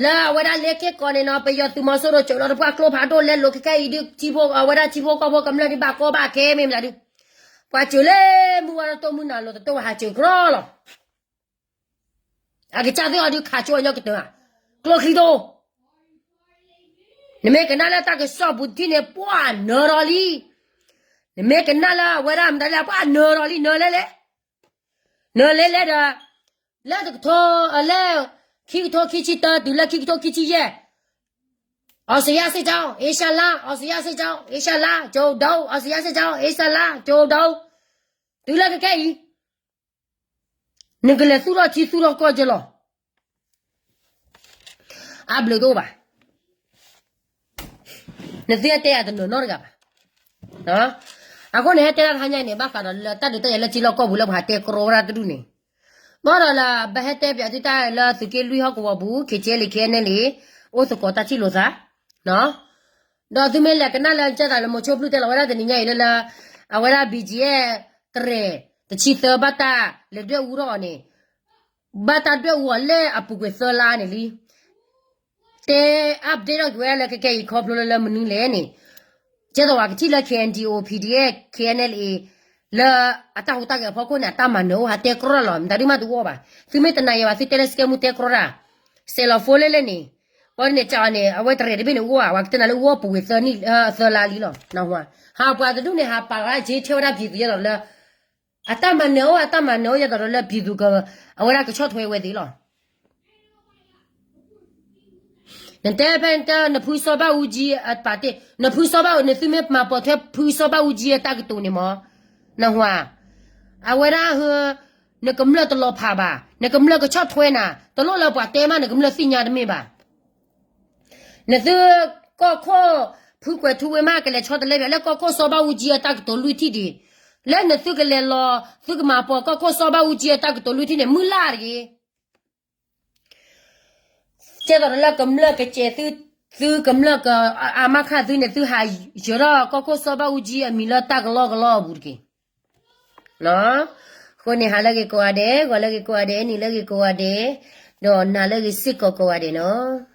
လၢအဝဲဒၣ်လ့က့ၢ်ကီးန့ၣ်နီၤ ပယီၤသုးမီၤစိရိၤ ကၠိးလီၤတပှၢ်ကျိဖးဒိၣ်လဲလိာ်ခဲခဲအံၤဒုး ထံဖိ အဝဲဒၣ်ထံဖိကီၢ်ဖိကမျၢၢ်ဒုးဘၣ်ကီဘၣ်ခဲမ့ၢ်မတၤဒုး, ပှၤကၠိးလၢမုၢ်ဝါတတိၢ်မုၢ်နၤလီၤတတိၢ်ဝဲဟးကၠိးကြီလီၤ. အကစၢ်သ့ၣ်အီၤဒုးခးကၠိအညီကတၢၢ်ဧါ, ကျိချံတိၢ် နမ့ၢ်ကနၣ်လၢတၢ်ကစီၣ်ပူၤတထံၣ်န့ၣ် ပှၤနၢၤဒီးလံ. နမ့ၢ်ကနၣ်လၢအဝဲဒၣ်မတၤလၢပှၤနၢၤဒီးလံ နၢၤလဲလဲၣ်, နၢၤလဲလဲၣ်ဒီး, လၢတကထိ, လၢ, ခံကထိခံဆံတၢ တုၤလၢခံကထိခံဆံယဲၢ်, အီစယါစ့ၢ်ကီး အ့ရှါလါ အီစယါစ့ၢ်ကီး အ့ရှါလါ ကၠိဒိ အီစယါစ့ၢ်ကီး အ့ရှါလါ ကၠိဒိ, တုၤလၢကကဲအံၤ နကလဲၤသူၣ်ထီၣ်ထံသူၣ်ထီၣ်ကီၢ်က့လီၤ. အါဘျုးတအိၣ်ဘၣ်. နသုဟဲတဲယၤတနီၤနီတဂၤဘၣ်. အဃိန့ၣ် ဟဲတဲဒၣ်တဟါညါအံၤန့ၣ် ဘၣ်ဃးဒီးလၢတၢ်ဒုးတၢ်ယၤလၢထံလီၢ်ကီၢ်ပူၤလၢပှၤဟးတဲကြီဝဲဒၣ်တဒူၣ်န့ၣ်, ဘၣ်ဒီးလၢ ဘၣ်ဟဲတဲပၠးသုတၢ်လၢသုးက့လွံၢ်ဟီၣ်ကဝီၤပူၤ ခ့ကဲလံ ခဲနဲၣ်လံ အိၣ်သကိးတၢ်ထံၣ်လိာ်သး ဒီးသုမ့ၢ်လဲၤကနၣ်လၢကၢ်သးလၢမိၤဆိဖျုၢ်တဲလီၤဝဲဒၣ်တနံၤညါအံၤလၢလၢ အဝဲဒၣ် BGF တရဲၣ် တဆံသၢ ဘၣ်တၢ်လဲၤဒွဲၣ်အူထီၣ်အီၤန့ၣ်, ဘၣ်တၢ်ဒွဲၣ်အူအီၤလၢအပူၤကွံာ်သၢလါန့ၣ်လံ. တဲ update ထီၣ်က့ၤဝဲလၢကကဲအံၤခီဖျိလၢလၢမနုၤလဲၣ်န့ၣ်, ကဲသိးဝဲကထံၣ်လၢ KNDO PDF KNLA လၢအတၢ်ဟူးတၢ်ဂဲၤအဖီခိၣ်န့ၣ် အတၢ်မၤနၢၤအိၣ်ဟးတဲကြီလီၤ မတၤဒုမးတအိၣ်ဘၣ်. သုမ့ၢ်တနာ်ယၤဘၣ် သုတဲလၢစကဲမူတဲကြီတၢ်, စဲးလီၤ phone လဲၣ်လဲၣ်န့ၣ်, ဘၣ်န့ၣ်ကန့ၣ် အဝဲတရဲၣ်တဘ့ၣ်န့ၣ်အိၣ်ဧါ, ပှၤကတဲနၤလၢအိၣ်ပူၤကွံာ်သၢနံၣ်သၢလါလံလီၤ. ဟးပှၤတဒူၣ်န့ၣ် ဟးပာ်ဝဲက့ၤထဲဝဲဒၣ် ပြည်သူ ယဲသိးဒီးလၢ အတၢ်မၤနၢၤအိၣ် အတၢ်မၤနၢၤအိၣ် ယဲသိးဒီးလၢ ပြည်သူ က အဝဲဒၣ်ကဆီၣ်ထွဲဝဲသ့ၣ်လီၤ. နတဲဖဲနတဲ နဖုစီၤဘၣ်အူကၠံအပာ်တ့ၢ် နဖုစီၤဘၣ်အူ နသုမ့ၢ်မၤပိာ်ထွဲဖုစီၤဘၣ်အူကၠံအတၢ်ကတိၤန့ၣ်မး, နဟါ, အဝဲဒၣ် နကမျၢၢ်တလီၤဖးဘၣ်, နကမျၢၢ်ကဆီၣ်ထွဲနၤ တလိၣ်လၢပှၤတဲမး နကမျၢၢ်သ့ၣ်ညါတမ့ၢ်ဘၣ်. နသုကီၢ်ခိၣ် ဖုကွဲၤထူဝ့မး ကလဲၤဆီတလဲဘၣ် လၢကီၢ်ခိၣ်စီၤဘၣ်အူကၠံအတၢ်ကတိၤလွံၢ်ထံၣ်ဒံး, လၢနသုကလဲၤလီၤ သုကမၤပိာ်ကီၢ်ခိၣ်စီၤဘၣ်အူကၠံအတၢ်ကတိၤလွံၢ်ထံၣ်န့ၣ် မုၢ်လၢ်တဂ့ၤ. ကဲသိးဒီးလၢကမျၢၢ်ကစဲးသု, သုကမျၢၢ်က အမါခၣ်သုန့ၣ် သုဟးယၢၤထီၣ်ကီၢ်ခိၣ်စီၤဘၣ်အူကၠံအမံၤလၢတၢ်ကလီကလီအပူၤတက့ၢ်. အဃိန့ၣ် ဟးလၢဂ့ၤကိးဂၤဒဲး, ဂီၤလၢဂ့ၤကိးဂၤဒဲး, နံၤလၢဂ့ၤကိးဂၤဒဲး, ဒီးနၤလၢဂ့ၤစ့ၢ်ကီးကိးဂၤဒဲးနီၤ.